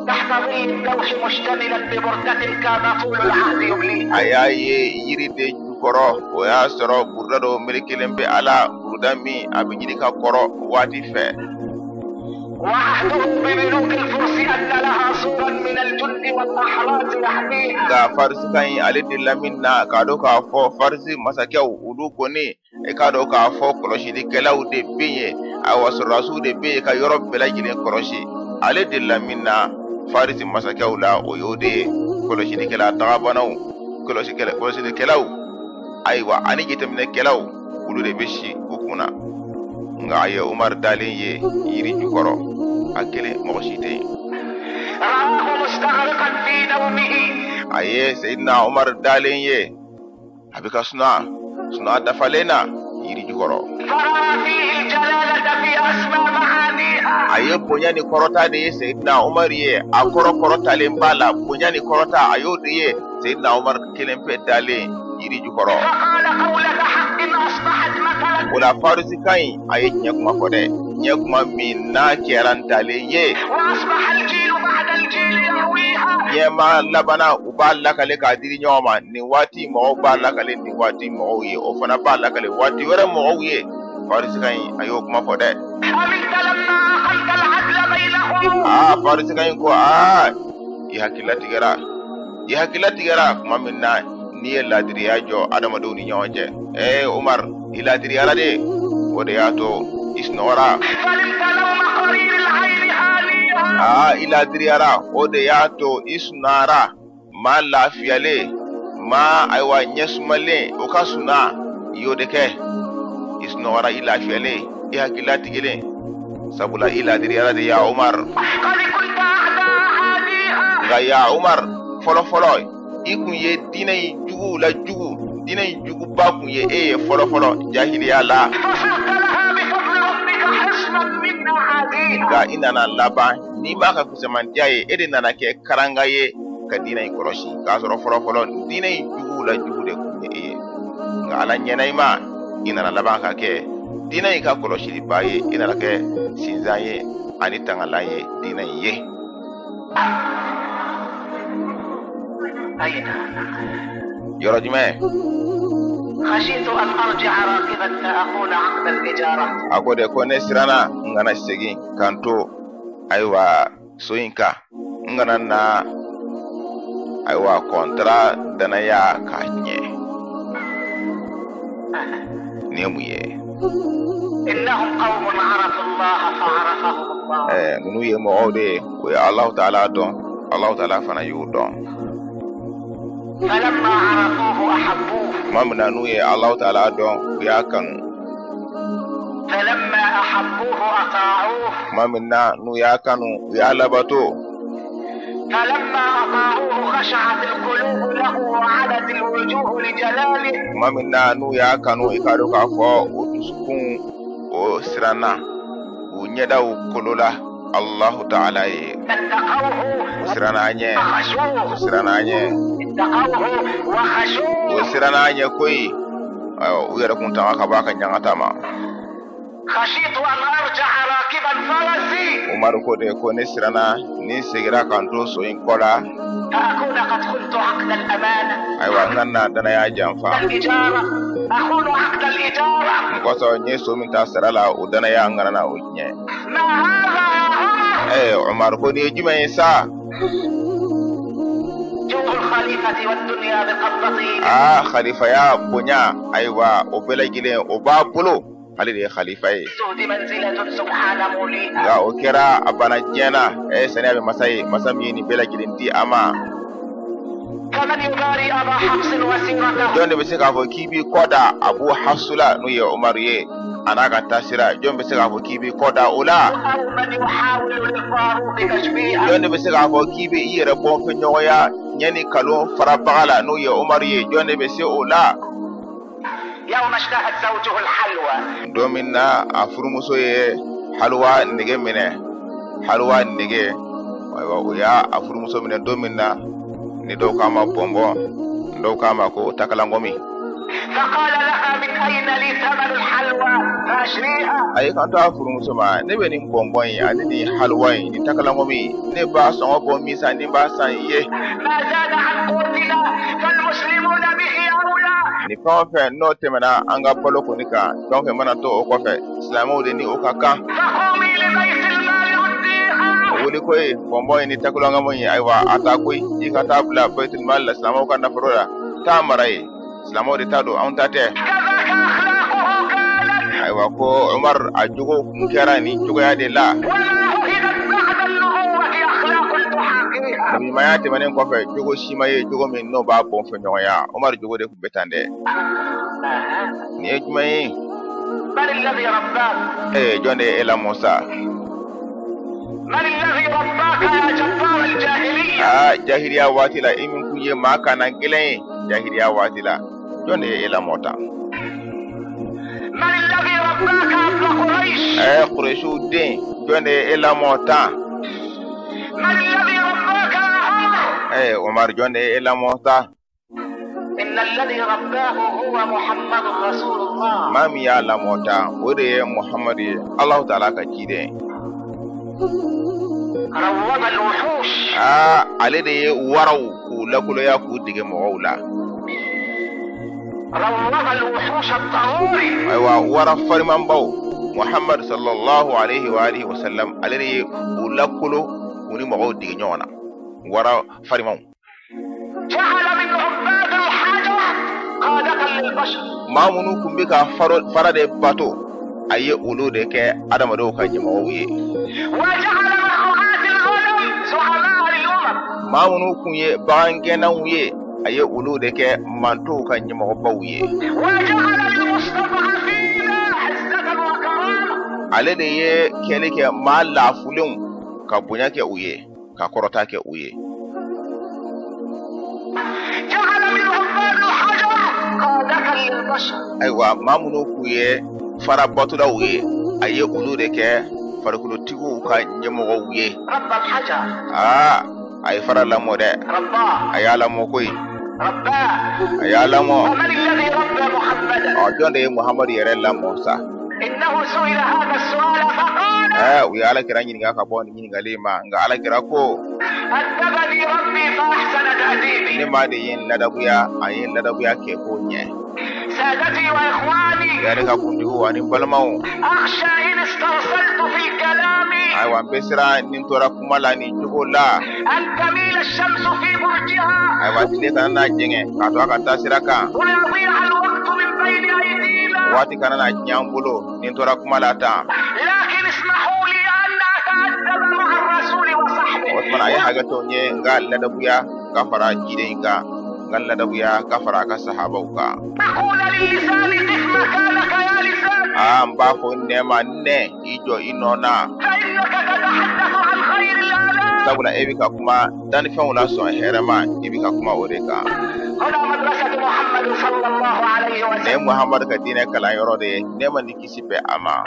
تحت ظل اللوح مشتملا ببردة كان طول العهد يبليه. A y'a ye yiri de jukɔrɔ, o y'a sɔrɔ buruda dɔ melekelen bɛ a la, buruda min a bɛ ɲini ka kɔrɔ waati fɛ. وعهده بملوك الفرس أن لها صورا من الجند والأحراز يحميها. Nka Farisika in ale delila min na k'a dɔn k'a fɔ Farisi masakɛw olu kɔni, i k'a dɔn k'a fɔ kɔlɔsilikɛlaw de bɛ yen, ayiwa, sɔrɔdasiw de bɛ yen ka yɔrɔ bɛɛ lajɛlen kɔlɔsi. Ale delila min na Farisi masakɛw la, o y'o de ye, kɔlɔsilikɛla tagabanaw, kɔlɔsilikɛlaw, ayiwa, ani jateminɛkɛlaw, olu de bɛ si u kunna. Nka a ye Umar dalen ye yiri jukɔrɔ, a kelen, mɔgɔ si tɛ yen. رآه مستغرقا في نومه. A ye Seyidina Umar dalen ye a bɛ ka sunɔgɔ sunɔgɔ dafalen na yiri jukɔrɔ. فرأى فيه الجلالة في أسمى معانيها. A ye bonya ni kɔrɔta de ye Seyidina Umar ye, a kɔrɔ kɔrɔtalen b'a la, bonya ni kɔrɔta a y'o de ye Seyidina Umar kelen pe dalen yiri jukɔrɔ. فقال قولة حق أصبحت مثلا. O la Farisika in a ye tiɲɛ kuma fɔ dɛ, tiɲɛ kuma min n'a kɛra ntalen ye. وأصبح الجيل بعد الجيل يرويها. Ɲɛma labanna u b'a lakale k'a di ɲɔgɔn ma nin waati, mɔgɔw b'a lakale nin waati mɔgɔw ye, o fana b'a lakale waati wɛrɛ mɔgɔw ye. Farisika in a y'o kuma fɔ dɛ. أمنت لما أقمت العدل بينهم. Aa, Farisika in ko aa, i hakili latigɛra, i hakili latigɛra tuma min na n'i ye laadiriya jɔ adamadenw ni ɲɔgɔn cɛ. Umar, i laadiriyara de, o de y'a to i sunɔgɔra. فنمت نوم قرير العين هانيها. Aa, i ladiriyara, o de y'a to i sunara. Maa lafiyalen, maa ayiwa ɲɛsumalen, o ka suna, i y'o de kɛ. I sunɔgɔra, i lafiyalen, i hakili latigɛlen, sabula i ladiriyara de, ya Umar. Nka ya Umar, fɔlɔ fɔlɔ, i kun ye diinɛ in juguw la jugu, diinɛ in juguba kun ye e ye fɔlɔ fɔlɔ jahiliya la. Nka i nana laban n'i m'a ka fisamandiya ye, e de nana kɛ karanga ye ka diinɛ in kɔlɔsi, k'a sɔrɔ fɔlɔ fɔlɔ diinɛ in juguw la jugu de kun ye e ye. Nka Ala ɲɛna i ma, i nana laban ka kɛ diinɛ in ka kɔlɔsiliba ye, i nana kɛ sinzan ye ani tangalan ye diinɛ in ye. Yɔrɔ jumɛn? A ko de ko ne siranna n kana segin ka n to ayiwa so in kan, n kana na ayiwa kɔntara danaya k'a tiɲɛ. Nin ye mun ye? Ninnu ye mɔgɔw de ye, o ye Alahu taala dɔn, Alahu taala fana y'u dɔn. Tuma min na n'u ye Alahu taala dɔn, u y'a kanu. Tuma min na n'u y'a kanu, u y'a labato. Tuma min na n'u y'a kanu, i k'a dɔn k'a fɔ o dusukun o siranna, u ɲɛdaw kolola Allahu ta'ala ye. U siranna a ɲɛ, u siranna a ɲɛ, u siranna a ɲɛ koyi. Ayiwa, u yɛrɛ kun tanga ka bɔ a ka ɲangata ma. Umaru ko de ko ne siranna ni n seginna ka n to so in kɔ la, ayiwa n kana danaya janfa. Mun kosɔn n ye so min ta sara la, o danaya n kana na o tiɲɛ. Umaru ko nin ye jumɛn ye sa? Aa, khalifaya bonya, ayiwa o bɛɛ lajɛlen o b'a bolo, ale de ye khalifa ye. Nka o kɛra a banna diɲɛ na. Saniya bɛ masa ye, masa min ye nin bɛɛ lajɛlen di a ma. Jɔn de bɛ se k'a fɔ k'i b'i kɔ da Abu Hafsu la, n'o ye Umaru ye, a n'a ka taasira? Jɔn bɛ se k'a fɔ k'i b'i kɔ da o la? Jɔn de bɛ se k'a fɔ k'i bɛ i yɛrɛ bɔ fɛnɲɔgɔnya ɲɛ ni kalon farabaga la, n'o ye Umaru ye? Jɔn de bɛ se o la? Don min na a furumuso ye haluwa nege minɛ, haluwa nege, ayiwa o y'a a furumuso minɛ don min na, ni dɔw k'a ma bɔnbɔn, dɔw k'a ma ko takalangɔmi. A y'i kanto a furumuso ma, ne bɛ nin bɔnbɔn in ani nin haluwa in, nin takalangɔmi, ne b'a sɔngɔ bɔ min san, ni n b'a san i ye. Ni fɛn o fɛn n'o tɛmɛna an ka balo kɔni kan, fɛn o fɛn mana to o kɔfɛ, silamɛw de ni o ka kan. Wuli koyi, bɔnbɔn in ni takalangɔmi in, ayiwa a ta koyi, i ka taa bila bayitulmali la, silamɛw ka nafolo la, taa mara ye, silamɛw de ta don, anw ta tɛ. Ayiwa ko Umar a jogo kun kɛra nin cogoya de la. Nabiɲumanya tɛmɛnen kɔfɛ, jogo si ma ye jogo min n'o b'a bɔn fɛnɲɔgɔnya. Umar jogo de kun bɛ tan dɛ. Nin ye jumɛn ye? Jɔn de ye e lamɔ sa? Aa, jahiliya waati la, i min kun ye maa kana gɛlɛn ye jahiliya waati la, jɔn de ye e lamɔ tan? Kuresiw den, jɔn de ye e lamɔ tan? Umar, jɔn de ye e lamɔ tan? Maa min y'a lamɔ tan, o de ye Muhamadu ye, Alahu taala ka ciden. Aa, ale de ye waraw k'u lakoloya k'u dege mɔgɔw la. Ayiwa wara farimanbaw, Muhamadu sallallahu alaihi wa alihi wa sallam, ale de ye u lakolo k'u ni mɔgɔw dege ɲɔgɔn na, wara farimanw. Maa minnu kun bɛ ka fara de bato, a ye olu de kɛ adamadenw ka ɲɛmɔgɔw ye. Maa minnu kun ye bagangɛnnaw ye, a ye olu de kɛ mantow ka ɲɛmɔgɔbaw ye. Ale de ye kɛli kɛ maa laafulenw ka bonya kɛ u ye, ka kɔrɔta kɛ u ye. Ayiwa, maa minnu k'u ye farabatolaw ye, a ye olu de kɛ farikolotigiw ka ɲɛmɔgɔw ye. Aa, a ye fara lamɔ dɛ, a y'a lamɔ koyi, a y'a lamɔ. Ɔ, jɔn de ye Muhamadu yɛrɛ lamɔ sa? U ye Alakira ɲininka ka bɔ nin ɲininkali ma, nka Alakira ko, ne ma de ye n ladabuya, a ye n ladabuya kɛ ko ɲɛ. Yɛrɛ ka kuntigiw ani balimaw, ayiwa, n bɛ siran ni n tora kuma la nin cogo la. Ayiwa, tile kana n'a jɛngɛ k'a to a ka taa sira kan. Waati kana na tiɲɛ an bolo ni n tora kuma la tan. O tuma a ye hakɛ to n ye n ka ladabuya ka fara ciden in kan, n ka ladabuya ka fara a ka sahabaw kan. Aa, n b'a fɔ nɛ ma, nɛ, i jɔ i nɔ na, sabula e bɛ ka kuma dannifɛnw la sɔn hɛrɛ ma, i bɛ ka kuma o de kan. Nin ye Muhamadu ka diinɛ kalanyɔrɔ de ye, nɛɛma ni kisi bɛ a ma.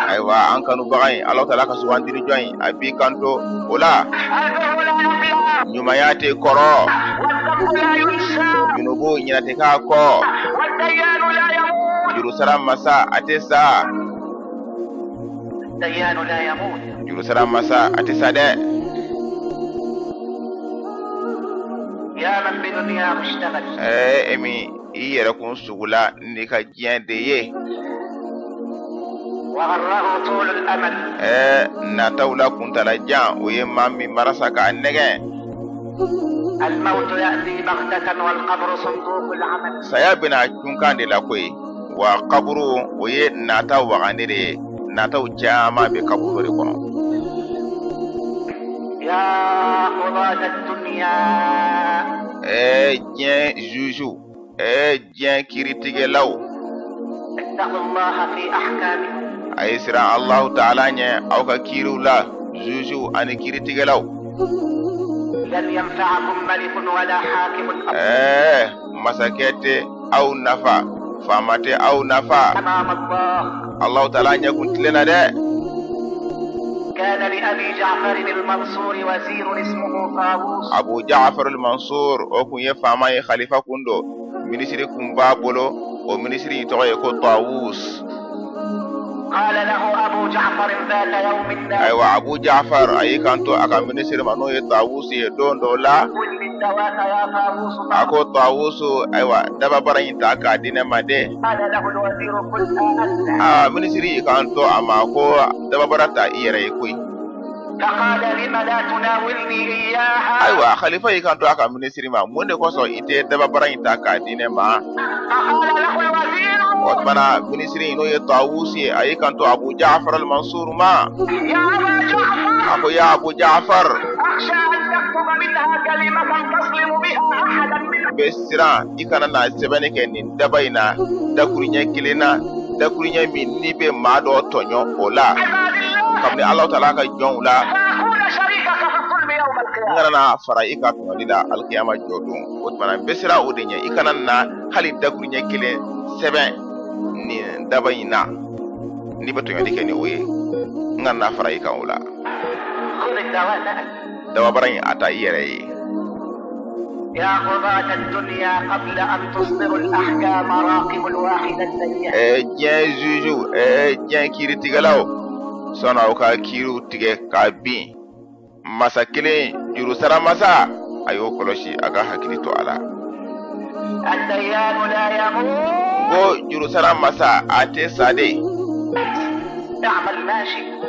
Ayiwa, an kanubaga in, Ala taala ka sugandili jɔn in, a b'i kanto o la, ɲumanya tɛ kɔrɔ, junubu ɲinɛ tɛ k'a kɔ, jurusara masa a tɛ sa, jurusara masa a tɛ sa dɛ. E min i yɛrɛ kun sugula n'i ka diɲɛ de ye. Nataw la kuntalajan, o ye maa min marasa k'a nɛgɛn. Saya bɛna cunkan de la koyi, wa kaburu o ye nata wagande de ye, nataw caman bɛ kaburu de kɔnɔ. Diɲɛ juju, diɲɛ kiiritigɛlaw, a ye siran Alahu taala ɲɛ aw ka kiiriw la, juju ani kiiritigɛlaw. Masakɛ tɛ aw nafa, faama tɛ aw nafa. Alahu taala ɲɛ kun tilenna dɛ. Abu Ja'far al-Mansur, o kun ye faama ye, khalifa kun don, minisiri kun b'a bolo, o minisiri in tɔgɔ ye ko Tawus. Ayiwa, Abu Ja'far a y'i kanto a ka minisiri ma, n'o ye Tawus ye, don dɔ la, a ko Tawus, ayiwa, dababara in ta k'a di ne ma dɛ. Aa, minisiri y'i kanto a ma ko dababara ta i yɛrɛ ye koyi. Ayiwa, khalifa y'i kanto a ka minisiri ma, mun de kosɔn i tɛ dababara in ta k'a di ne ma? O tuma na minisiri in, n'o ye Tawus ye, a y'i kanto Abu Ja'far al-Mansur ma. A ko ya Abu Ja'far, n bɛ siran i kana na sɛbɛnni kɛ nin daba in na dakuruɲɛ kelen na, dakuruɲɛ min n'i bɛ maa dɔ tɔɲɔ o la kabini Alahu taala ka jɔnw la, n kana na fara i ka tɔɲɔli la alikiyama jɔ don. O tuma na n bɛ siran o de ɲɛ, i kana na hali dakuruɲɛ kelen sɛbɛn nin daba in na n'i bɛ tɔɲɔli kɛ ni o ye, n kana na fara i kan o la. Dababara in a ta i yɛrɛ ye. Diɲɛ juju, diɲɛ kiiritigɛlaw, sɔnni aw ka kiiriw tigɛ k'a bin masa kelen jurusara masa, a y'o kɔlɔsi, a ka hakili to a la. Ko jurusara masa a tɛ sa de.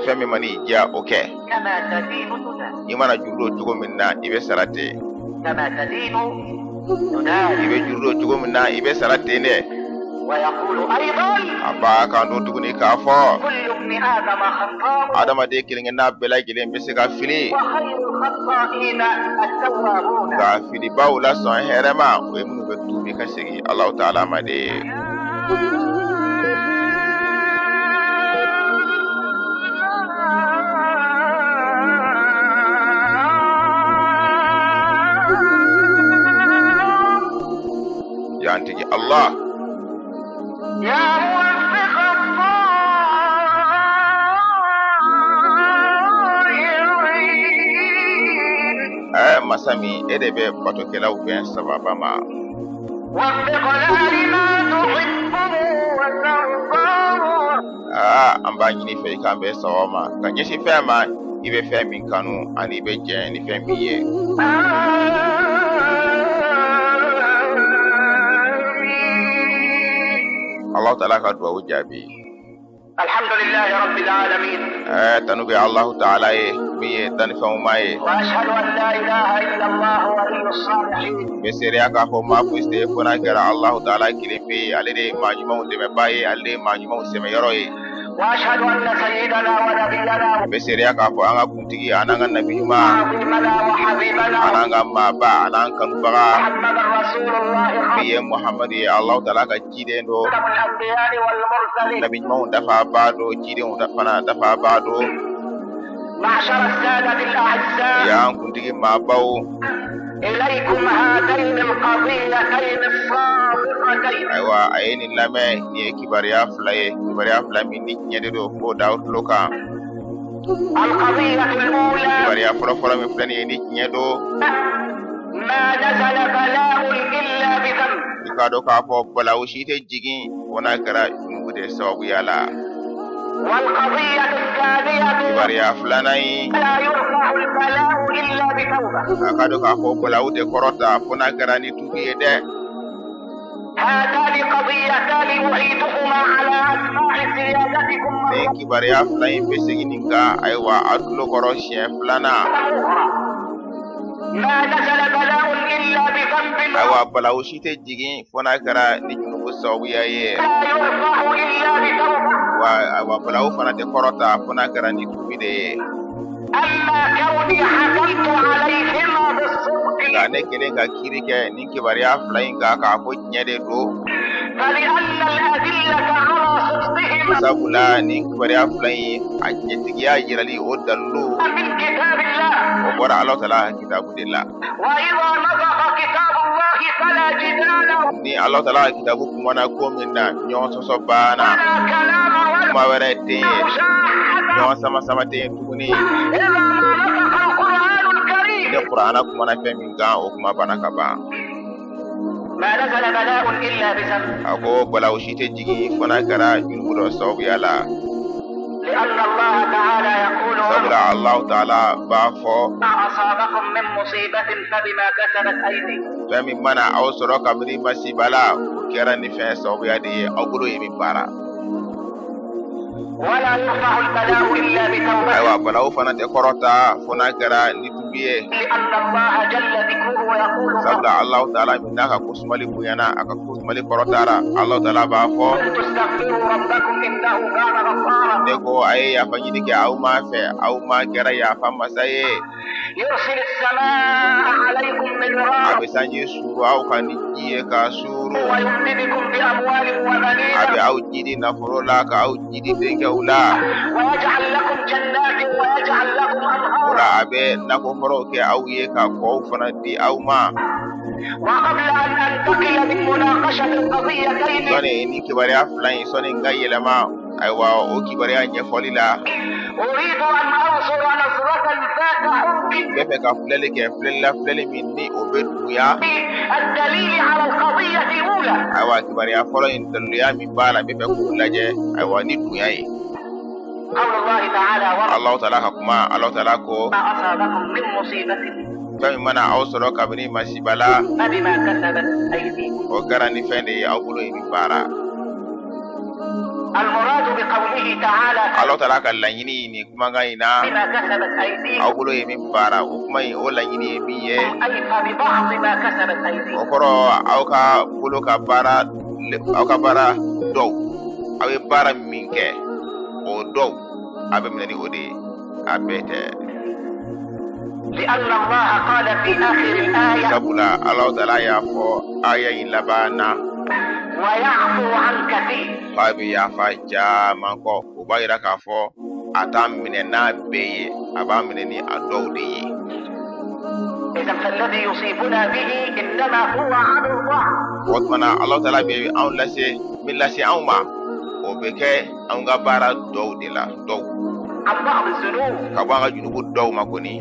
Fɛn min man'i diya o kɛ. I mana juru don cogo min na, i bɛ sara ten. I bɛ juru don cogo min na, i bɛ sara ten dɛ. ويقول أيضا A b'a kan don tuguni k'a fɔ كل ابن آدم خطاء adamaden kelen-kelenna bɛɛ lajɛlen bɛ se ka fili وخير الخطائين التوابون nka filibaw lasɔn hɛrɛ ma o ye minnu bɛ tuubi ka segin Alahu taala ma de ye. Yantigi Allah يا موفق الطائعين Masa min e de bɛ batokɛlaw bɛn sababa ma وفقنا لما تحبه وترضاه aa an b'a ɲini fɛ i k'an bɛn sababa ma ka ɲɛsin fɛn ma i bɛ fɛn min kanu ani i bɛ jɛn ni fɛn min ye. آمين Alahu taala ka duwawu jaabi. الحمد لله رب العالمين Tanu bɛ Alahu taala ye min ye dannifɛnw ma ye. وأشهد أن لا إله إلا الله ولي الصالحين N bɛ seereya k'a fɔ maa foyi tɛ yen fo n'a kɛra Alahu taala kelen pe ye ale de ye maa ɲumanw dɛmɛbaa ye ale de ye maa ɲumanw sɛmɛyɔrɔ ye. وأشهد أن سيدنا ونبينا N bɛ seereya k'a fɔ an ka kuntigi an n'an ka nabi ɲuman وعظيمنا وحبيبنا an n'an ka maaba an n'an kanubaga محمد رسول الله min ye Muhamadu ye Alahu taala ka ciden don خاتم الأنبياء والمرسلين nabi ɲumanw dafabaa don cidenw fana dafabaa don معشر السادة الأعزاء y'an kuntigi maabaw إليكم هاتين القضيتين الصادقتين ayiwa a ye nin lamɛn nin ye kibaruya fila ye kibaruya fila min ni tiɲɛ de don k'o da aw tulo kan القضية الأولى kibaruya fɔlɔfɔlɔ min filɛ nin ye ni tiɲɛ don ما نزل بلاء إلا بذنب i k'a dɔn k'a fɔ balawu si tɛ jigin fo n'a kɛra junubu de sababuya la والقضية الثانية kibaruya filanan in لا يرفع البلاء إلا بتوبة a k'a dɔn k'a fɔ balawu tɛ kɔrɔta fo n'a kɛra ni tuubi ye dɛ هاتان قضيتان أعيدهما على أسماع سيادتكم nin مرة kibaruya fila in bɛ segin nin kan ayiwa a tulo kɔrɔ siɲɛ filanan أخرى ما نزل بلاء إلا بذنب ayiwa balawu si tɛ jigin fo n'a kɛra ni junubu sababuya ye لا يرفع إلا بتوبة wa ayiwa balawu fana tɛ kɔrɔta fo n'a kɛra ni tuubi de ye أما كوني حكمت عليهما بالصدق nka ne kelen ka kiiri kɛ nin kibaruya fila in kan k'a fɔ tiɲɛ de don فلأن الأدلة على صدقهما sabula nin kibaruya fila in a tiɲɛtigiya yirali o dalilu من كتاب الله o bɔra Alahu taala ka kitabu de la وإذا نطق كتاب الله فلا جدال ni Alahu taala ka kitabu kumana ko min na ɲɔgɔn sɔsɔ banna ولا كلام ولا kuma wɛrɛ tɛ yen مشاحة ɲɔgɔn sama sama tɛ yen tuguni إذا ما نطق القرآن ni الكريم kurana kumana fɛn min kan o kuma banna ka ban ما نزل بلاء إلا بذنب a ko balawu si tɛ jigin fo n'a kɛra jurumu dɔ sababuya la لأن الله تعالى يقول sabula Alahu taala b'a fɔ ما أصابكم من مصيبة فبما كسبت أيديكم fɛn min mana aw sɔrɔ kabini masiba la o kɛra ni fɛn sababuya de ye aw bolo ye min baara ولا يرفع البلاء إلا بتوبة ayiwa balawu fana tɛ kɔrɔta fo n'a kɛra ni tubi ye لأن الله جل ذكره يقول sabula Alahu taala min n'a ka kosumali bonyana a ka kosumali kɔrɔtara Alahu taala b'a fɔ قلت استغفروا ربكم إنه كان غفارا ne ko a ye yafa ɲini kɛ aw ma fɛ aw ma kɛra yafa masa ye يرسل السماء عليكم a مدرارا bɛ sanji suuru aw kan ni ji ye k'a suuru ويمددكم بأموال a bɛ وبنين aw jidi nafolo la ka aw jidi denkɛw la ويجعل لكم جنات ويجعل لكم o أنهارا la a bɛ nakɔforow kɛ aw ye ka kɔw fana di aw ma وقبل أن أنتقل من مناقشة القضيتين sɔni ni kibaruya fila in sɔni n ka yɛlɛma ayiwa o kibaruya ɲɛfɔli la أريد أن أنظر نظرة ذات عمق n bɛ fɛ ka filɛli kɛ filɛli la filɛli min ni o bɛ dunya الدليل على القضية الأولى ayiwa kibaruya fɔlɔ in daliluya min b'a la n bɛ fɛ k'o lajɛ ayiwa ni dunya ye قول الله تعالى وما Alahu taala ka kuma Alahu taala ko أصابكم من مصيبة fɛn min mana aw sɔrɔ kabini masiba la فبما كسبت أيديكم o kɛra ni fɛn de ye aw bolo ye min baara المراد بقوله تعالى Alahu taala ka laɲini nin kumakan in na بما كسبت أيديكم aw bolo ye min baara o kuma in o laɲini ye min ye أي فببعض ما كسبت o أيديكم kɔrɔ aw ka bolo ka baara aw ka baara dɔw, aw ye baara min kɛ o dɔw a bɛ minɛ ni o de ye, a bɛɛ tɛ. لأن الله قال في آخر الآية Sabula Alahu Taala y'a fɔ aya in laban na ويعفو عن كثير. K'a bɛ yafa caman kɔ. O b'a yira k'a fɔ a t'a minɛ n'a bɛɛ ye, a b'a minɛ ni a dɔw de ye. إذا فالذي يصيبنا به إنما هو عن الضعف. O tuma na Alahu Taala bɛ anw lase min lase anw ma, o bɛ kɛ anw ka baara dɔw de la, dɔw عن بعض الذنوب ka bɔ an ka junubu dɔw ma kɔni.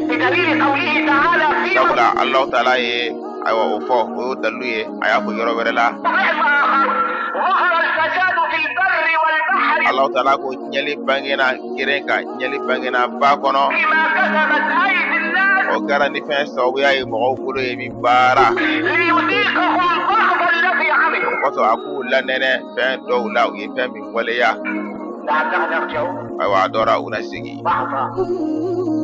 بدليل قوله تعالى في Sabula Alahu Taala ye ayiwa o fɔ, o y'o dalilu ye, a y'a fɔ yɔrɔ wɛrɛ la. موضع آخر ظهر الفساد في البر والبحر Alahu Taala ko tiɲɛli bangena geren kan, tiɲɛli bangena ba kɔnɔ. بما كسبت أيدي الناس O kɛra ni fɛn sababuya ye mɔgɔw bolo ye min baara. ليذيقهم بعض الذي عملوا O kosɔn a k'u lanɛnɛ fɛn dɔw la, u ye fɛn min waleya. لعلهم يرجعون Ayiwa a dɔra u na segin. بعضا.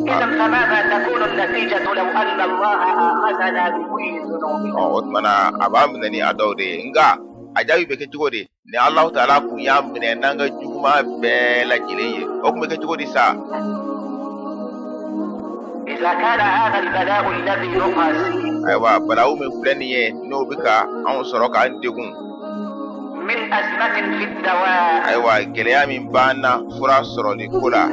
إذا فماذا تكون النتيجة لو أن الله آخذنا بكل ذنوبنا؟ Ɔ, o tuma na a b'a minɛ ni a dɔw de ye, nka a jaabi bɛ kɛ cogo di ni Alahu Taala kun y'a minɛ n'an ka juguman bɛɛ lajɛlen ye, o kun bɛ kɛ cogo di sa? إذا كان هذا البلاء الذي نقاسيه Ayiwa balawu min filɛ nin ye, n'o bɛ ka anw sɔrɔ k'an degun, من أزمة في الدواء ayiwa gɛlɛya min b'an na fura sɔrɔli ko la,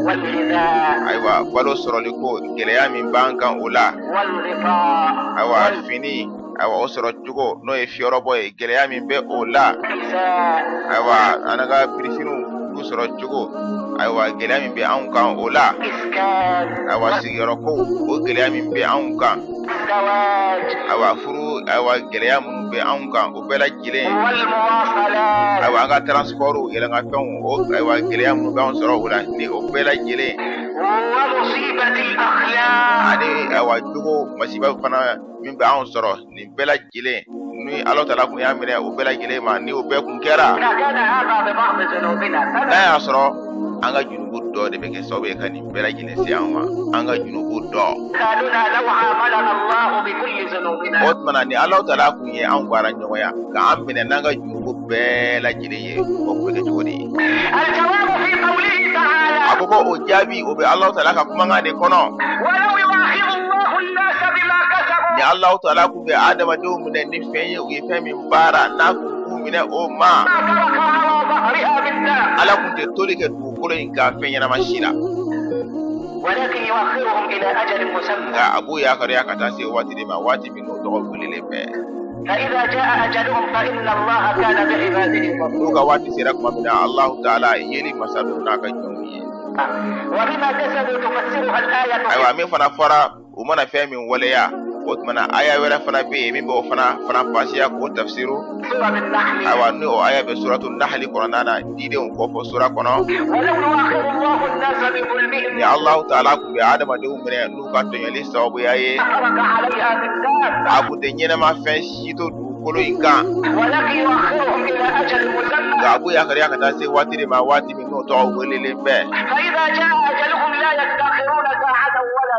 والغذاء ayiwa balo sɔrɔli ko gɛlɛya min b'an kan o la, والغطاء ayiwa fini, ayiwa o sɔrɔ cogo n'o ye fiyɔrɔbɔ ye, gɛlɛya min bɛ o la, والكساء ayiwa an ka birifiniw olu sɔrɔ cogo, ayiwa gɛlɛya min bɛ anw kan o la, والإسكان ayiwa sigiyɔrɔ ko o gɛlɛya min bɛ anw kan, والزواج ayiwa furu, ayiwa gɛlɛya minnu bɛ anw kan o bɛɛ lajɛlen, والمواصلات ayiwa an ka transport yɛlɛnkanfɛnw o ayiwa gɛlɛya minnu b'anw sɔrɔ o la ni o bɛɛ lajɛlen, ومصيبة الأخلاق ani ayiwa jogo masiba fana min bɛ anw sɔrɔ nin bɛɛ lajɛlen, ni Alahu Taala kun y'a minɛ o bɛɛ lajɛlen ma, ni o bɛɛ kun kɛra, إذا كان هذا ببعض ذنوبنا n'a فما y'a sɔrɔ an ka junubu dɔ de bɛ kɛ sababu ye ka nin bɛɛ lajɛlen se anw ma, an ka junubu dɔ. بالنا لو عاملنا الله بكل ذنوبنا؟ O tuma na ni Alahu Taala kun ye anw baara ɲɔgɔnya k'an minɛ n'an ka junubu bɛɛ lajɛlen ye, o kun bɛ kɛ cogo di? الجواب في قوله تعالى A ko ko o jaabi o bɛ Alahu Taala ka kumakan de kɔnɔ. ولو يؤاخذ الله الناس بما كسبوا Ni Alahu Taala kun bɛ adamadenw minɛ ni fɛn ye, u ye fɛn min baara, n'a kun b'u minɛ o ma, ما ترك على ظهرها من دابة Ala kun tɛ toli kɛ dugukolo in kan fɛn ɲɛnama si la. ولكن يؤخرهم إلى أجل مسمى Nka a b'u yakariya ka taa se waati de ma, waati min n'o tɔgɔ welelen bɛ. فإذا جاء أجلهم فإن الله كان بعباده N'u بصيرا. ka waati sera tuma min na, Alahu Taala yeli masa don n'a ka jɔnw ye. وبما كسبوا تفسرها الآية Ayiwa min fana fɔra u mana fɛn min waleya, o tuma na aya wɛrɛ fana bɛ yen min b'o fana faranfasiya k'o tafsiru. في سورة النحل Ayiwa ni o aya bɛ suratu Nahali kɔnɔna na, didenw kɔfɔ sura kɔnɔ. ولو يؤاخذ الله الناس بظلمهم Ni Alahu Taala kun bɛ adamadenw minɛ n'u ka tɔɲɔli sababuya ye, ما ترك عليها من دابة a kun tɛ ɲɛnɛma fɛn si to dugukolo in kan. ولكن يؤخرهم إلى أجل مسمى Nka a b'u yakariya ka taa se waati de ma, waati min n'o tɔgɔ welelen bɛ. فإذا جاء أجلهم لا يستأخرون ساعة ولا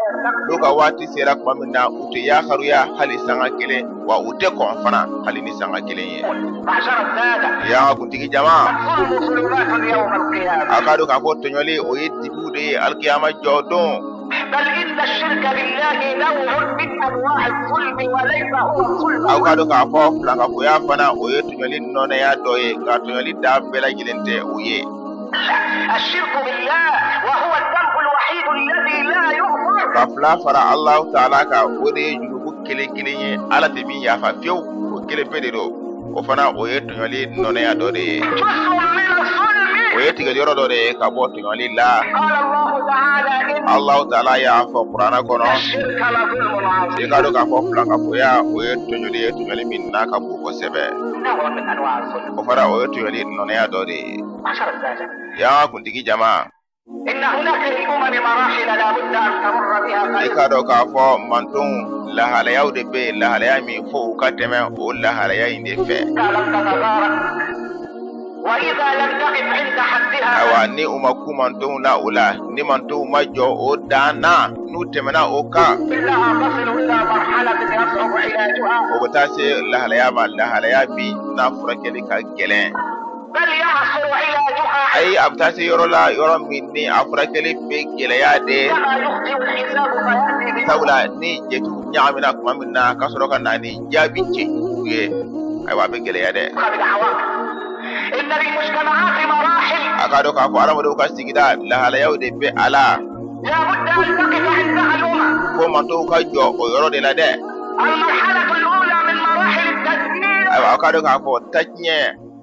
N'u يستقدمون ka waati sera tuma min na, u tɛ yakaruya hali sanga kelen, wa u tɛ kɔn fana hali ni sanga kelen ye. معشر السادة Y'an ka kuntigi jama, الظلم ظلمات يوم القيامة a k'a dɔn k'a fɔ tɔɲɔli o ye dibiw de ye alikiyama jɔ don. بل إن الشرك بالله نوع من أنواع الظلم وليس هو الظلم Aw k'a dɔn k'a fɔ filankafoya fana o ye tɔɲɔli nɔnɛya dɔ ye, nka tɔɲɔli da bɛɛ lajɛlen tɛ o ye. الشرك بالله وهو الذنب الوحيد الذي لا يغفر Ka fila fara Alahu Taala kan, o de ye jurumu kelen kelen ye Ala tɛ min yafa fiyewu, o kelen pe de don. O fana o ye tɔɲɔli nɔnɛya dɔ de ye. جزء من O الظلم ye tigɛli yɔrɔ dɔ de ye ka bɔ tɔɲɔli la. قال الله تعالى إن Alahu Taala y'a fɔ kuranɛ kɔnɔ, الشرك لظلم i عظيم k'a dɔn k'a fɔ filankafoya o ye tɔɲɔli ye, tɔɲɔli min n'a ka bon kosɛbɛ. نوع من أنواع الظلم O fana o ye tɔɲɔli nɔnɛya dɔ de ye. معشر السادة Y'an ka kuntigi jama, إن هناك للأمم مراحل لا بد أن تمر بها i k'a dɔn k'a fɔ mantonw lahalayaw de bɛ yen, lahalaya min fo u ka tɛmɛ o lahalaya in de fɛ. إذا لم تتبارك وإذا لم تقف عند حدها Ayiwa, ni u ma ku mantonw la o la, ni mantonw ma jɔ o dan na, n'u tɛmɛna o kan, إنها تصل إلى مرحلة يصعب علاجها. o bɛ taa se lahalaya ma, lahalaya min n'a furakɛli ka gɛlɛn. بل يعصر علاجها Ayi, a bɛ taa se yɔrɔ la, yɔrɔ min ni a furakɛli bɛ gɛlɛya de, عندما يخطئ الحساب فيأتي sabula ni jatiw ɲagamina tuma min na ka sɔrɔ ka na ni jaabi cɛjugu ye, ayiwa, a bɛ gɛlɛya dɛ. بنسخة بالعواقب. إن للمجتمعات مراحل A k'a dɔn k'a fɔ adamadenw ka sigida lahalayaw de bɛ a la لا بد أن تقف عندها الأمم. fo mantow ka jɔ o yɔrɔ de la dɛ. المرحلة الأولى من مراحل التدمير Ayiwa, a k'a dɔn k'a fɔ taɲɛ,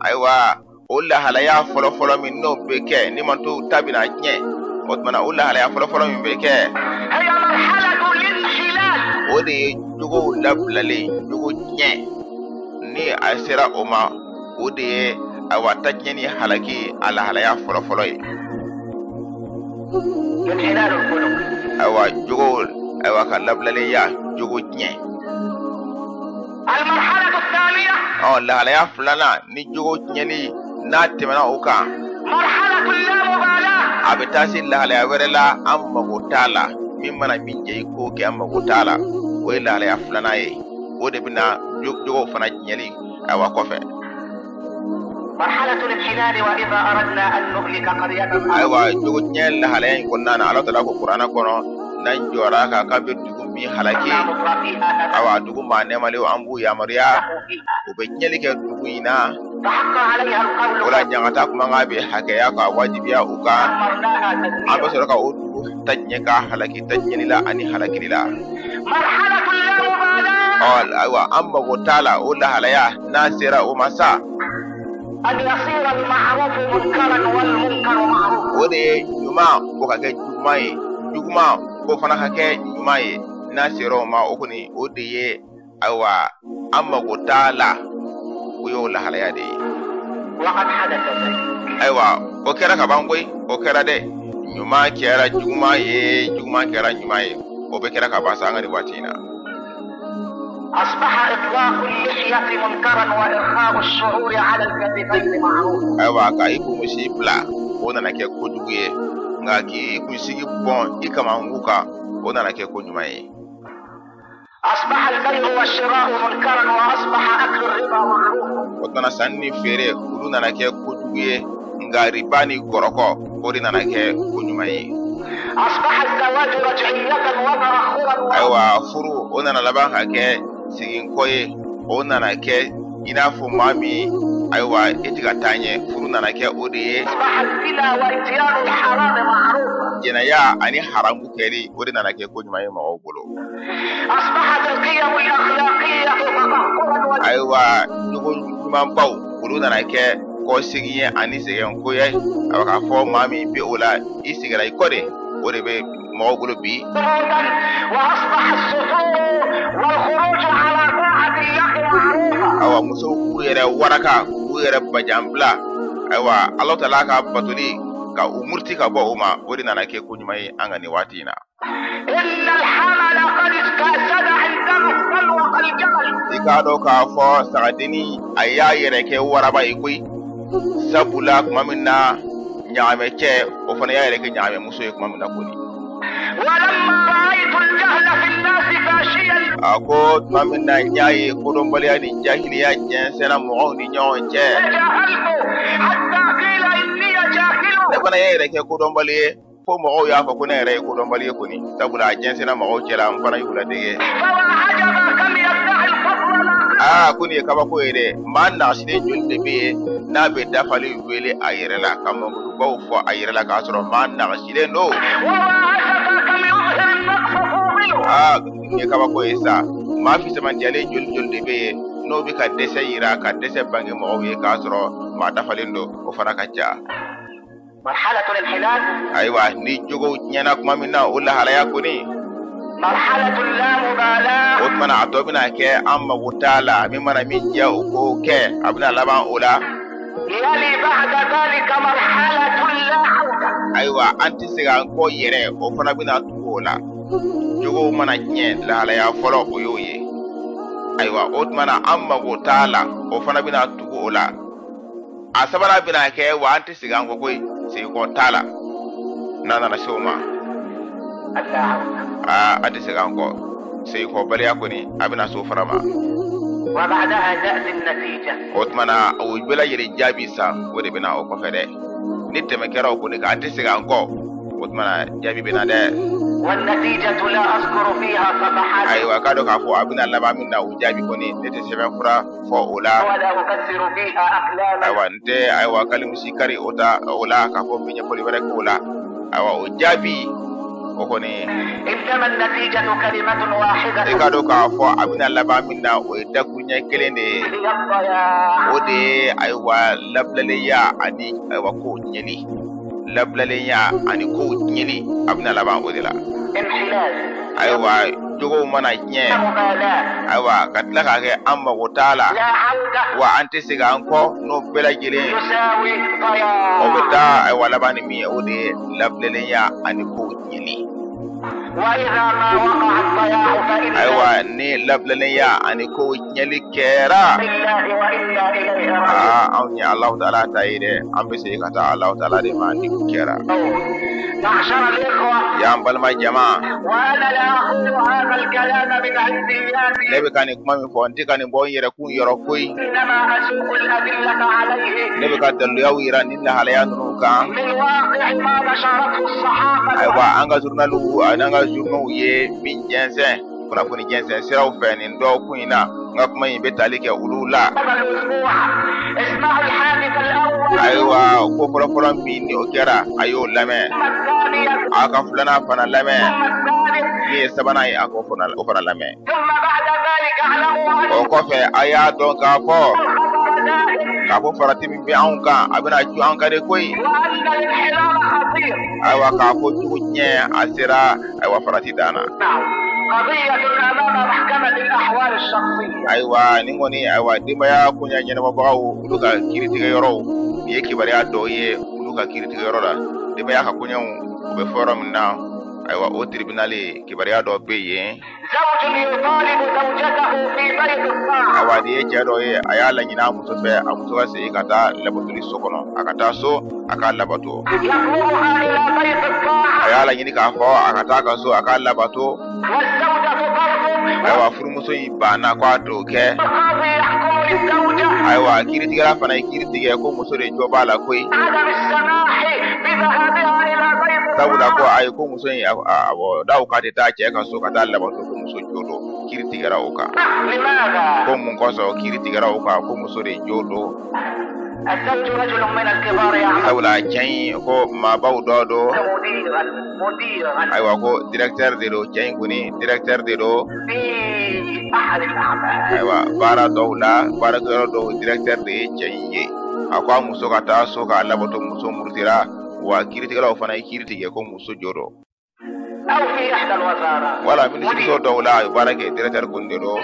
ayiwa, o lahalaya fɔlɔfɔlɔ min n'o bɛ kɛ ni mantow ta bɛna tiɲɛ, o tuma na o lahalaya fɔlɔfɔlɔ min bɛ kɛ, هي مرحلة الانحلال. o de ye jogow labilalen, jogo tiɲɛ. Ni a sera o ma, o de ye, ayiwa, taɲɛ ni halaki a lahalaya fɔlɔfɔlɔ ye. انحلال الخلق. Ayiwa, jogow, ayiwa, ka labilalenya, jogo tiɲɛ. المرحلة الثانية Ɔ, lahalaya filanan ni jogo tiɲɛli n'a tɛmɛna o kan, مرحلة اللامبالاة. a bɛ taa se lahalaya wɛrɛ la, an mago t'a la, min mana min jɛ i k'o kɛ, an mago t'a la. O ye lahalaya filanan ye, o de bɛna jogow fana tiɲɛli, ayiwa, kɔfɛ. مرحلة الانحلال، وإذا أردنا أن نهلك قرية Ayiwa, jogo tiɲɛ lahalaya in kɔnɔna na, Ala taala ko kuranɛ kɔnɔ, n'an jɔra ka k'an bɛ dugu min halaki, أمرنا مترفيها ayiwa, dugu maa nɛmalen, an b'u yamaruya, ففسقوا فيها u bɛ tiɲɛli kɛ dugu in na. فحق عليها القول O la ɲangata kuma kan bɛ hakɛya ka wajibiya u kan. دمرناها An bɛ تدميرا. sɔrɔ ka o dugu ta tiɲɛ ka halaki ta tiɲɛli la ani halakili la. مرحلة اللامبالاة Ɔ, ayiwa, an mago t'a la, o lahalaya n'a sera o ma sa, أن يصير المعروف منكرا والمنكر معروفا. O de ye ɲuman o ka kɛ juguman ye, juguman o fana ka kɛ ɲuman ye. N'a sera o ma, o kɔni, o de ye, ayiwa, an mago t'a la, o y'o lahalaya de ye. وقد حدث ذلك. Ayiwa, o kɛra ka ban koyi, o kɛra dɛ. Ɲuman kɛra juguman ye, juguman kɛra ɲuman ye, o bɛɛ kɛra ka ban sa an ka nin waati in na. أصبح إطلاق اللحية منكرا وإرخاء الشعور على الكتفين معروفا. Ayiwa, ka i kunsi bila, o nana kɛ kojugu ye, nka k'i kunsigi bɔn i kamankun kan, o nana kɛ ko ɲuman ye. أصبح البيع والشراء منكرا وأصبح أكل الربا معروفا. O tuma sanni ni feere, olu nana kɛ kojugu ye, nka riba ni gɔrɔkɔ, o de nana kɛ ko ɲuman ye. أصبح الزواج رجعية وتأخرا. Ayiwa, furu, o nana laban ka kɛ seginkɔ ye, o nana kɛ i n'a fɔ maa min, ayiwa, e ti ka taa ɲɛ, furu nana kɛ o de ye. أصبح الزنا وإتيان الحرام معروفا. Jɛnɛya ani haramu kɛli, o de nana kɛ ko ɲuman ye mɔgɔw bolo. أصبحت القيم الأخلاقية تأخرا. Ayiwa, jogo ɲumanbaw, olu nana kɛ kɔsegin ye ani sɛgɛnko ye. Ayiwa, k'a fɔ maa min bɛ o la, i seginna i kɔ de, o de bɛ mɔgɔw bolo bi. وجنودا، وأصبح السفور والخروج على طاعة الله معروفا. Ayiwa, musow k'u yɛrɛ waraka, k'u yɛrɛ bajanbila, ayiwa, Ala taala ka batoli, ka u muruti ka bɔ o ma, o de nana kɛ ko ɲuman ye an ka nin waati in na. إن الحمل قد استأسد عندما استلوق الجمل. I k'a dɔn k'a fɔ sagadenni, a y'a yɛrɛ kɛ waraba ye koyi, sabula tuma min na ɲagamɛcɛ, o fana y'a yɛrɛ kɛ ɲagamɛmuso ye tuma min na kɔni. ولما رأيت الجهل في الناس فاشيا A ko tuma min na n y'a ye kodɔnbaliya ni jahiliya jɛnsɛnna mɔgɔw ni ɲɔgɔn cɛ, تجاهلت حتى قيل إني جاهل. ne fana y'a yɛrɛ kɛ kodɔnbali ye fo mɔgɔw y'a fɔ ko ne yɛrɛ ye kodɔnbali ye kɔni, sabula a jɛnsɛnna mɔgɔw cɛla, n fana y'u ladege. فوا عجبا كم يدعي الفضل ناقصا. Aa, ko nin ye kabako ye dɛ! Maa nasilen joli de bɛ yen n'a bɛ dafali wele a yɛrɛ la, ka mankutubaw fɔ a yɛrɛ la, k'a sɔrɔ maa nasilen don? ووا أسفا كم يظهر النقص فاضله. Aa, nin ye kabako ye sa! Maa fisamantiyalen joli joli de bɛ yen n'o bɛ ka dɛsɛ yira, ka dɛsɛ bange mɔgɔw ye, k'a sɔrɔ maa dafalen don? O fana ka ca. مرحلة الانحلال Ayiwa, ni jogow tiɲɛna tuma min na, o lahalaya kɔni, مرحلة اللامبالاة. o tuma na a tɔ bɛna kɛ an mago t'a la, min mana min diya o k'o kɛ, a bɛna laban o la. يلي بعد ذلك مرحلة لا عودة. Ayiwa, an tɛ segin an kɔ yɛrɛ, o fana bɛna tugu o la. Jogow mana tiɲɛ, lahalaya fɔlɔ, o y'o ye. Ayiwa, o tuma na an mago t'a la, o fana bɛna tugu o la. A sabanan bɛna kɛ wa an tɛ segin an kɔ koyi, segin kɔ t'a la. N'a nana se o ma, aa, an tɛ segin an kɔ, segin kɔbaliya kɔni a bɛna se o fana ma. O tuma na o bɛɛ lajɛlen jaabi sa, o de bɛna o kɔfɛ dɛ. Ni tɛmɛ kɛra o kɔni kan, an tɛ segin an kɔ, o tuma na jaabi bɛna dɛ. Ayiwa, k'a dɔn k'a fɔ a bɛna laban min na, o jaabi kɔni, ne tɛ sɛbɛn fura fɔ o la. Ayiwa, n tɛ ayiwa kalimusi kari o ta o la k'a fɔ n bɛ ɲɛfɔli wɛrɛ k'o la. Ayiwa, o jaabi o kɔni, i k'a dɔn k'a fɔ a bɛna laban min na, o ye dakuruɲɛ kelen de ye. O de ye ayiwa labilalenya ani ayiwa kow tiɲɛli, labilalenya ani kow tiɲɛli, a bɛna laban o de la. Ayiwa, jogow mana tiɲɛ, ayiwa, ka tila k'a kɛ an mago t'a la wa an tɛ segin an kɔ, n'o bɛɛ lajɛlen o bɛ taa ayiwa laban ni min ye, o de ye labilalenya ani kow tiɲɛli. Ayiwa, ni labilalenya ani kow tiɲɛli kɛra, aa, anw ye Alahu taala ta ye dɛ, an bɛ segin ka taa Alahu taala de ma ni o kɛra. Y'an balima jama, ne bɛ ka nin kuma min fɔ, n tɛ ka nin bɔ n yɛrɛ kun yɔrɔ koyi. Ne bɛ ka daliluyaw yira nin lahalaya ninnu kan. Ayiwa, an ka journaliw ani an ka journaux ye min jɛnsɛn kunnafoni jɛnsɛn siraw fɛ nin dɔgɔkun in na, n ka kuma in bɛ tali kɛ olu la. Ayiwa, ko fɔlɔfɔlɔ min ni o kɛra, a y'o lamɛn. A ka filanan fana lamɛn. Min ye sabanan ye, a k'o fana lamɛn. O kɔfɛ, a y'a dɔn k'a fɔ farati min bɛ anw kan, a bɛna cun an kan de koyi. Ayiwa, k'a fɔ jugu tiɲɛ a sera ayiwa farati dan na. Ayiwa, nin kɔni, ayiwa, denbaya koɲɛ ɲɛnabɔbagaw, olu ka kiiritigɛ yɔrɔw, nin ye kibaruya dɔw ye olu ka kiiritigɛ yɔrɔ la. Denbaya ka koɲɛw o bɛ fɔ yɔrɔ min na, ayiwa, o tribunal kibaruya dɔ bɛ yen. Ayiwa, nin ye cɛ dɔ ye, a y'a laɲini a muso fɛ, a muso ka segin ka taa labatoli so kɔnɔ, a ka taa so a k'a labato. A y'a laɲini k'a fɔ a ka taa ka so a k'a labato. Ayiwa, furumuso in banna ko a t'o kɛ. Ayiwa, kiiritigɛla fana ye kiiri tigɛ ko muso de jɔ b'a la koyi, sabula ko ayi, ko muso in daw k'a tɛ taa cɛ ka so ka taa labato, ko muso jo don. Kiiri tigɛra o kan. Ko mun kosɔn kiiri tigɛra o kan ko muso de jo don? Sabula cɛ in ko maabaw dɔ don. Ayiwa, ko directeur de don. Cɛ in kɔni directeur de don. Ayiwa, baara dɔw la, baarakɛyɔrɔ dɔw directeur de ye cɛ in ye. A ko a muso ka taa so k'a labato, muso murutira. Wa kiiritigɛlaw fana ye kiiri tigɛ ko muso jo don. Wala minisiriso dɔw la, a ye baara kɛ, directeur kɔni de don.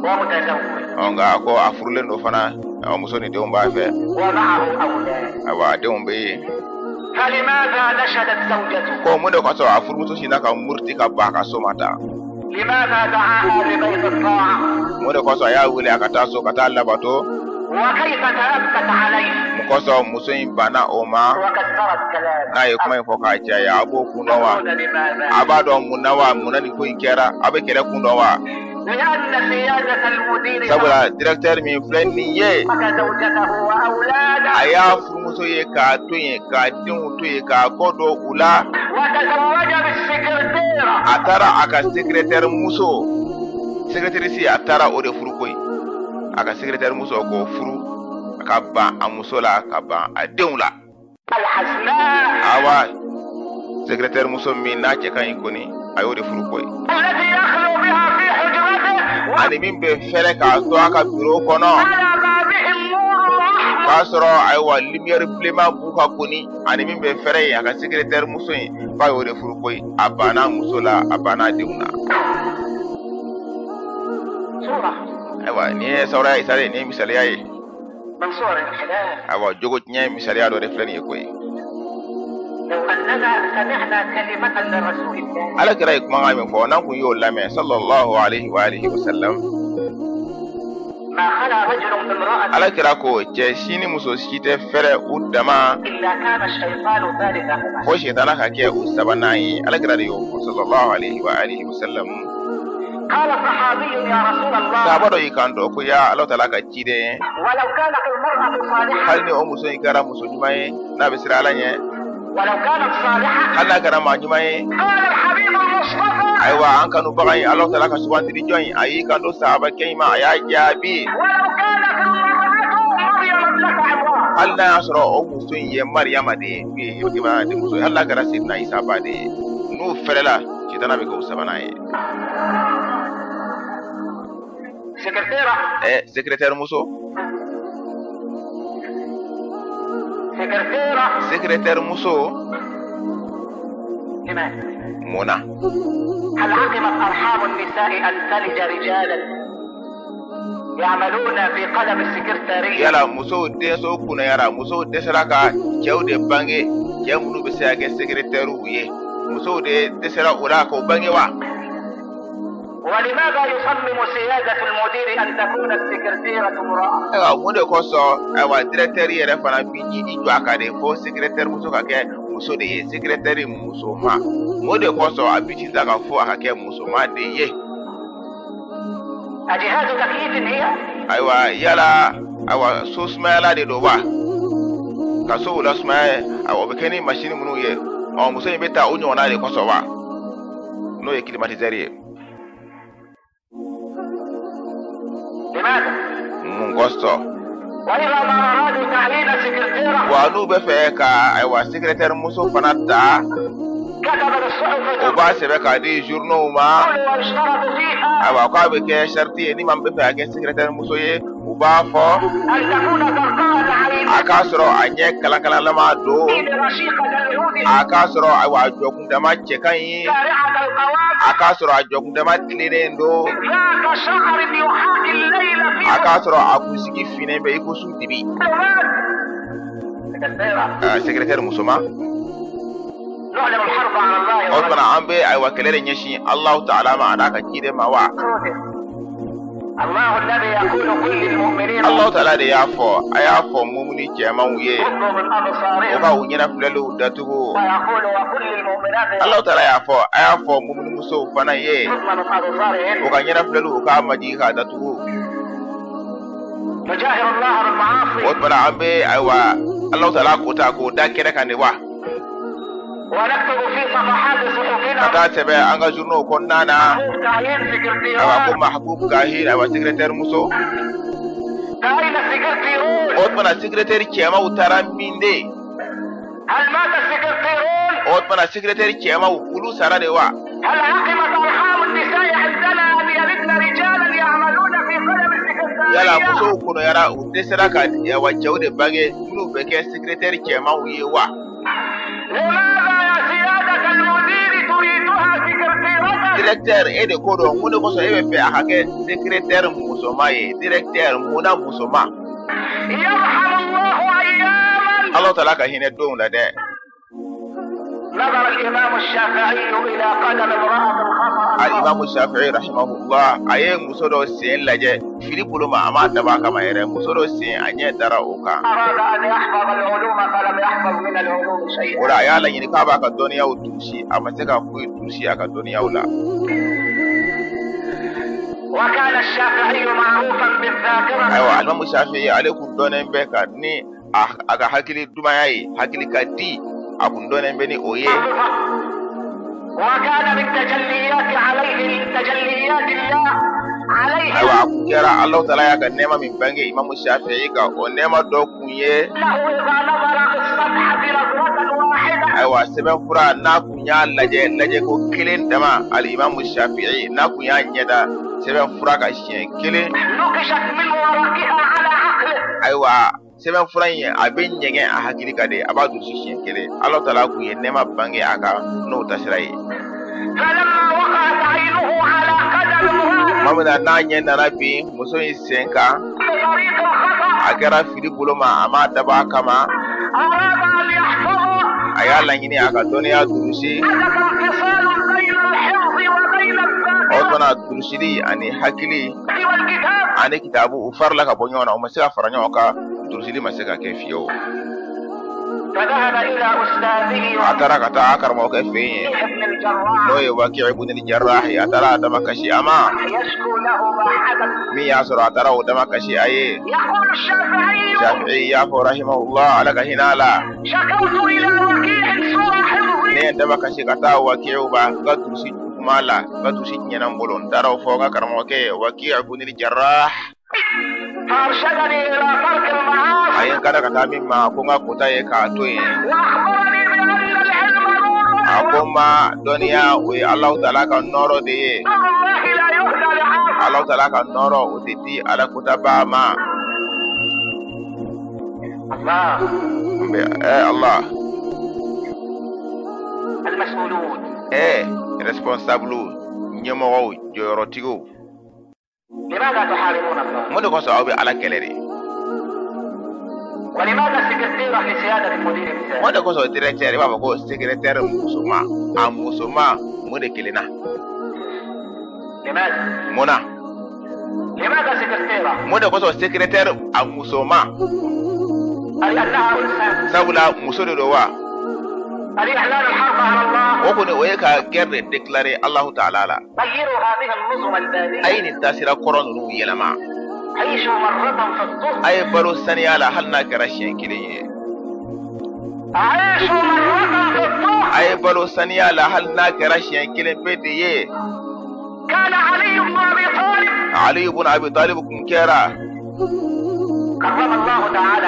Nka a ko a furulen don fana, muso ni denw b'a fɛ. Ayiwa, a denw bɛ yen. Ko mun de kosɔn a furumuso sinna ka muruti ka ban a ka so ma taa? Mun de kosɔn a y'a wele a ka taa so ka taa labato? Mun kosɔn muso in banna o ma? N'a ye kuma in fɔ k'a caya, a b'o kun dɔn wa? A b'a dɔn mun na wa? Mun na nin ko in kɛra? A bɛ kɛlɛ kun dɔn wa? Sabula directeur min filɛ nin ye, a y'a furumuso ye k'a to yen, k'a denw to yen, k'a kɔ don u la. A taara a ka secrétaire muso, secrétaire, a taara o de furu koyi. A ka secrétaire muso k'o furu, a ka ban a muso la, ka ban a denw la. Awa, secrétaire muso min n'a cɛ ka ɲi kɔni, a y'o de furu koyi. Ani min bɛ fɛrɛ k'a to a ka bureau kɔnɔ k'a sɔrɔ ayiwa lumière bilenman b'u ka kɔni, ani min bɛ fɛrɛ yen, a ka secrétaire muso in, k'a y'o de furu koyi. A banna muso la, a banna a denw na. Ayiwa, nin ye sawura ye, nin ye misaliya ye. Ayiwa, jogo tiɲɛ misaliya dɔ de filɛ nin ye koyi. Ala kira ye kumakan min fɔ, n'an kun y'o lamɛn, sallallahu alaihi wa alihi wa sallam. Ala kira ko cɛ si ni muso si tɛ fɛrɛ u dama fo sitana ka kɛ u sabanan ye. Ala kira de y'o fɔ sallallahu alaihi wa alihi wa sallam. Sahaba dɔ y'i kanto ko ya Ala taala ka ciden, hali ni o muso in kɛra muso ɲuman ye n'a bɛ siran Ala ɲɛ, hali n'a kɛra maa ɲuman ye, ayiwa an kanubaga in Ala taala ka sugandili jɔn in a y'i kanto sahabakɛ in ma, a y'a jaabi hali n'a y'a sɔrɔ o muso in ye Mariyama de ye, n'o ye Ibrahima denmuso ye, hali n'a kɛra Sedina Isa ba de ye, n'u fɛrɛla sitana bɛ kɛ o sabanan ye. Secrétaire muso, secrétaire muso, mun na? Yala musow denso kunnayara, musow dɛsɛra ka cɛw de bange, cɛ minnu bɛ se ka kɛ secrétaire ye, musow de dɛsɛra o la k'o bange wa? ولماذا يصمم سيادة المدير أن تكون السكرتيرة امرأة؟ Ayiwa mun de kosɔn ayiwa directeur yɛrɛ fana bi i jɔ a kan de fo secrétaire muso ka kɛ muso de ye, secrétaire musoma. Mun de kosɔn a bi sisan ka fɔ a ka kɛ musoma de ye? أجهاز تكييف هي؟ Ayiwa yala ayiwa so sumayala de don wa? Ka sow lasumaya ayiwa o bɛ kɛ ni masini minnu ye, ɔ muso in bɛ taa o ɲɔgɔnna de kosɔn wa? N'o ye climatiseur ye. Mun kosɔn? Wa n'u bɛ fɛ ka ayiwa secrétaire muso fana ta, o b'a sɛbɛn k'a di journaux ma, ayiwa k'a bɛ kɛ sariti ye ni maa min bɛ fɛ ka kɛ secrétaire muso ye, u b'a fɔ a k'a sɔrɔ a ɲɛ kalankalanlama don, a k'a sɔrɔ ayiwa a jɔkundama cɛ ka ɲi, a k'a sɔrɔ a jɔkundama tilennen don, a k'a sɔrɔ a kunsigi finnen bɛ i ko su dibi. Secrétaire musoman. O tuma an bɛ ayiwa kɛlɛ de ɲɛsin Alahu taala ma a n'a ka ciden ma wa? Alahu taala de y'a fɔ, a y'a fɔ mumuni cɛmanw ye, o ka u ɲɛna filɛliw datugu. Alahu taala y'a fɔ, a y'a fɔ mumuni musow fana ye, o ka ɲɛna filɛliw u k'a majigin k'a datugu. O tuma an bɛ ayiwa Alahu taala ko ta k'o da kɛnɛ kan de wa? Ka taa sɛbɛn an ka journaux kɔnɔna na, ayiwa ko Mahbub Kahir ayiwa secrétaire muso. O tuma na secrétaire cɛmanw taara min de? O tuma na secrétaire cɛmanw olu sara de wa? Yala musow kɔnɔyara u dɛsɛra ka ayiwa cɛw de bange minnu bɛ kɛ secrétaire cɛmanw ye wa? Directeur e de ko don, mun de kosɔn e bɛ fɛ a ka kɛ secrétaire musoma ye? Directeur munna musoma? Alahu taala ka hinɛ donw la dɛ. Alimamu Shafi'i rahimahullah a ye muso dɔ sen lajɛ fili bolo ma, a m'a dabɔ a kama yɛrɛ, muso dɔ sen a ɲɛ dara o kan. O la a y'a laɲini k'a b'a ka dɔnniyaw durusi, a ma se ka foyi durusi a ka dɔnniyaw la. Ayiwa Alimamu Shafi'i ale kun dɔnnen bɛ ka ni a ka hakili dumanya ye, hakili ka di, a kun dɔnnen bɛ ni o ye. Ayiwa a kun kɛra Alahu taala y'a ka nɛɛma min bange Imamu Shafi'i kan, o nɛɛma dɔ kun ye ayiwa sɛbɛnfura n'a kun y'a lajɛ lajɛko kelen dama, Alimamu Shafi'i n'a kun y'a ɲɛda sɛbɛnfura kan siɲɛ kelen, ayiwa sɛbɛnfura in a bɛ ɲɛgɛn a hakili kan de, a b'a durusi siɲɛ kelen. Alahu taala kun ye nɛɛma bange a kan n'o tasira ye. Tuma min na n'a ɲɛ nana bin muso in sen kan, a kɛra fili bolo ma, a m'a dabɔ a kama. A y'a laɲini a ka dɔnniya durusi. O fana durusili ani hakili ani kitabu u farala ka bɔ ɲɔgɔn na, u ma se ka fara ɲɔgɔn kan, durusili ma se ka kɛ fiyewu. A taara ka taa a karamɔgɔkɛ fɛ yen, n'o ye Waki ibn al-Jarrah. A taara a damakasi a ma. Min y'a sɔrɔ a taara o damakasi a ye, Shafi'i y'a fɔ rahimahullah, Ala ka hinɛ a la: ne ye damakasi ka taa Waki'u ba n ka durusi juguman la, n ka durusi tiɲɛna n bolo. N taara o fɔ n ka karamɔgɔkɛ ye Waki ibn al-Jarrah. A ye n kada ka taa min ma ko n ka kota ye k'a to yen. A ko n ma, dɔnniya o ye Alahu Taala ka nɔɔrɔ de ye. Alahu Taala ka nɔɔrɔ o tɛ di Ala kotabaa ma. N bɛ Ala. Responsable, ɲɛmɔgɔw, jɔyɔrɔtigiw, mun de kosɔn aw bɛ Ala kɛlɛ de? Mun de kosɔn directeur, i b'a fɔ ko secrétaire musoma, a musoma mun de kelenna? Mun na? Mun de kosɔn secrétaire a musoma? Sabula muso de don wa? O kɔni o ye ka guerre de déclarer Alahu Taala la. A ye nin taasira kɔrɔ ninnu yɛlɛma. A ye balo saniya la hali n'a kɛra siɲɛ kelen ye. A ye balo saniya la hali n'a kɛra siɲɛ kelen pe de ye. Ali ibn Abi Talib kun kɛra,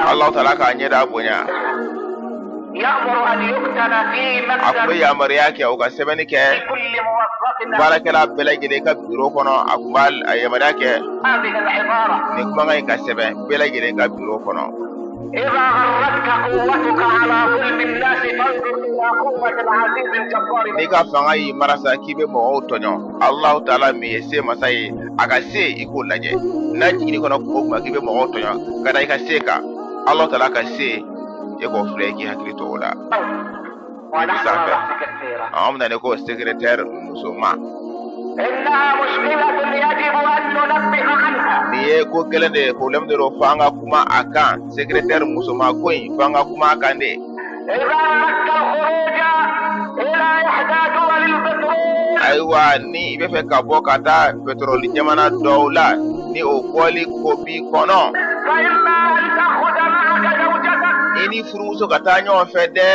Alahu Taala k'a ɲɛda bonya, a tun bɛ yamaruya kɛ u ka sɛbɛnni kɛ baarakɛla bɛɛ lajɛlen ka biro kɔnɔ. A tun b'a yamaruya kɛ nin kumakan in ka sɛbɛn bɛɛ lajɛlen ka biro kɔnɔ: n'i ka fanga y'i marasa k'i bɛ mɔgɔw tɔɲɔ, Alahu Taala min ye se masa ye, a ka se i k'o lajɛ. N'a jiginn'i kɔnɔ kuma o kuma k'i bɛ mɔgɔw tɔɲɔ ka da i ka se kan, Alahu Taala ka se e k'o filɛ, k'i hakili to o la. Sanfɛ an bɛna ne ko secrétaire musoma. Nin ye ko gɛlɛn de ye, problème de don, f'an ka kuma a kan. Secrétaire musoma ko in, f'an ka kuma a kan de. Ayiwa, ni i bɛ fɛ ka bɔ ka taa pétrole jamana dɔw la, ni o bɔli ko b'i kɔnɔ, i ni furumuso ka taa ɲɔgɔn fɛ dɛ.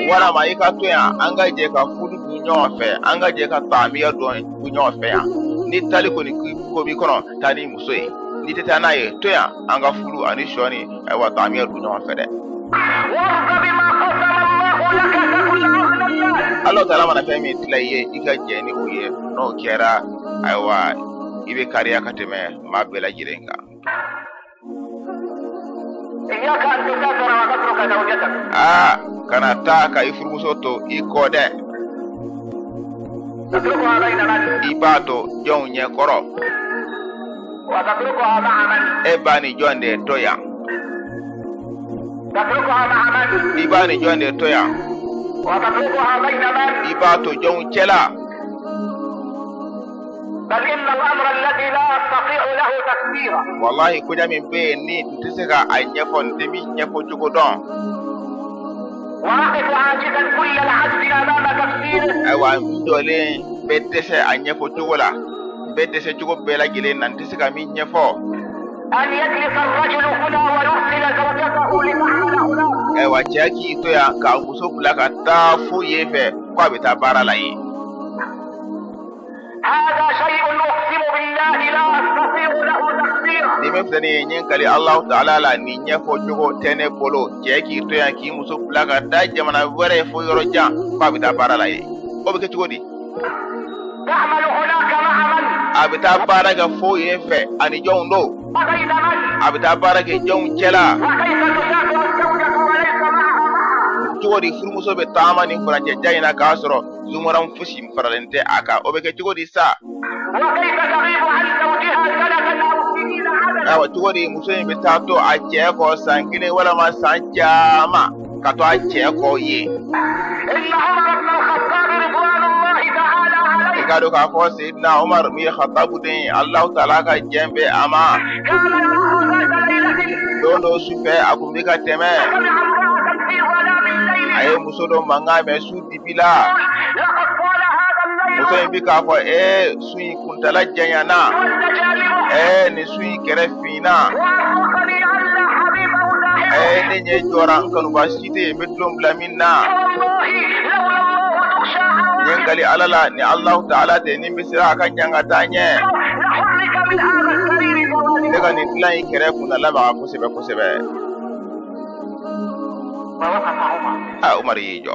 Walama i ka to yan, an ka jɛ ka furu dun ɲɔgɔn fɛ, an ka jɛ ka taamiya dun ɲɔgɔn fɛ yan. Ni taali kɔni ko b'i kɔnɔ, taa ni muso ye. N'i tɛ taa n'a ye, to yan, an ka furu ani sɔ ni ayiwa taamiya dun ɲɔgɔn fɛ dɛ. Ala Taala mana fɛn min tila i ye, i ka jɛ ni o ye. N'o kɛra, ayiwa, i bɛ kariya ka tɛmɛ maa bɛɛ lajɛlen kan. Aa, kana taa ka i furumuso to i kɔ dɛ. I b'a to jɔnw ɲɛ kɔrɔ? E b'a ni jɔn de to yan? I b'a ni jɔn de to yan? I b'a to jɔnw cɛla? Walahi, koɲa min bɛ yen ni n tɛ se ka a ɲɛfɔ, n tɛ min ɲɛfɔ cogo dɔn. Ayiwa, n jɔlen bɛ dɛsɛ a ɲɛfɔ cogo la, n bɛ dɛsɛ cogo bɛɛ lajɛlen na, n tɛ se ka min ɲɛfɔ. Ayiwa, cɛ k'i to yan k'a muso bila ka taa fo yen fɛ ko a bɛ taa baara la yen. Ni min filɛ nin ye, n ye n kali Alahu Taala la, nin ɲɛfɔ cogo tɛ ne bolo. Cɛ k'i to yan k'i muso bila ka taa jamana wɛrɛ fo yɔrɔ jan k'a bɛ taa baara la yen, o bɛ kɛ cogo di? A bɛ taa baara kɛ fo yen fɛ, ani jɔnw don? A bɛ taa baara kɛ jɔnw cɛla? Cogo di furumuso bɛ taama ni furancɛ jan in na k'a sɔrɔ zumuran fosi faralen tɛ a kan? O bɛ kɛ cogo di sa? Ayiwa, cogo di muso in bɛ taa to a cɛ kɔ san kelen walima san caman ka to a cɛ kɔ yen? I k'a dɔn k'a fɔ Seyidina Umaru min ye Khatabu den ye, Alahu taala ka diɲɛ bɛ a ma, don dɔ sufɛ a kun bɛ ka tɛmɛ, a ye muso dɔ mankan mɛn su dibi la. Muso in bɛ k'a fɔ: ee, su in kuntala janyana, ee, nin su in kɛrɛ finna, ee, ne ɲɛ jɔra, n kanuba si tɛ yen n bɛ tulon bila min na. N ye n kali Ala la, ni Alahu taala tɛ, ni n bɛ siran a ka ɲangata ɲɛ, ne ka nin dilan in kɛrɛ kun na lamaga kosɛbɛ kosɛbɛ. Aa, Umaru y'i jɔ.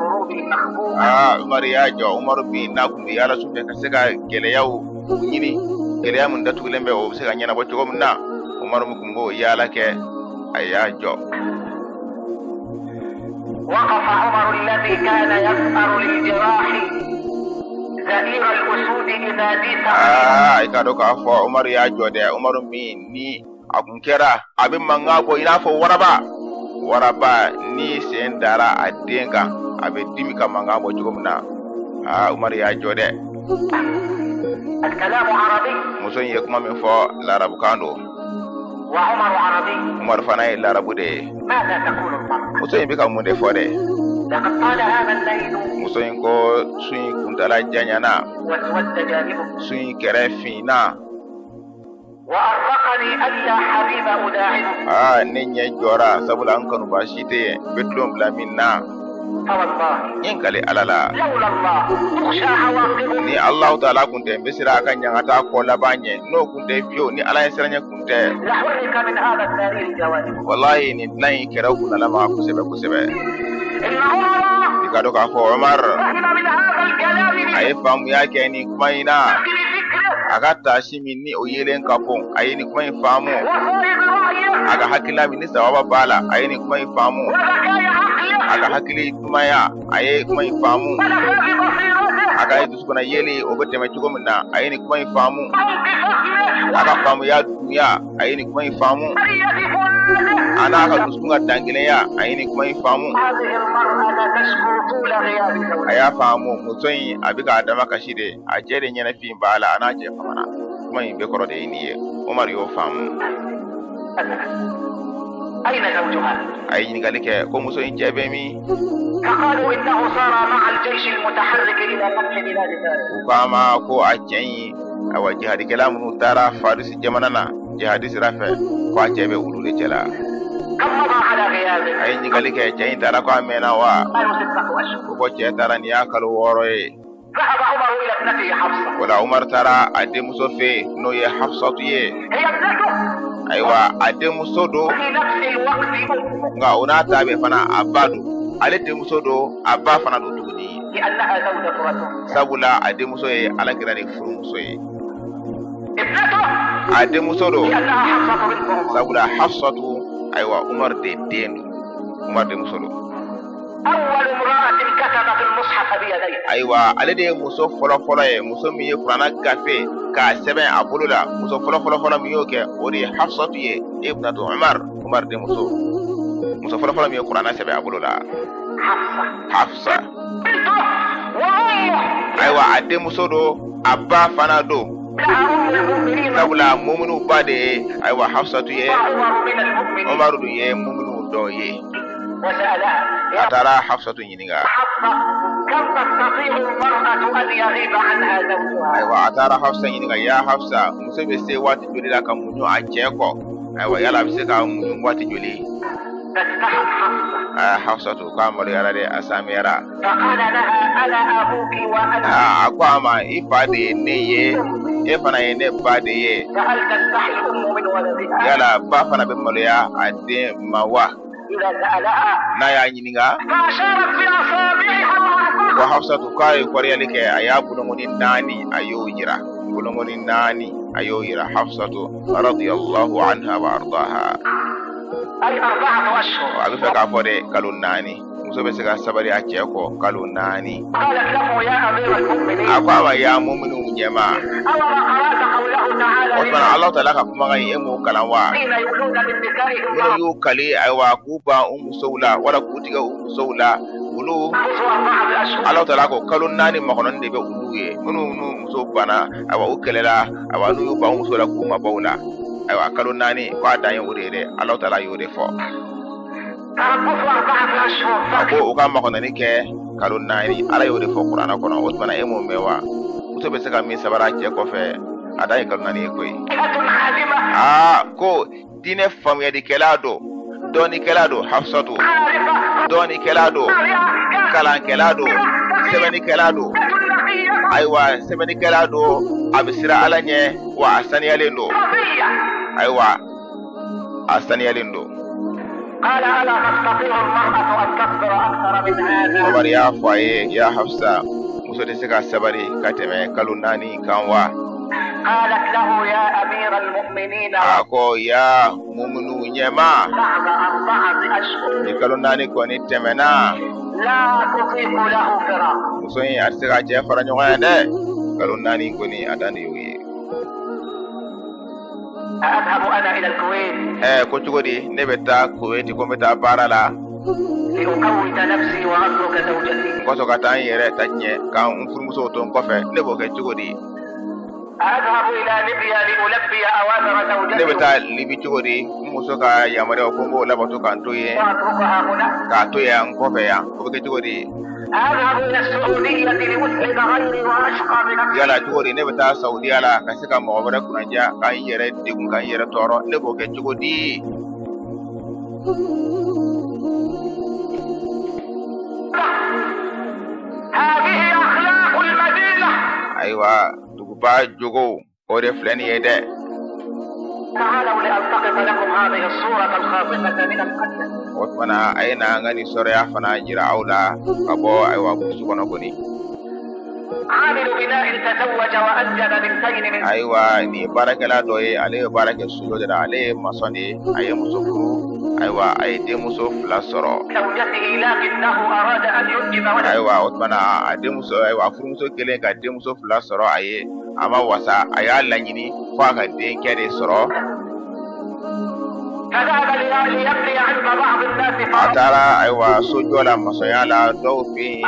Aa, Umaru y'a jɔ. Umaru min n'a kun bɛ yaala su fɛ ka se ka gɛlɛyaw ɲini, gɛlɛya min datugulen bɛ, o bɛ se ka ɲɛnabɔ cogo min na, Umaru min kun b'o yaala kɛ, a y'a jɔ. وقف عمر الذي كان يثأر للجراح زئير الأسود إذا ديس. Aa, i k'a dɔn k'a fɔ Umaru y'a jɔ dɛ. Umaru min ni a kun kɛra a bɛ mankan bɔ i n'a fɔ waraba, waraba ni sen dara a den kan, a bɛ dimi ka mankan bɔ cogo min na, aa, Umaru y'a jɔ dɛ. الكلام عربي. Muso in ye kuma min fɔ, larabukan don. وعمر عربي. Umaru fana ye larabu de ye. ماذا تقول المرأة؟ Muso in bɛ ka mun de fɔ dɛ? لقد طال هذا الليل. Muso in ko su in kuntala janyana. واسود جانبه. Su in kɛrɛ finna. وأرقني ألا حبيب أداعبه. Aa, ne ɲɛ jɔra, sabula n kanuba si tɛ yen n bɛ tulon bila min na. فوالله N ye n kali Ala la, لولا الله تخشى عواقبه. ni Alahu taala kun tɛ, n bɛ siran a ka ɲangata kɔ laban ɲɛ. N'o kun tɛ fiyewu, ni Ala ye siranɲɛ kun tɛ, لحرك من هذا السرير جوانبه. walahi, nin dilan in kɛrɛ kun na lamaga kosɛbɛ kosɛbɛ. إن عمر I ka dɔn k'a fɔ Umar فهم من هذا الكلام a ye faamuya kɛ nin kuma in na. بمثل فكره. A ka taasi min ni o yelen ka bon, a ye nin kuma in faamu. وصائب رأيه. A ka hakilila min ni sababa b'a la, a ye nin kuma in faamu. وذكاء عقله. A ka hakili dumaya, a ye kuma in faamu. ونفاذ بصيرته. A ka dusukunna yeli, o bɛ tɛmɛ cogo min na, a ye nin kuma in faamu. عمق فهمه. A ka faamuya dunya, a ye nin kuma in faamu. وحرية فؤاده. A n'a ka dusukun ka dankelenya, a ye nin kuma in faamu. هذه المرأة لا تشكو طول غياب A زوجها. y'a faamu muso in a bɛ k'a dama kasi de, a cɛ de ɲɛnafin b'a la, a n'a cɛ famana. Kuma in bɛɛ kɔrɔ de ye nin ye. Umaru y'o faamu. أين زوجها؟ A ye ɲininkali kɛ ko muso in cɛ bɛ min? فقالوا إنه سار مع الجيش المتحرك إلى فتح بلاد فارس. U k'a ma ko a cɛ in, ayiwa, jihadikɛla minnu taara Farisi jamana na jihadi sira fɛ, ko a cɛ bɛ olu de cɛ la. كم مضى على غيابه؟ A ye ɲininkali kɛ, cɛ in taara ko a mɛnna wa? قالوا 6 أشهر. Ko ko cɛ taara nin y'a kalo 6 ye. ذهب عمر إلى ابنته حفصة. O la Umaru taara a denmuso fɛ yen, n'o ye Hafsatu ye. هي ابنته. Ayiwa, a denmuso don, في نفس الوقت أمه. nka o n'a ta bɛɛ fana a ba don. Ale denmuso don, a ba fana don tuguni. لأنها زوجة رسول. Sabula a denmuso ye Alakira de furumuso ye. ابنته. A denmuso don, لأنها حفصة بنت عمر. sabula Hafsatu, ayiwa, Umaru de den don, Umaru denmuso don. أول امرأة كتبت المصحف بيديها. Ayiwa, ale de ye muso fɔlɔ fɔlɔ ye, muso min ye kuranna gafe k'a sɛbɛn a bolo la. Muso fɔlɔ fɔlɔ fɔlɔ min y'o kɛ, o de ye Hafsatu ye, ibnatu Umar, Umar denmuso, muso fɔlɔ fɔlɔ min ye kuranna sɛbɛn a bolo la. حفصة. Hafsa. بنته وأمه. Ayiwa, a denmuso don, a ba fana don. لها أم المؤمنين. Sabula muminu ba de ye, ayiwa, Hafsatu ye. وعمر من المؤمنين. Umaru dun ye muminu dɔ ye. وسألها: A يا taara Hafsatu ɲininka. حفصة، كم تستطيع المرأة أن يغيب عنها زوجها؟ Ayiwa, a taara Hafsa ɲininka: ya Hafsa, muso bɛ se waati joli la ka muɲu a cɛ kɔ? Ayiwa, yala a bɛ se ka muɲu waati joli? فاستحت حفصة. Aa, Hafsatu k'a maloyara dɛ, a samiyara. فقال لها: أنا أبوك وأنا Aa, a ko a ma: i fa de ye ne ye, e fana ye ne ba de ye. فهل تستحي الأم من ولدها؟ Yala ba fana bɛ maloya a den ma wa? إذا سألها. N'a y'a ɲininka. فأشارت بأصابعها Ko الأربعة. Hafsatu k'a ye kɔrɔyali kɛ, a y'a bolongoni naani, a y'o yira, bolongoni naani, a y'o yira. Hafsatu radiyallahu anha wa ardaha. أي 4 أشهر. A bɛ fɛ k'a fɔ de kalo 4. Muso bɛ se ka sabali a cɛ kɔ kalo 4. A ko a ma ya muminu ɲɛma. O tuma Ala taala ka kumakan in e m'o kalan wa? Minnu y'u kali ayiwa k'u ban u musow la wala k'u tigɛ u musow la olu Ala taala ko kalo 4 makɔnɔni de bɛ olu ye. Minnu n'u muso banna ayiwa u kɛlɛla ayiwa n'u y'u ban u muso la k'u mabɔ u la ayiwa kalo 4 k'a dan ye o de ye dɛ. Ala taala y'o de fɔ. A ko u ka makɔnɔni kɛ kalo 4 Ala y'o de fɔ kuranɛ kɔnɔ. O tuma e m'o mɛn wa? Muso bɛ se ka min sabara cɛ kɔfɛ a dan ye kalo 4 ye koyi. Aa ko diinɛ faamuyalikɛla don, dɔnnikɛla don, Hafsatu dɔnnikɛla don, kalankɛla don, sɛbɛnnikɛla don. Ayiwa sɛbɛnnikɛla don, a bɛ siran Ala ɲɛ wa a saniyalen don. Ayiwa a saniyalen don. Umar y'a fɔ a ye ya Hafsa muso tɛ se ka sabali ka tɛmɛ kalo 4 kan wa? A ko ya muminu ɲɛma ni kalo 4 kɔni tɛmɛna muso in a tɛ se ka cɛ fara ɲɔgɔn kan dɛ. Kalo 4 kɔni a dan de y'o ye. Ko cogo di ne bɛ taa Kuwait ko n bɛ taa baara la n kɔsɔ ka taa n yɛrɛ ta tiɲɛ ka n furumusow to n kɔfɛ ne b'o kɛ cogo di? Ne bɛ taa Libi cogo di n muso ka yamaruyaw ko n b'o labato k'an to yen k'a to yan n kɔfɛ yan o bɛ kɛ cogo di? Yala cogo di ne bɛ taa Saudiya la ka se ka mɔgɔ wɛrɛ kunnadiya ka n yɛrɛ degun ka n yɛrɛ tɔɔrɔ ne b'o kɛ cogo di? Ayiwa duguba jogow o de filɛ nin ye dɛ. O tuma na a ye na an ka nin sɔrɔya fana jira aw la ka bɔ ayiwa burusi kɔnɔ kɔni. Ayiwa nin ye baarakɛla dɔ ye, ale ye baara kɛ sojɔ de la, ale ye masɔn de ye, a ye muso furu, ayiwa a ye denmuso 2 sɔrɔ. Ayiwa o tuma na a denmuso ayiwa a furumuso kelen ka denmuso 2 sɔrɔ a ye, a ma wasa, a y'a laɲini fo a ka denkɛ de sɔrɔ. A taara ayiwa sojɔ la masɔnya la dɔw fɛ yen,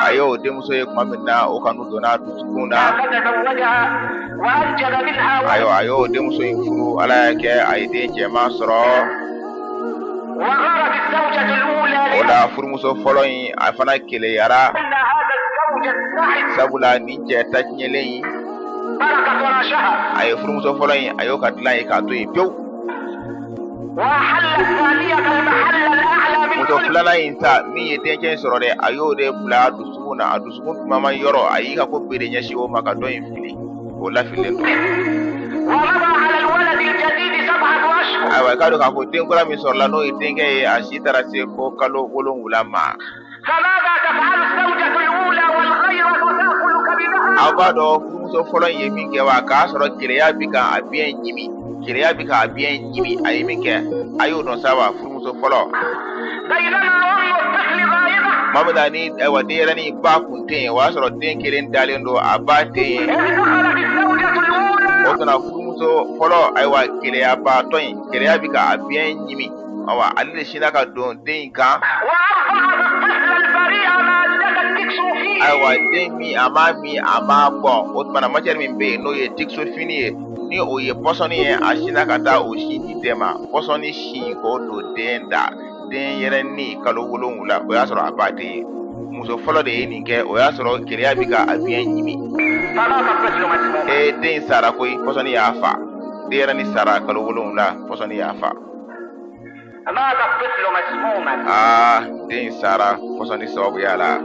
a y'o denmuso ye tuma min na o kanu donna a dusukun na. Ayiwa a y'o denmuso in furu, Ala y'a kɛ a ye den cɛman sɔrɔ. O la furumuso fɔlɔ in a fana keleyara sabula nin cɛ ta tiɲɛlen in a ye furumuso fɔlɔ in a y'o ka dilan ye k'a to yen pewu. Muso filanan in ta min ye denkɛ in sɔrɔ dɛ, a y'o de bila a dusukun na, a dusukun tumama yɔrɔ a y'i ka ko bɛɛ de ɲɛsin o ma ka dɔ in fili, o lafililen don. Ayiwa i k'a dɔn k'a fɔ den kura min sɔrɔla n'o ye denkɛ ye, a si taara se fo kalo 7 ma. Aw b'a dɔn furumuso fɔlɔ in ye min kɛ wa? K'a sɔrɔ keleya bi ka a biɲɛ ɲimi, keleya bi ka a biɲɛ ɲimi, a ye min kɛ a y'o dɔn sa wa? Furumuso fɔlɔ tuma min na ni ayiwa denyɛrɛnin ba kun tɛ yen, o y'a sɔrɔ den kelen dalen don a ba tɛ yen. O tuma furumuso fɔlɔ ayiwa keleyabaatɔ in, keleya bi ka a biɲɛ ɲimi, ayiwa ale de sinna ka don den in kan. Ayiwa den min a m'a min a m'a bɔn, o tuma na matière min bɛ yen n'o ye tikisofini ye, ni o ye pɔsɔni ye, a sinna ka taa o sin di den ma, pɔsɔni sin k'o don den da, den yɛrɛ ni kalo 7, o y'a sɔrɔ a ba tɛ yen. Muso fɔlɔ de ye nin kɛ, o y'a sɔrɔ keleya bi ka a biɲɛ ɲimi. Ee den sara koyi, pɔsɔni y'a fa. Denyɛrɛnin sara kalo 7, pɔsɔni y'a fa. Aa den sara pɔsɔni sababuya la.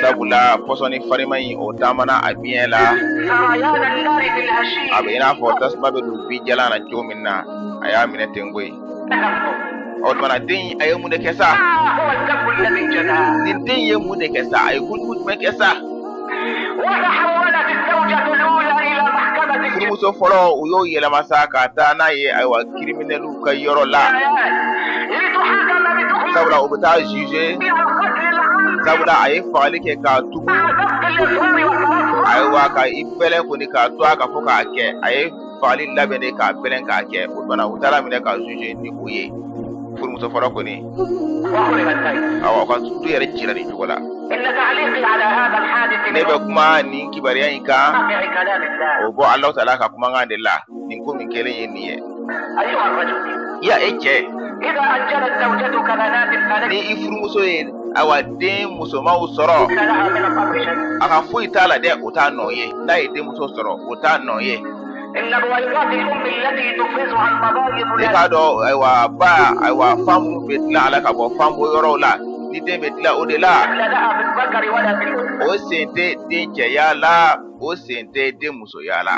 Sabula pɔsɔni farima in o taamana a biɲɛ la, a bɛ i n'a fɔ tasuma bɛ don binjalan na cogo min na, a y'a minɛ ten koyi. O tuma na den a ye mun de kɛ sa? Nin den ye mun de kɛ sa? A ye kojugu jumɛn kɛ sa? Furumuso Furumuso fɔlɔ u y'o yɛlɛma sa ka taa n'a ye ayiwa kiriminɛliw ka yɔrɔ la, sabula o bɛ taa juger, sabula a ye fagali kɛ k'a tugu, ayiwa ka i bɛlɛn kɔni k'a to a ka fɔ k'a kɛ, a ye fagali labɛn de k'a bɛlɛn k'a kɛ. O tuma na u taara minɛ k'a juger ni o ye. Furumuso fɔlɔ kɔni, awa ka du yɛrɛ cira nin cogo la. Ne bɛ kuma nin kibaruya in kan, o bɔ Alahu taala ka kumakan de la. Nin ko min kɛlen ye nin ye. Ya e cɛ, ni i furumuso ye ayiwa den musomanw sɔrɔ, a ka foyi t'a la dɛ, o t'a nɔ ye. N'a ye denmuso sɔrɔ, o t'a nɔ ye. I k'a dɔn ayiwa ba, ayiwa fan minnu bɛ dilan a la ka bɔ fanbɔ yɔrɔw la, ni den bɛ dilan o de la, o sen tɛ den cɛya la, o sen tɛ den musoya la.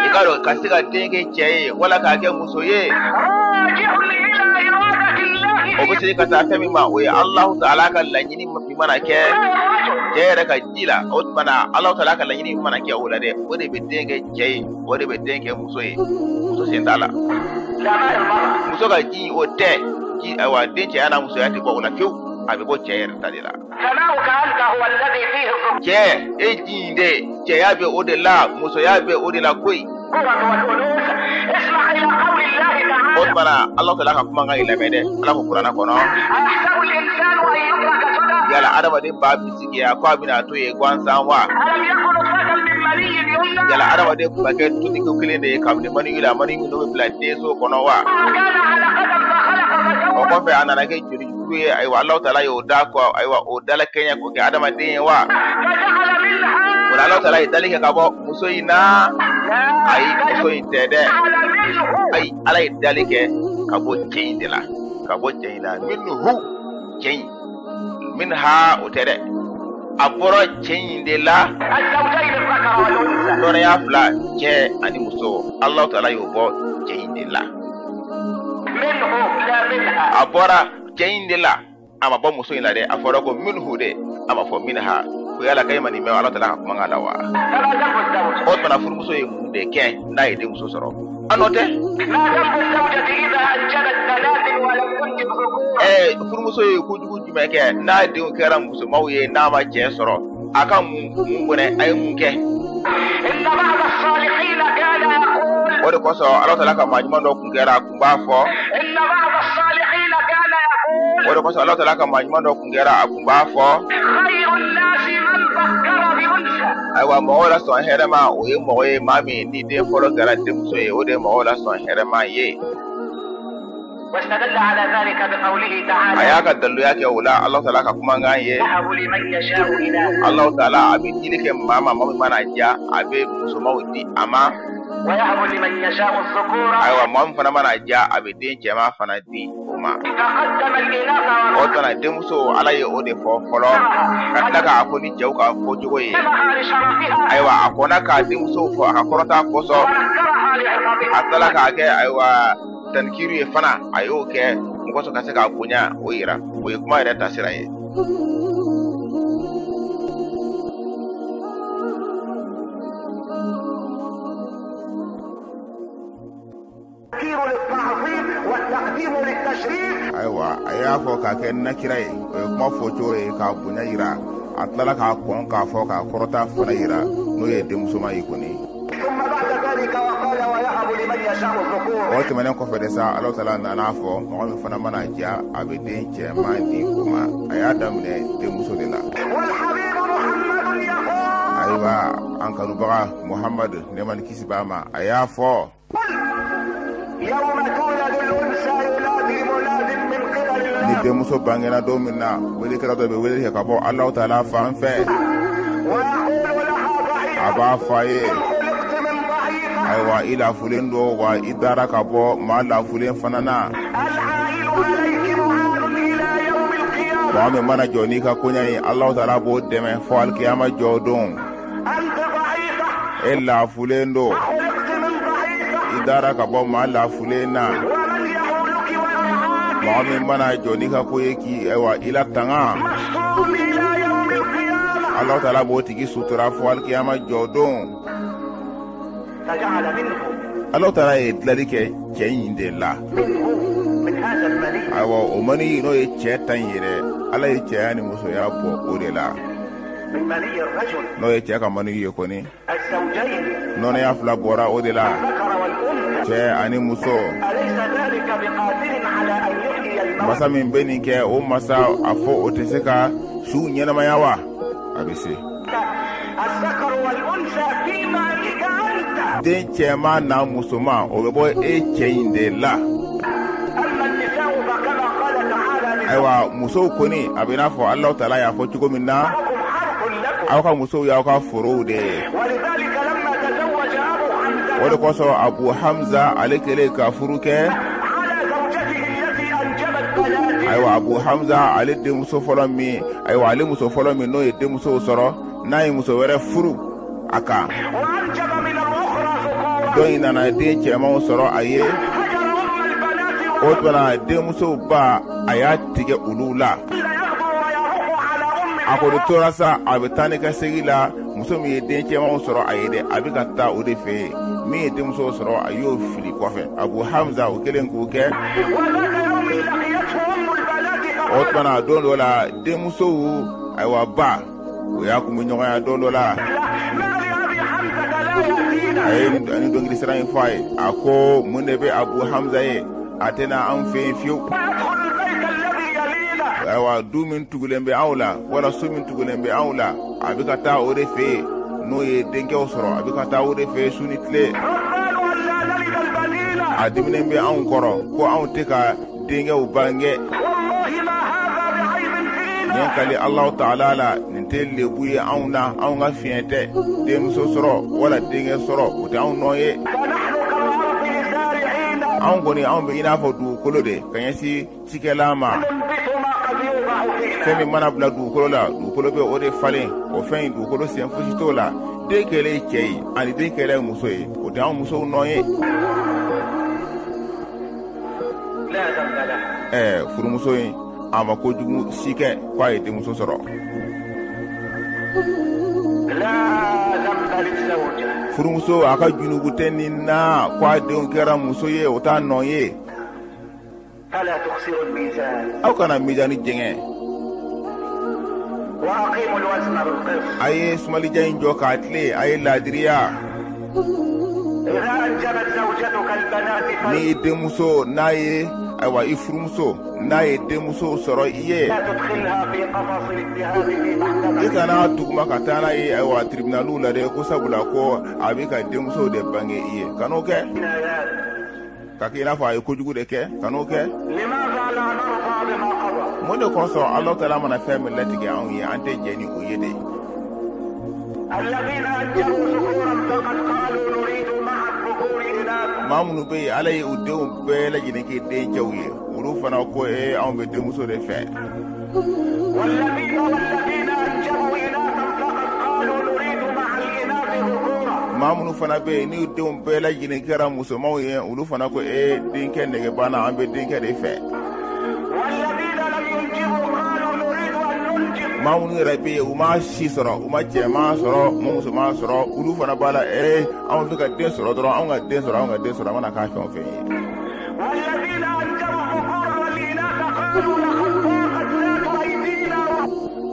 I k'a dɔn ka se ka den kɛ cɛ ye wala k'a kɛ muso ye, o bɛ se ka taa fɛn min ma, o ye Alahu taala ka laɲini min mana kɛ cɛ yɛrɛ ka ji la. O tuma na Alahu taala ka laɲini min mana kɛ o la dɛ, o de bɛ den kɛ cɛ ye, o de bɛ den kɛ muso ye. Muso sen t'a la. Muso ka ji o tɛ ji, ayiwa den cɛya n'a musoya tɛ bɔ o la fiyewu, a bɛ bɔ cɛ yɛrɛ ta de la. Cɛ, e ji in de, cɛya bɛ o de la, musoya bɛ o de la koyi. O tuma na Alahu taala ka kumakan in lamɛn dɛ. Ala ko kuranɛ kɔnɔ, yala adamaden b'a bisigiya ko a bɛna to yen gansan wa? Yala adamaden tun bɛ kɛ tutigi kelen de ye kabini maniyu la, maniyu min n'o bɛ bila denso kɔnɔ wa? O kɔfɛ a nana kɛ jolikuru ye, ayiwa Alahu taala y'o da kɔ, ayiwa o dalakɛɲɛ k'o kɛ adamaden ye wa? O la Alahu taala ye dali kɛ ka bɔ muso in na. Ayi, muso in tɛ dɛ. Ayi, Ala ye dali kɛ ka bɔ cɛ in de la, ka bɔ cɛ in la. Minhu, cɛ in, minha o tɛ dɛ, a bɔra cɛ in de la. Tɔɔrɔya fila, cɛ ani muso, Alahu taala y'o bɔ cɛ in de la. A bɔra cɛ in de la, a ma bɔ muso in la dɛ. A fɔra ko minhu de, a ma fɔ minha. Ko yala k'e ma nin mɛn Ala taala ka kumakan la wa? O tuma na furumuso ye mun de kɛ n'a ye denmuso sɔrɔ? A nɔ tɛ. Furumuso ye kojugu jumɛn kɛ n'a denw kɛra musomanw ye, n'a ma cɛ sɔrɔ? A ka mun bɔnɛ, a ye mun kɛ? O de kosɔn Ala taala ka maa ɲuman dɔ kun kɛra, a kun b'a fɔ. O de kosɔn Ala taala ka maa ɲuman dɔ kun kɛra, a kun b'a fɔ. Ayiwa mɔgɔw la sɔn hɛrɛma, o ye mɔgɔ ye maa min ni den fɔlɔ kɛra denmuso ye, o de ye mɔgɔw la sɔn hɛrɛma ye. A y'a ka daluya kɛ o la Alahu taala ka kumakan ye. Alahu taala a bɛ dili kɛ maa ma, maa min mana diya, a bɛ musomanw di a ma. Ayiwa maa min fana mana diya, a bɛ den cɛman fana di o ma. O tuma na denmuso, Ala ye o de fɔ fɔlɔ, ka tila k'a fɔ ni cɛw ka fɔcogo ye. Ayiwa a kɔnna k'a denmuso fɔ a ka kɔrɔta kosɔn, a tilala k'a kɛ ayiwa tankiru ye fana, a y'o kɛ mɔgɔ sɔn ka se k'a bonya o yira. O ye kuma yɛrɛ taasira ye. Ayiwa a y'a fɔ k'a kɛ nakira ye, o ye kuma fɔcogo ye k'a bonya yira. A tilala k'a kɔn k'a fɔ k'a kɔrɔta fana yira, n'o ye denmusoman ye kɔni. O tɛmɛnen kɔfɛ de sa, Alahu taala nana fɔ mɔgɔ min fana mana diya, a bɛ den cɛman di o ma. A y'a daminɛ denmuso de la. Ayiwa an kanubaga Muhamadu, nɛɛma ni kisi b'a ma, a y'a fɔ. Ni denmuso bangena don min na, welekɛla dɔ bɛ weleli kɛ ka bɔ Alahu taala fan fɛ. A b'a fɔ a ye, ayiwa i lafulen don wa, i dara ka bɔ maa lafulen fana na. Mɔgɔ min mana jɔ n'i ka koɲɛ ye, Alahu taala b'o dɛmɛ fo alikiyama jɔ don. E lafulen don, i dara ka bɔ maa lafulen na. Mɔgɔ min mana jɔ n'i ka ko ye k'i ayiwa i latanga, Alahu taala b'o tigi sutura fo alikiyama jɔ don. Alahu taala ye dilali kɛ cɛ in de la. Ayiwa, o mani n'o ye cɛ ta in yɛrɛ, Ala ye cɛya ni musoya bɔ o de la, n'o ye cɛ ka mani ye kɔni. Nɔnɔya fila bɔra o de la, cɛ ani muso. Masa min bɛ nin kɛ, o masa, a fɔ o tɛ se ka su ɲɛnamaya wa? A bɛ se. Den cɛman n'a musoman, o bɛ bɔ e cɛ in de la. Ayiwa, musow kɔni, a bɛ n'a fɔ Alahu taala y'a fɔ cogo min na, aw ka musow y'aw ka forow de ye. O de kosɔn Abu Hamza, ale kɛlen ka furu kɛ, ayiwa, Abu Hamza, ale denmuso fɔlɔ min, ayiwa, ale muso fɔlɔ min n'o ye denmusow sɔrɔ, n'a ye muso wɛrɛ furu a kan, dɔ in nana den cɛmanw sɔrɔ a ye. O tuma na, denmusow ba, a y'a tigɛ olu la. A kɔni tora sa, a bɛ taa ni ka segin la. Muso min ye den cɛmanw sɔrɔ a ye dɛ, a bɛ ka taa o de fɛ yen. Min ye denmusow sɔrɔ, a y'o fili kɔfɛ. Abu Hamza, o kɛlen k'o kɛ, o tuma na, don dɔ la, denmusow, ayiwa, ba, o y'a kun bɛ ɲɔgɔnya don dɔ la, a ye ni dɔnkili sira in fɔ a ye. A ko: mun de bɛ Abu Hamza ye, a tɛna anw fɛ yen fiyewu? Ayiwa, du min tugulen bɛ anw la, wala so min tugulen bɛ anw la, a bɛ ka taa o de fɛ yen. N'o ye denkɛw sɔrɔ, a bɛ ka taa o de fɛ yen su ni tile. A diminen bɛ anw kɔrɔ ko anw tɛ ka denkɛw bange. Nin kali Alahu taala la, nin tɛ lebu ye anw na, anw ka fiɲɛ tɛ. Denmuso sɔrɔ wala denkɛ sɔrɔ, o tɛ anw nɔ ye. Anw kɔni, anw bɛ i n'a fɔ dugukolo de ka ɲɛsin cikɛla ma. Fɛn min mana bila dugukolo la, dugukolo bɛ o de falen. O fɛn in, dugukolo sen fosi t'o la. Den kɛlen cɛ ye ani den kɛlen muso ye, o tɛ anw musow nɔ ye. Furumuso in, a ma kojugu si kɛ ko a ye denmuso sɔrɔ. Furumuso, a ka junubu tɛ nin na ko a denw kɛra muso ye, o t'a nɔ ye. Aw kana mizani jɛngɛ. A ye sumalija in jɔ k'a tile, a ye laadiriya. Ni i denmuso n'a ye, ayiwa, i furumuso n'a ye denmuso sɔrɔ i ye, i kana tuguma ka taa n'a ye, ayiwa, tribunaliw la dɛ, ko sabula ko a bɛ ka denmusow de bange i ye. Kan'o kɛ ka kɛ i n'a fɔ a ye kojugu de kɛ. Kan'o kɛ. Mun de kosɔn Alahu taala mana fɛn min latigɛ anw ye, an tɛ jɛ ni o ye de? Maa minnu bɛ yen, Ala ye u denw bɛɛ lajɛlen kɛ dencɛw ye, olu fana ko: ee, anw bɛ denmuso de fɛ. Maa minnu fana bɛ yen, n'u denw bɛɛ lajɛlen kɛra musomanw ye, olu fana ko: ee, denkɛ nege banna, an bɛ denkɛ de fɛ. Maa minnu yɛrɛ bɛ yen, u ma si sɔrɔ, u ma cɛman sɔrɔ, u ma musoman sɔrɔ, olu fana b'a la: ee, anw fɛ ka den sɔrɔ dɔrɔn, anw ka den sɔrɔ, anw ka den sɔrɔ, a mana k'a fɛn o fɛn ye.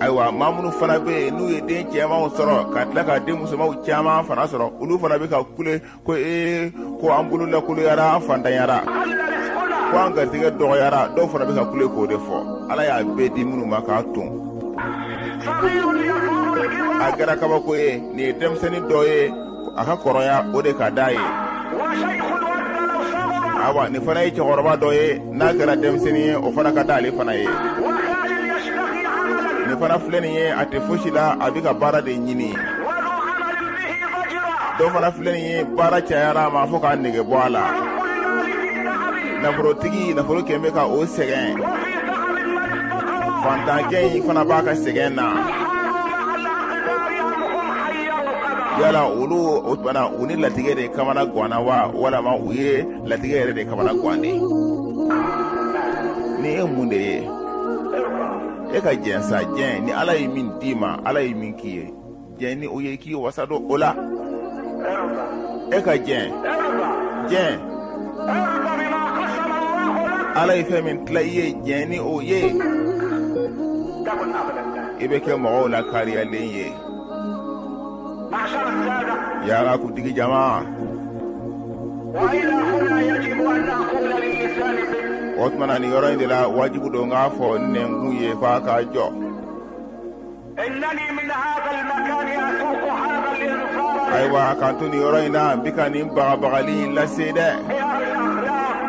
Ayiwa, maa minnu fana bɛ yen, n'u ye den cɛmanw sɔrɔ ka tila ka den musomanw caman fana sɔrɔ, olu fana bɛ ka kule ko: ee, ko an bolo lakoloyara, an fantanyara, ko an garijɛgɛ dɔgɔyara. Dɔw fana bɛ ka kule k'o de fɔ. Ala y'a bɛɛ di minnu ma k'a ton, a kɛra kabako ye. Nin ye denmisɛnnin dɔ ye, a ka kɔrɔya, o de ka d'a ye. Awa, nin fana ye cɛkɔrɔba dɔ ye, n'a kɛra denmisɛnnin ye, o fana ka d'ale fana ye. Nin fana filɛ nin ye, a tɛ fosi la, a bɛ ka baara de ɲini. Dɔ fana filɛ nin ye, baara cayara a ma fo k'a nege bɔ a la. Nafolotigi, nafolo kɛn bɛ ka o sɛgɛn. Fantankɛ in fana b'a ka sɛgɛn na. Yala olu, o tuma na, u ni latigɛ de kamana ganna wa, walama u ye latigɛ yɛrɛ de kamana gan de? Nin ye mun de ye? E ka jɛn sa, jɛn ni Ala ye min d'i ma, Ala ye min k'i ye, jɛn ni o ye, k'i wasa don o la. E ka jɛn, jɛn. Ala ye fɛn min tila i ye, jɛn ni o ye. I bɛ kɛ mɔgɔw la kariyalen ye. Yala kuntigi jama. O tuma na nin yɔrɔ in de la, wajibu don k'a fɔ nɛnkun ye k'a ka jɔ. Ayiwa, k'an to nin yɔrɔ in na, n bɛ ka nin bagabagali in lase dɛ.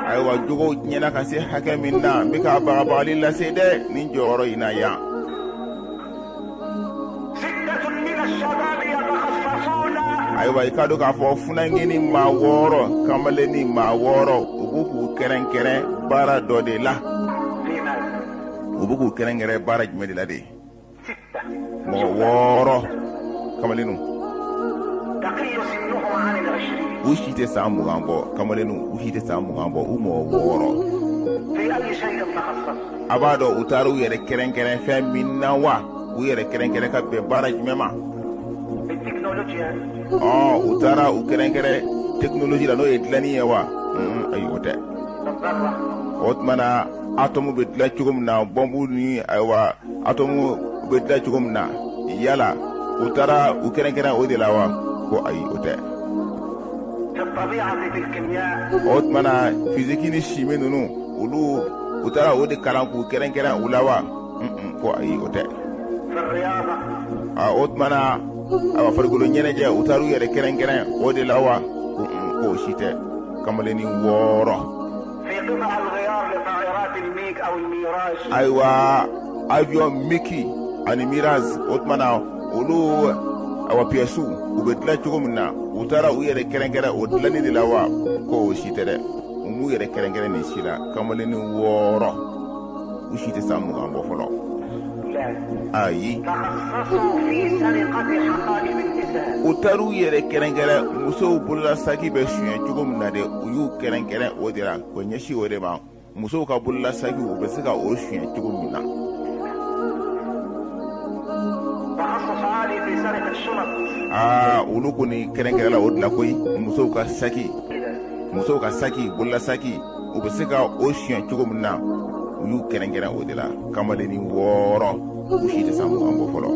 Ayiwa, jogow tiɲɛna ka se hakɛ min na, n bɛ ka bagabagali lase dɛ nin jɔyɔrɔ in na yan. Ayiwa, i k'a dɔn k'a fɔ funankɛni maa 6, kamalenni maa 6, u b'u k'u kɛrɛnkɛrɛn baara dɔ de la. U b'u k'u kɛrɛnkɛrɛn baara jumɛn de la de? Mɔgɔ 6 kamalenninw, u si tɛ san 20 bɔ. Kamalenninw, u si tɛ san 20 bɔ, u mɔgɔ 6. A b'a dɔn u taara u yɛrɛ kɛrɛnkɛrɛn fɛn min na wa? U yɛrɛ kɛrɛnkɛrɛn ka bɛn baara jumɛn ma? Ɔ, u taara u kɛrɛnkɛrɛn technologie la, n'o ye dilanni ye wa? Ayi, o tɛ. O tuma na, atome bɛ dilan cogo min na, bɔnbu ni, ayiwa, atome bɛ dilan cogo min na, yala u taara u kɛrɛnkɛrɛn o de la wa? Ko ayi, o tɛ. O tuma na, physique ni chimie ninnu, olu, u taara o de kalan k'u kɛrɛnkɛrɛn u la wa? Ko ayi, o tɛ. O tuma na, awa, farikolo ɲɛnajɛ, u taara u yɛrɛ kɛrɛnkɛrɛn o de la wa? Ko o si tɛ. Kamalennin 6. Ayiwa, avion MiG ani Mirage, o tuma na, olu, awa, pièces u bɛ dilan cogo min na, u taara u yɛrɛ kɛrɛnkɛrɛn o dilanni de la wa? Ko o si tɛ dɛ. U m'u yɛrɛ kɛrɛnkɛrɛn nin si la. Kamalennin 6, u si tɛ san 20 bɔ fɔlɔ. Ayi, u taara u yɛrɛ kɛrɛnkɛrɛn musow bolola saki bɛ suɲɛ cogo min na de, u y'u kɛrɛnkɛrɛn o de la, k'o ɲɛsin o de ma, musow ka bolola saki, u bɛ se ka o suɲɛ cogo min na. Aa, olu kɔni kɛrɛnkɛrɛn la o de la koyi, musow ka saki, musow ka saki, bolola saki, u bɛ se ka o suɲɛ cogo min na, u y'u kɛrɛnkɛrɛn o de la. Kamalennin 6, u si tɛ san 20 bɔ fɔlɔ.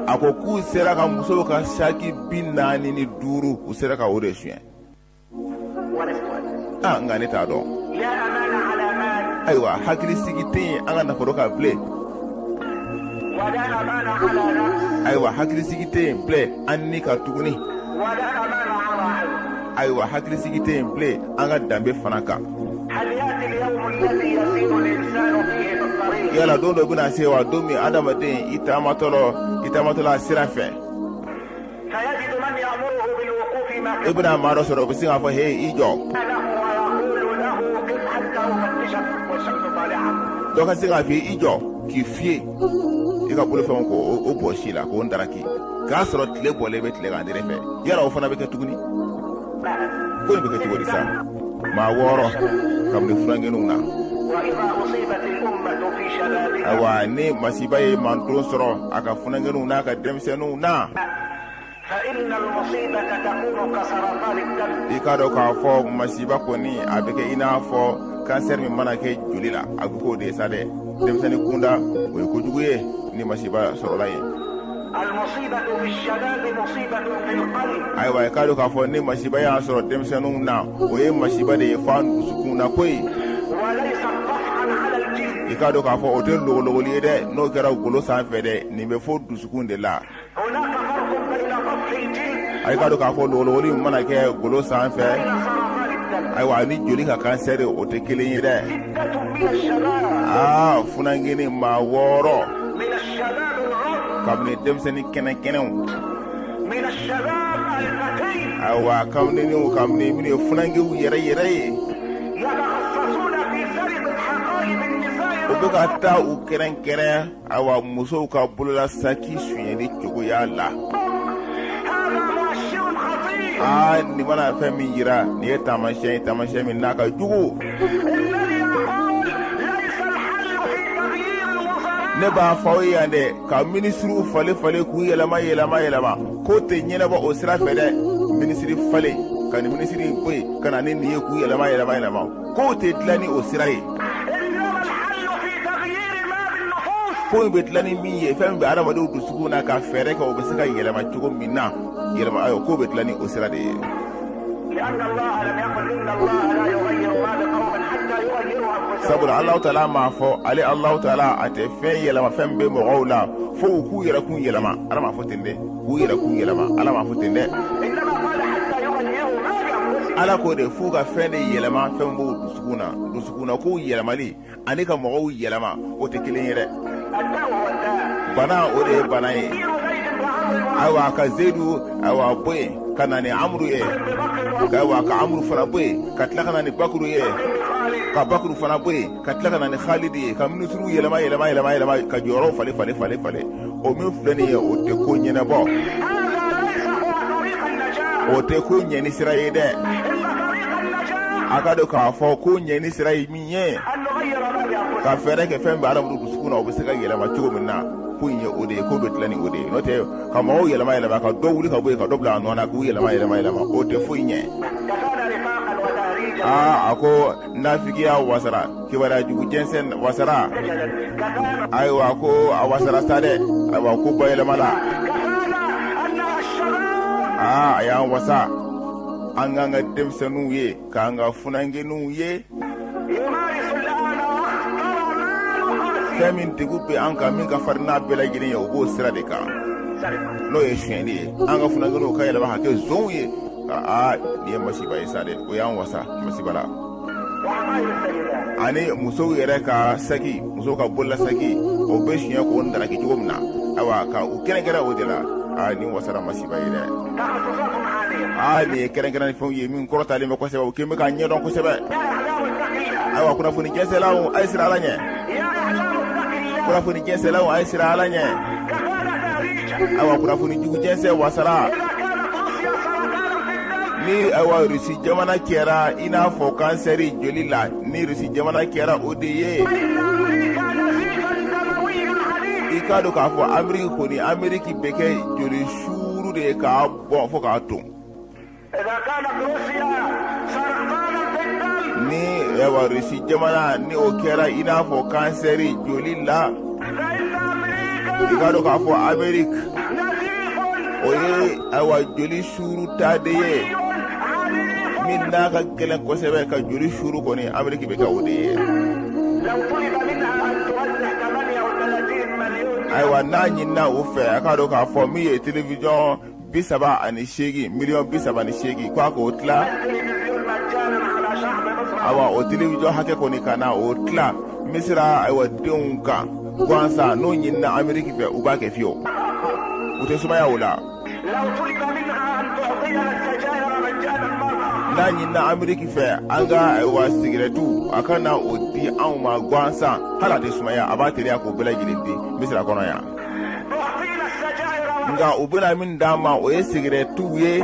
A ko k'u sera ka musow ka saki 45, u sera ka o de suɲɛ. Ah, nka ne t'a dɔn. Ayiwa, hakilisigi tɛ yen an ka nafolo kan bilen. Ayiwa, hakilisigi tɛ yen bilen an ni ka tuguni. Ayiwa, hakilisigi tɛ yen bilen an ka danbe fana kan. Yala don dɔ bɛna se wa, don min adamaden i taamatɔlɔ, i taamatɔla sira fɛ, i bɛna maa dɔ sɔrɔ, o bɛ se k'a fɔ: "He, i jɔ." Dɔ ka se k'a fɔ i jɔ, k'i fiyɛ i ka bolofɛnw ko o bɔsi la, k'o ndaraki, k'a sɔrɔ tile bɔlen bɛ tile kan fɛ. Yala o fana bɛ kɛ tuguni? Ko nin bɛ kɛ cogo di sa? Maa 6 kabini funankɛninw na. Ayiwa, ni masiba ye manton sɔrɔ a ka funankɛninw n'a ka denmisɛnninw na, i k'a dɔn k'a fɔ masiba kɔni, a bɛ kɛ i n'a fɔ kansɛri min mana kɛ joli la, a bɛ k'o de ye sa dɛ. Denmisɛnnin kunda, o ye kojugu ye ni masiba sɔrɔla yen. Ayiwa, i k'a dɔn k'a fɔ ni masiba y'a sɔrɔ denmisɛnninw na, o ye masiba de ye f'an dusukun na koyi. I k'a dɔn k'a fɔ o tɛ logologoli ye dɛ, n'o kɛra golo sanfɛ dɛ, nin bɛ fɔ dusukun de la. A k'a dɔn k'a fɔ logologoli min mana kɛ golo sanfɛ, ayiwa, ni joli ka kansɛri, o tɛ kelen ye dɛ. Aa, funankɛni maa 6, kabini denmisɛnnin kɛnɛ kɛnɛw, ayiwa, kabini kabini minnu ye funankɛw yɛrɛ yɛrɛ ye, u bɛ ka taa u kɛrɛnkɛrɛn, ayiwa, musow ka bolola saki sonyɛli cogoya la. Aa, nin mana fɛn min yira, nin ye taamasiyɛn ye, taamasiyɛn min n'a ka jugu. Ne b'a fɔ aw ye yan dɛ, ka minisiriw falen falen k'u yɛlɛma yɛlɛma yɛlɛma, k'o tɛ ɲɛnabɔ o sira fɛ dɛ. Minisiri falen ka nin minisiri in bɔ yen ka na ni nin ye k'u yɛlɛma yɛlɛma yɛlɛma, k'o tɛ dilan ni o sira ye. Ko in bɛ dilan ni min ye, fɛn min bɛ adamadenw dusukun na, ka fɛɛrɛ kɛ o bɛ se ka yɛlɛma cogo min na, yɛlɛma, ayiwa, k'o bɛ dilan ni o sira de ye. Sabula Alahu taala m'a fɔ, ale Alahu taala a tɛ fɛn yɛlɛma fɛn bɛ mɔgɔw la fo u k'u yɛrɛ kun yɛlɛma. Ala m'a fɔ ten dɛ, k'u yɛrɛ kun yɛlɛma, Ala m'a fɔ ten dɛ. Ala k'o de f'u ka fɛn de yɛlɛma, fɛn b'u dusukun na. Dusukun na kow yɛlɛmali ani ka mɔgɔw yɛlɛma, o tɛ kelen ye dɛ. Bana, o de ye bana ye. Ayiwa, ka Zeyidu, ayiwa, bɔ yen ka na ni Amuru ye, ayiwa, ka Amuru fana bɔ yen ka tila ka na ni Bakuru ye, ka Bakuru fana bɔ yen ka tila ka na ni Khalidi ye, ka minisiriw yɛlɛma yɛlɛma yɛlɛma yɛlɛma, ka jɔyɔrɔw falen falen falen falen, o min filɛ nin ye, o tɛ ko ɲɛnabɔ, o tɛ ko ɲɛni sira ye dɛ. A ka dɔn k'a fɔ ko ɲɛni sira ye min ye, ka fɛɛrɛ kɛ fɛn bɛ adamadenw dusukun na, o bɛ se ka yɛlɛma cogo min na, ko in ye o de ye, ko bɛ dilan ni o de ye. N'o tɛ, ka mɔgɔw yɛlɛma yɛlɛma, ka dɔ wuli ka bɔ yen ka dɔ bila a nɔ na, k'u yɛlɛma yɛlɛma yɛlɛma, o tɛ foyi ɲɛ. Aa, a ko nafigiya wasara, kibaruya jugu jɛnsɛn wasara. Ayiwa, ko a wasara sa dɛ. Ayiwa, ko bayɛlɛma la. Aa, a y'an wasa, an k'an ka denmisɛnninw ye, k'an ka funankɛninw ye. Fɛn min degun bɛ an kan, min ka farin n'a bɛɛ lajɛlen ye, o b'o sira de kan, n'o ye sonyɛli ye. An ka funankɛninw ka yɛlɛma ka kɛ zonw ye. Aa, nin ye masiba ye sa dɛ. O y'an wasa masiba la. Ani musow yɛrɛ ka saki, musow ka bolola saki, o bɛ suɲɛ k'o ndaraki cogo min na, ayiwa, ka u kɛrɛnkɛrɛn o de la. Aa, nin wasara masiba ye dɛ. Aa, nin ye kɛrɛnkɛrɛn fɛnw ye min kɔrɔtalen bɛ kosɛbɛ, o kɛn bɛ k'a ɲɛdɔn kosɛbɛ. Ayiwa, kunnafoni jɛnsɛlaw, a ye siran Ala ɲɛ. Kunnafoni jɛnsɛlaw, a ye siran Ala ɲɛ. Ayiwa, kunnafoni jugu jɛnsɛn wasara. Ni, ayiwa, Rusi jamana kɛra i n'a fɔ kansɛri joli la, ni Rusi jamana kɛra o de ye, i k'a dɔn k'a fɔ Ameriki kɔni, Ameriki bɛ kɛ joli suuru de ye k'a bɔn fo k'a ton. Ni, ayiwa, Rusi jamana, ni o kɛra i n'a fɔ kansɛri joli la, i k'a dɔn k'a fɔ Ameriki, o ye, ayiwa, joli suuru ta de ye min n'a ka gɛlɛn kosɛbɛ. Ka joli suuru kɔni, Ameriki bɛ kɛ o de ye. Ayiwa, n'a ɲinina o fɛ, a k'a dɔn k'a fɔ min ye télévision 38, miliyɔn 38, ko a k'o tila, ayiwa, o télévision hakɛ kɔni, ka na o tila Misira, ayiwa, denw kan gansan, n'o ɲinina Ameriki fɛ, u b'a kɛ fiyewu, u tɛ sumaya o la. N'a ɲinina Ameriki fɛ, an ka, ayiwa, sigirɛtiw, a ka na o di anw ma gansan, hali a tɛ sumaya, a b'a teliya k'o bɛɛ lajɛlen di Misira kɔnɔ yan. Nka u bɛna min d'an ma, o ye sigirɛtiw ye.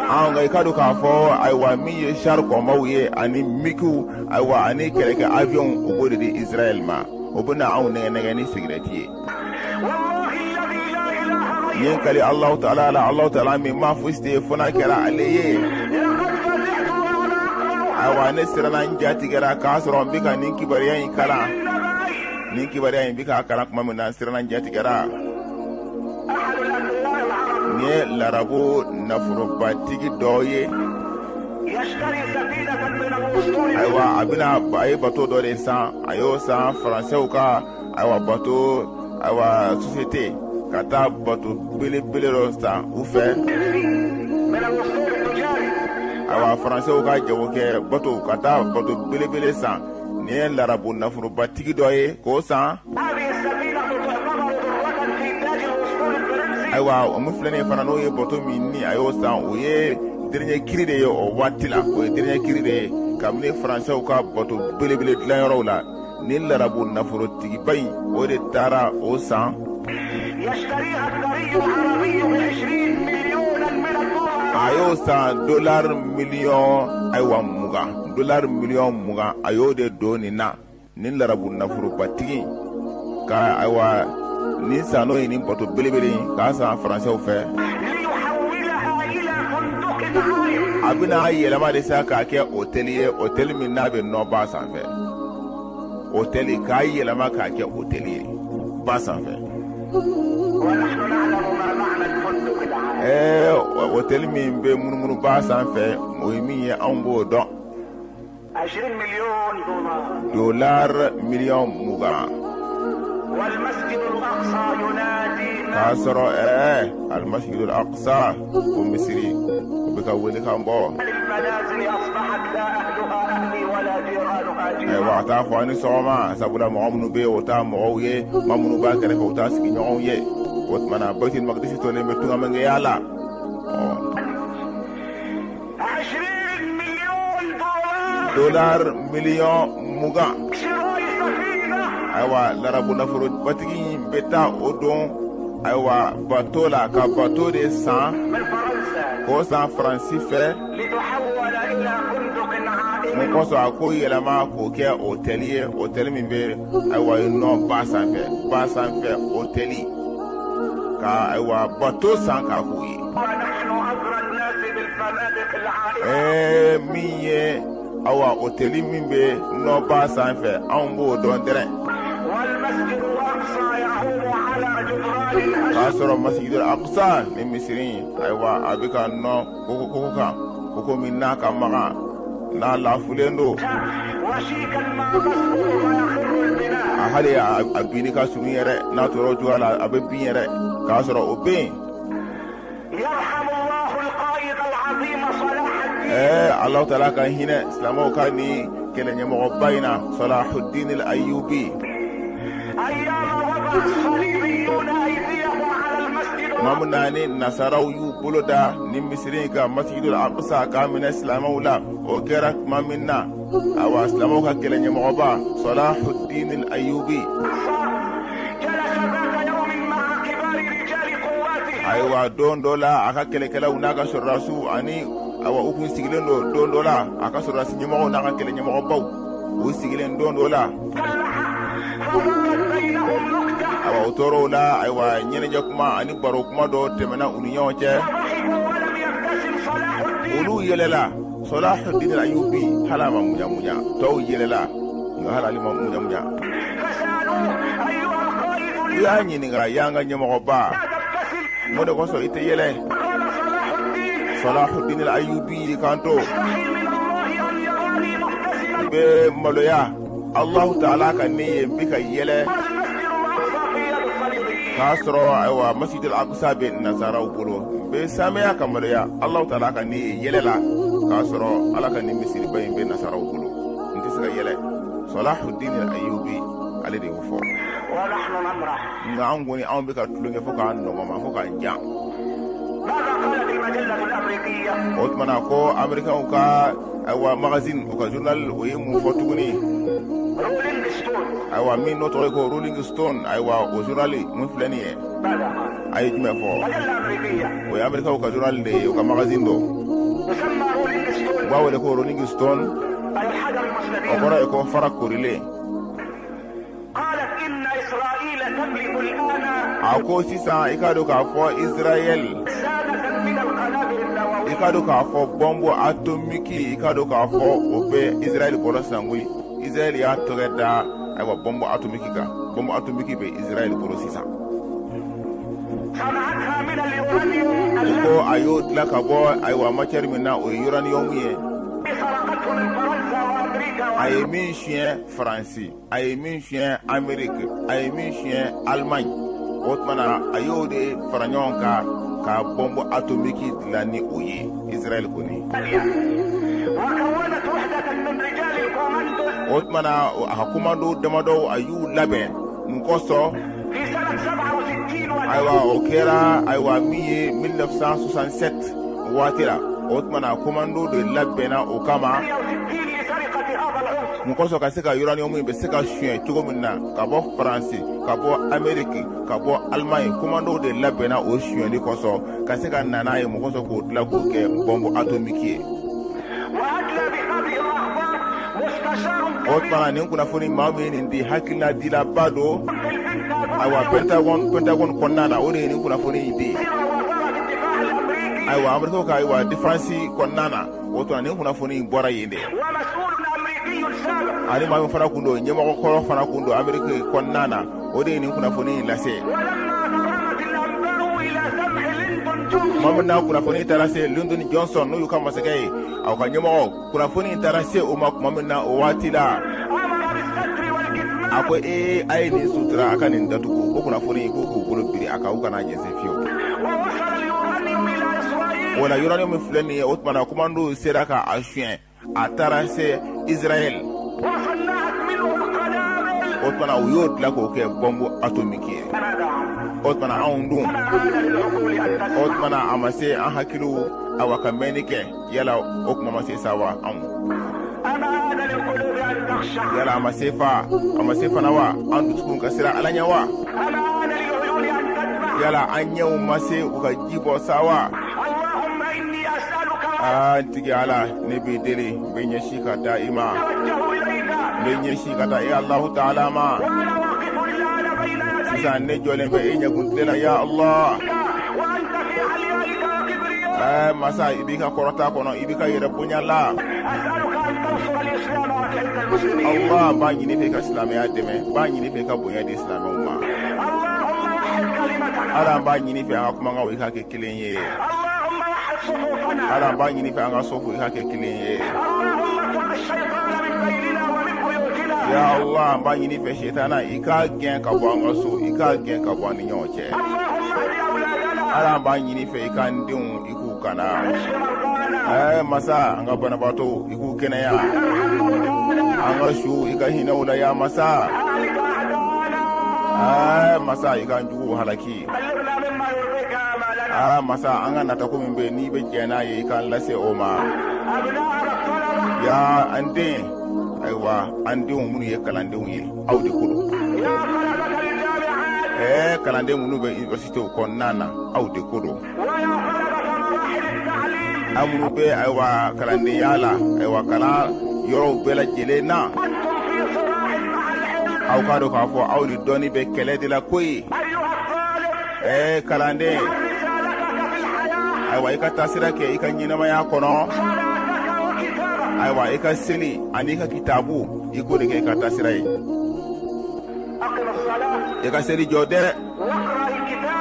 An nka i ka dɔn k'a fɔ, ayiwa, min ye char combatw ye ani MiGw, ayiwa, ani kɛlɛkɛ avion, u b'o de di Israël ma. O bɛna anw nɛgɛ nɛgɛ ni sigirɛti ye. N ye kali Alahu taala la, Alahu taala min ma fosi tɛ yen fo n'a kɛra ale ye. Ayiwa, ne siranna, n ja tigɛra k'a sɔrɔ n bɛ ka nin kibaruya in kalan. Nin kibaruya in bɛ k'a kalan tuma min na, n siranna, n ja tigɛra. Nin ye larabu nafolobatigi dɔ ye. Ayiwa, a bɛna, a ye bato dɔ de san. A y'o san Faransɛw ka, ayiwa, bato, ayiwa, société, ka taa bato belebele dɔ san u fɛ. Ayiwa, Faransɛw ka jagokɛ bato, ka taa bato belebele san. Nin ye larabu nafolobatigi dɔ ye k'o san. Ayiwa, o min filɛ nin ye fana, n'o ye bato min ni a y'o san, o ye dernier cri de ye o waati la. O ye dernier cri de ye kabini Faransɛw ka bato belebele dilanyɔrɔw la. Ni larabu nafolotigiba in, o de taara o san. A y'o san dolari miliyɔn, ayiwa, 20, dolari miliyɔn 20, a y'o de don nin na. Nin larabu nafolobatigi ka ayiwa nin sano ye nin bato belebele in k'a san faransɛw fɛ, a bɛna a yɛlɛma de sa k'a kɛ otɛli ye, otɛli min n'a bɛ nɔ ba sanfɛ, otɛli k'a yɛlɛma k'a kɛ otɛli ye ba sanfɛ. Otɛli min bɛ munumunu ba sanfɛ, o ye min ye, anw b'o dɔn. Dolar 20 miliyɔn. K'a sɔrɔ Almasjidul Aqsa, o misiri, o bɛ ka wele kan bɔ. Ayiwa, a t'a fɔ a ni sɔgɔma, sabula mɔgɔ minnu bɛ yen, o t'a mɔgɔw ye, maa minnu b'a kɛrɛfɛ, o t'a sigiɲɔgɔnw ye. O tuma na, Baitul Maqdis tolen bɛ tungaɲɛya la. Dolar 20 miliyɔn. Ayiwa, larabu nafolobatigi in bɛ taa o don, ayiwa, bato la, ka bato de san, k'o san Faransi fɛ. Mun kosɔn? A ko yɛlɛma k'o kɛ otɛli ye, otɛli min bɛ, ayiwa, nɔ ba sanfɛ, ba sanfɛ otɛli, ka ayiwa bato san k'a k'o ye. Min ye, awa, otɛli min bɛ nɔ ba sanfɛ, anw b'o dɔn dɛrɛ. K'a sɔrɔ Masjidul Aqsa ni misiri, ayiwa, a bɛ ka nɔ koko koko kan, koko min n'a ka magan, n'a lafulen don, a hali a binni ka surun yɛrɛ. N'a tora o cogoya la, a bɛ bin yɛrɛ, k'a sɔrɔ o bɛ yen. Alahu Taala ka hinɛ silamɛw ka ni kɛlɛ ɲɛmɔgɔba in na, Salahuddin Ayubi. Tuma min na ni nasaraw y'u bolo da ni misiri in kan, Masjidul Aqsa, k'a minɛ silamɛw la, o kɛra tuma min na, awa, silamɛw ka kɛlɛ ɲɛmɔgɔba Salahuddin Ayubi, ayiwa, don dɔ la, a ka kɛlɛkɛlaw n'a ka sɔrɔdasiw ani, awa, u kun sigilen don don dɔ la, a ka sɔrɔdasi ɲɛmɔgɔw n'a ka kɛlɛ ɲɛmɔgɔbaw, u sigilen don dɔ la, awa, o tɔɔrɔw la, ayiwa, ɲɛnajɛ kuma ani baro kuma dɔ tɛmɛna u ni ɲɔgɔn cɛ. Olu yɛlɛla. Salahuddin Ayubi hali a ma muɲamuɲa. Tɔw yɛlɛla, nka hali ale ma muɲamuɲa. U y'a ɲininka: "Y'an ka ɲɛmɔgɔba, mun de kosɔn i tɛ yɛlɛ?" Salahuddin Ayubi y'i kanto: "N bɛ maloya Alahu Taala ka ne ye n bɛ ka yɛlɛ, k'a sɔrɔ, ayiwa, Masjidul Aqsa bɛ nasaraw bolo. N bɛ samaya ka maloya Alahu Taala ka ne ye yɛlɛ la, k'a sɔrɔ Ala ka nin misiriba in bɛ nasaraw bolo. N tɛ se ka yɛlɛ." Salahuddin Ayubi, ale de y'o fɔ. Nka an kɔni, anw bɛ ka tulonkɛ fo k'an nɔgɔma, fo k'an jan. O tuma na ko Amerikɛnw ka, ayiwa, magazine, u ka journal, o ye mun fɔ tuguni? Ayiwa, min n'o tɔgɔ ye ko Rolling Stone, ayiwa, o journal mun filɛ nin ye, a ye jumɛn fɔ? O ye Amerikɛnw ka journal de ye, u ka magazine don, u b'a wele ko Rolling Stone, o kɔrɔ ye ko fara korilen. A ko sisan, i k'a dɔn k'a fɔ Israël, i k'a dɔn k'a fɔ bombe atomique, i k'a dɔn k'a fɔ o bɛ Israël bolo sisan koyi. Israël y'a tɔgɔ da, ayiwa, bombe atomique kan. Bombe atomique bɛ Israël bolo sisan. Ko a y'o dilan ka bɔ, ayiwa, matière min na, o ye uranium ye, a ye min suɲɛ Faransi, a ye min suɲɛ Amérique, a ye min suɲɛ Allemagne. O tuma na, a y'o de fara ɲɔgɔn kan ka bombe atomique dilan ni o ye, Israël kɔni. O tuma na, a ka commando damadɔw, a y'u labɛn. Mun kosɔn? Ayiwa, o kɛra, ayiwa, min ye 1967 waati la. O tuma na, commando de labɛnna o kama. Mun kosɔn? Ka se ka uranium in bɛ se ka suɲɛ cogo min na ka bɔ Faransi, ka bɔ Amérique, ka bɔ Allemagne. Commando de labɛnna o suɲɛli kosɔn, ka se ka na n'a ye. Mun kosɔn? K'o dilan k'o kɛ bombe atomique ye. O tuma na, nin kunnafoni, maa min ye nin di, hakilina dilaba don, ayiwa, Pentagone kɔnɔna na, o de ye nin kunnafoni in di. Ayiwa, Amerikaw ka, ayiwa, défense kɔnɔna na, o tuma nin kunnafoni in bɔra yen de. Ani maa min fana kun don, ɲɛmɔgɔ kɔrɔ fana kun don Ameriki kɔnɔna na, o de ye nin kunnafoni in lase. Tuma min na kunnafoni taara se Lyndon Johnson, n'o y'u ka masakɛ ye, aw ka ɲɛmɔgɔ, kunnafoni in taara se o ma tuma min na, o waati la, a ko: "Ee, a ye nin sutura, a ka nin datugu." Ko kunnafoni ko k'u bolo biri a kan, u kana jɛnsɛn fiyewu. O la, uranium min filɛ nin ye, o tuma na commando sera ka a suɲɛ, a taara se Israël. O tuma na u y'o dilan k'o kɛ bombe atomique ye. O tuma na anw dun, o tuma na a ma se an hakiliw, awa, ka mɛnni kɛ? Yala o kuma ma se sa wa? Anw, yala a ma se fa, a ma se fana wa, an dusukun ka siran Ala ɲɛ wa? Yala an ɲɛw ma se u ka ji bɔ sa wa? Aa, n tigi Ala, ne b'i deli, n bɛ ɲɛsin ka taa i ma, n bɛ ɲɛsin ka taa i Alahu Taala ma. Sisan ne jɔlen bɛ e ɲɛkun tile la, ya Allah. Ɛɛ masa, i b'i ka kɔrɔta kɔnɔ, i b'i ka yɛrɛ bonya la. Allah, n b'a ɲini fɛ i ka silamɛya dɛmɛ, n b'a ɲini fɛ i ka bonya di silamɛw ma. Ala, n b'a ɲini fɛ an ka kumakanw, i k'a kɛ kelen ye. Ala, n b'a ɲini fɛ an ka sɔfu, i k'a kɛ kelen ye. Ya Allah, n b'a ɲini fɛ setana, i k'a gɛn ka bɔ an ka so, i k'a gɛn ka bɔ an ni ɲɔgɔn cɛ. Ala, n b'a ɲini fɛ i k'an denw, i k'u kana. Ɛɛ masa, an ka banabaatɔw, i k'u kɛnɛya. An ka su, i ka hinɛ u la, ya masa. Ɛɛ masa, i k'an juguw halaki. Aa masa, an ka natako min bɛ yen, n'i bɛ jɛn n'a ye, i k'an lase o ma. Ya an den, ayiwa, an denw minnu ye kalandenw ye, aw de ko don. Ɛɛ kalanden minnu bɛ université kɔnɔna na, aw de ko don. Aw minnu bɛ, ayiwa, kalandenya la, ayiwa, kalan yɔrɔw bɛɛ lajɛlen na, aw k'a dɔn k'a fɔ aw ni dɔnni bɛ kɛlɛ de la koyi. Ɛɛ kalanden, ayiwa, i ka taasira kɛ i ka ɲɛnamaya kɔnɔ. Ayiwa, i ka seli ani i ka kitabu, i k'o de kɛ i ka taasira ye. I ka seli jɔ dɛ,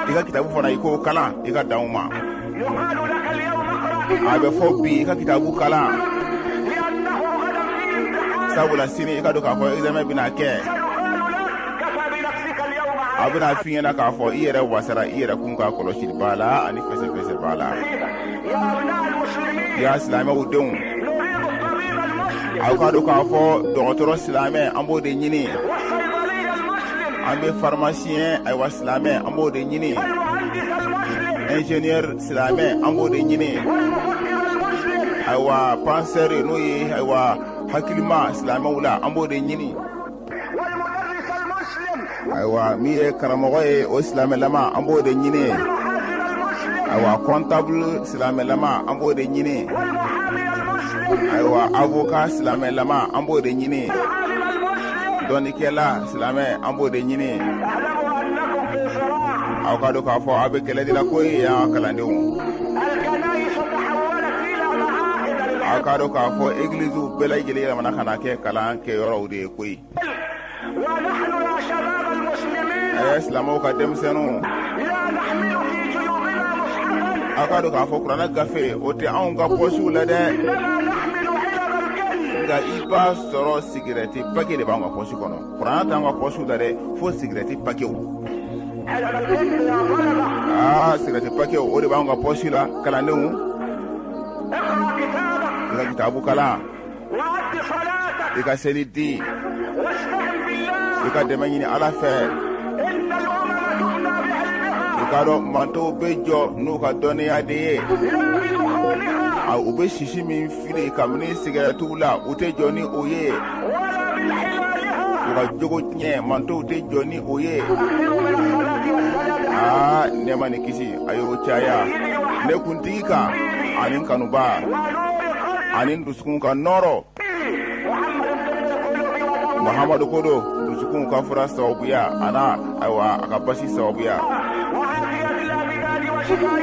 i ka kitabu fana, i k'o kalan, i ka dan o ma. A bɛ fɔ bi, i ka kitabu kalan, sabula sini, i ka dɔn k'a fɔ examen bɛna kɛ. A bɛna f'i ɲɛna k'a fɔ i yɛrɛ wasara i yɛrɛ kun ka kɔlɔsiliba la ani fɛsɛfɛsɛba la. Ya silamɛw denw, aw ka dɔn k'a fɔ dɔgɔtɔrɔ silamɛ, an b'o de ɲini. An bɛ pharmacien, ayiwa, silamɛ, an b'o de ɲini. Ingénieur silamɛ, an b'o de ɲini. Ayiwa, penseur, n'o ye, ayiwa, hakilima silamɛw la, an b'o de ɲini. Ayiwa, min ye karamɔgɔ ye, o silamɛlama, an b'o de ɲini. Ayiwa, comptable silamɛlama, an b'o de ɲini. Ayiwa, avocat silamɛlama, an b'o de ɲini. Dɔnnikɛla silamɛ, an b'o de ɲini. Aw ka dɔn k'a fɔ aw bɛ kɛlɛ de la koyi, y'an kalandenw. Aw ka dɔn k'a fɔ egiliziw bɛɛ lajɛlen yɛlɛmana ka na kɛ kalan kɛyɔrɔw de ye koyi. Ɛɛ silamɛw ka denmisɛnninw, aw ka dɔn k'a fɔ kuranɛ gafe, o tɛ anw ka pɔsiw la dɛ, nka i b'a sɔrɔ sigirɛti paquet de b'anw ka pɔsi kɔnɔ. Kuranɛ t'anw ka pɔsiw la dɛ, fo sigirɛti paquetw. Aa, sigirɛti paquetw, o de b'anw ka pɔsi la. Kalandenw, i ka kitabu kalan, i ka seli di, i ka dɛmɛ ɲini Ala fɛ. I k'a dɔn mantow bɛ jɔ n'u ka dɔnniya de ye. U bɛ sisi min fili kabini sigɛrɛtiw la, u tɛ jɔ ni o ye. U ka jogo tiɲɛ, mantow tɛ jɔ ni o ye. Aa, nɛɛma ni kisi, a y'o caya ne kuntigi kan, ani kanuba, ani dusukun ka nɔɔrɔ. Muhamadu ko don dusukunw ka fura sababuya an'a ayiwa a ka basi sababuya,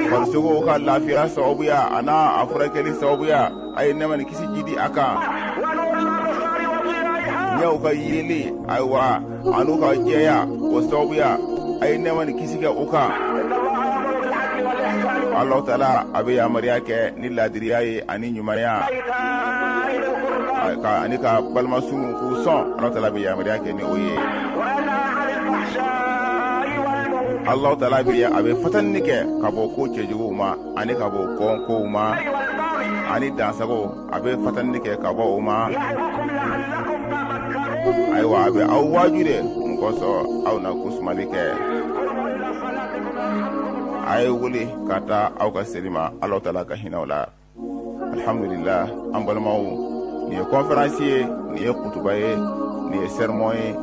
farisogow ka lafiya sababuya an'a a furakɛli sababuya. A ye nɛɛma ni kisi jidi a kan. Ɲɛw ka yeli, ayiwa, an'u ka jɛya, o sababuya, a ye nɛɛma ni kisi kɛ u kan. Alahu taala a bɛ yamaruya kɛ ni laadiriya ye ani ɲumanya ani ka balima surun k'u sɔn. Alahu taala bɛ yamaruya kɛ ni o ye. Alahu taala bɛ a bɛ fatanni kɛ ka bɔ ko cɛjuguw ma ani ka bɔ kɔnkow ma ani dansago, a bɛ fatanni kɛ ka bɔ o ma. Ayiwa, a bɛ aw waaju de mun kosɔn aw na kosumali kɛ. A ye wuli ka taa aw ka seli ma, Alahu taala ka hinɛ aw la. Alhamdulillah, an balimaw, nin ye conférence ye, nin ye kutuba ye, nin ye sermon ye.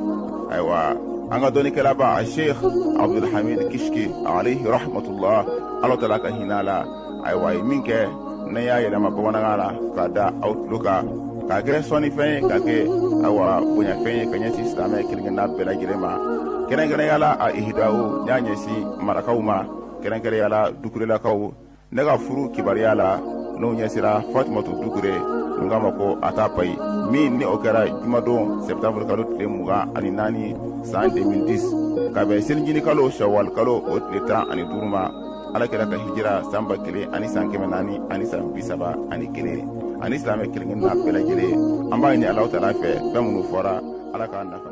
Ayiwa, an ka dɔnnikɛlaba a Sheikh Abdulhamid Kishki alayhi rahmatullah, Alahu taala ka hinɛ a la, ayiwa, a ye min kɛ ne y'a yɛlɛma bamanankan na k'a da aw tulo kan, k'a kɛ sɔnnifɛn ye, k'a kɛ ayiwa bonyafɛn ye ka ɲɛsin silamɛ kelen-kelenna bɛɛ lajɛlen ma, kɛrɛnkɛrɛnya la a ihidawo n y'a ɲɛsin marakaw ma, kɛrɛnkɛrɛnya la dukurelakaw. Ne ka furu kibaruya la, n'o ɲɛsira Fatumatu Dukure, n k'a ma ko a t'a payi min ni o kɛra jumadon septembre kalo tile 24 san 2010, ka bɛn selijini kalo sawal kalo o tile 15 ma, ala kira ka hijira san 1431, ani silamɛ kelen-kelenna bɛɛ lajɛlen. An b'a ɲini Alahu taala fɛ, fɛn minnu fɔra, Ala k'a nafa.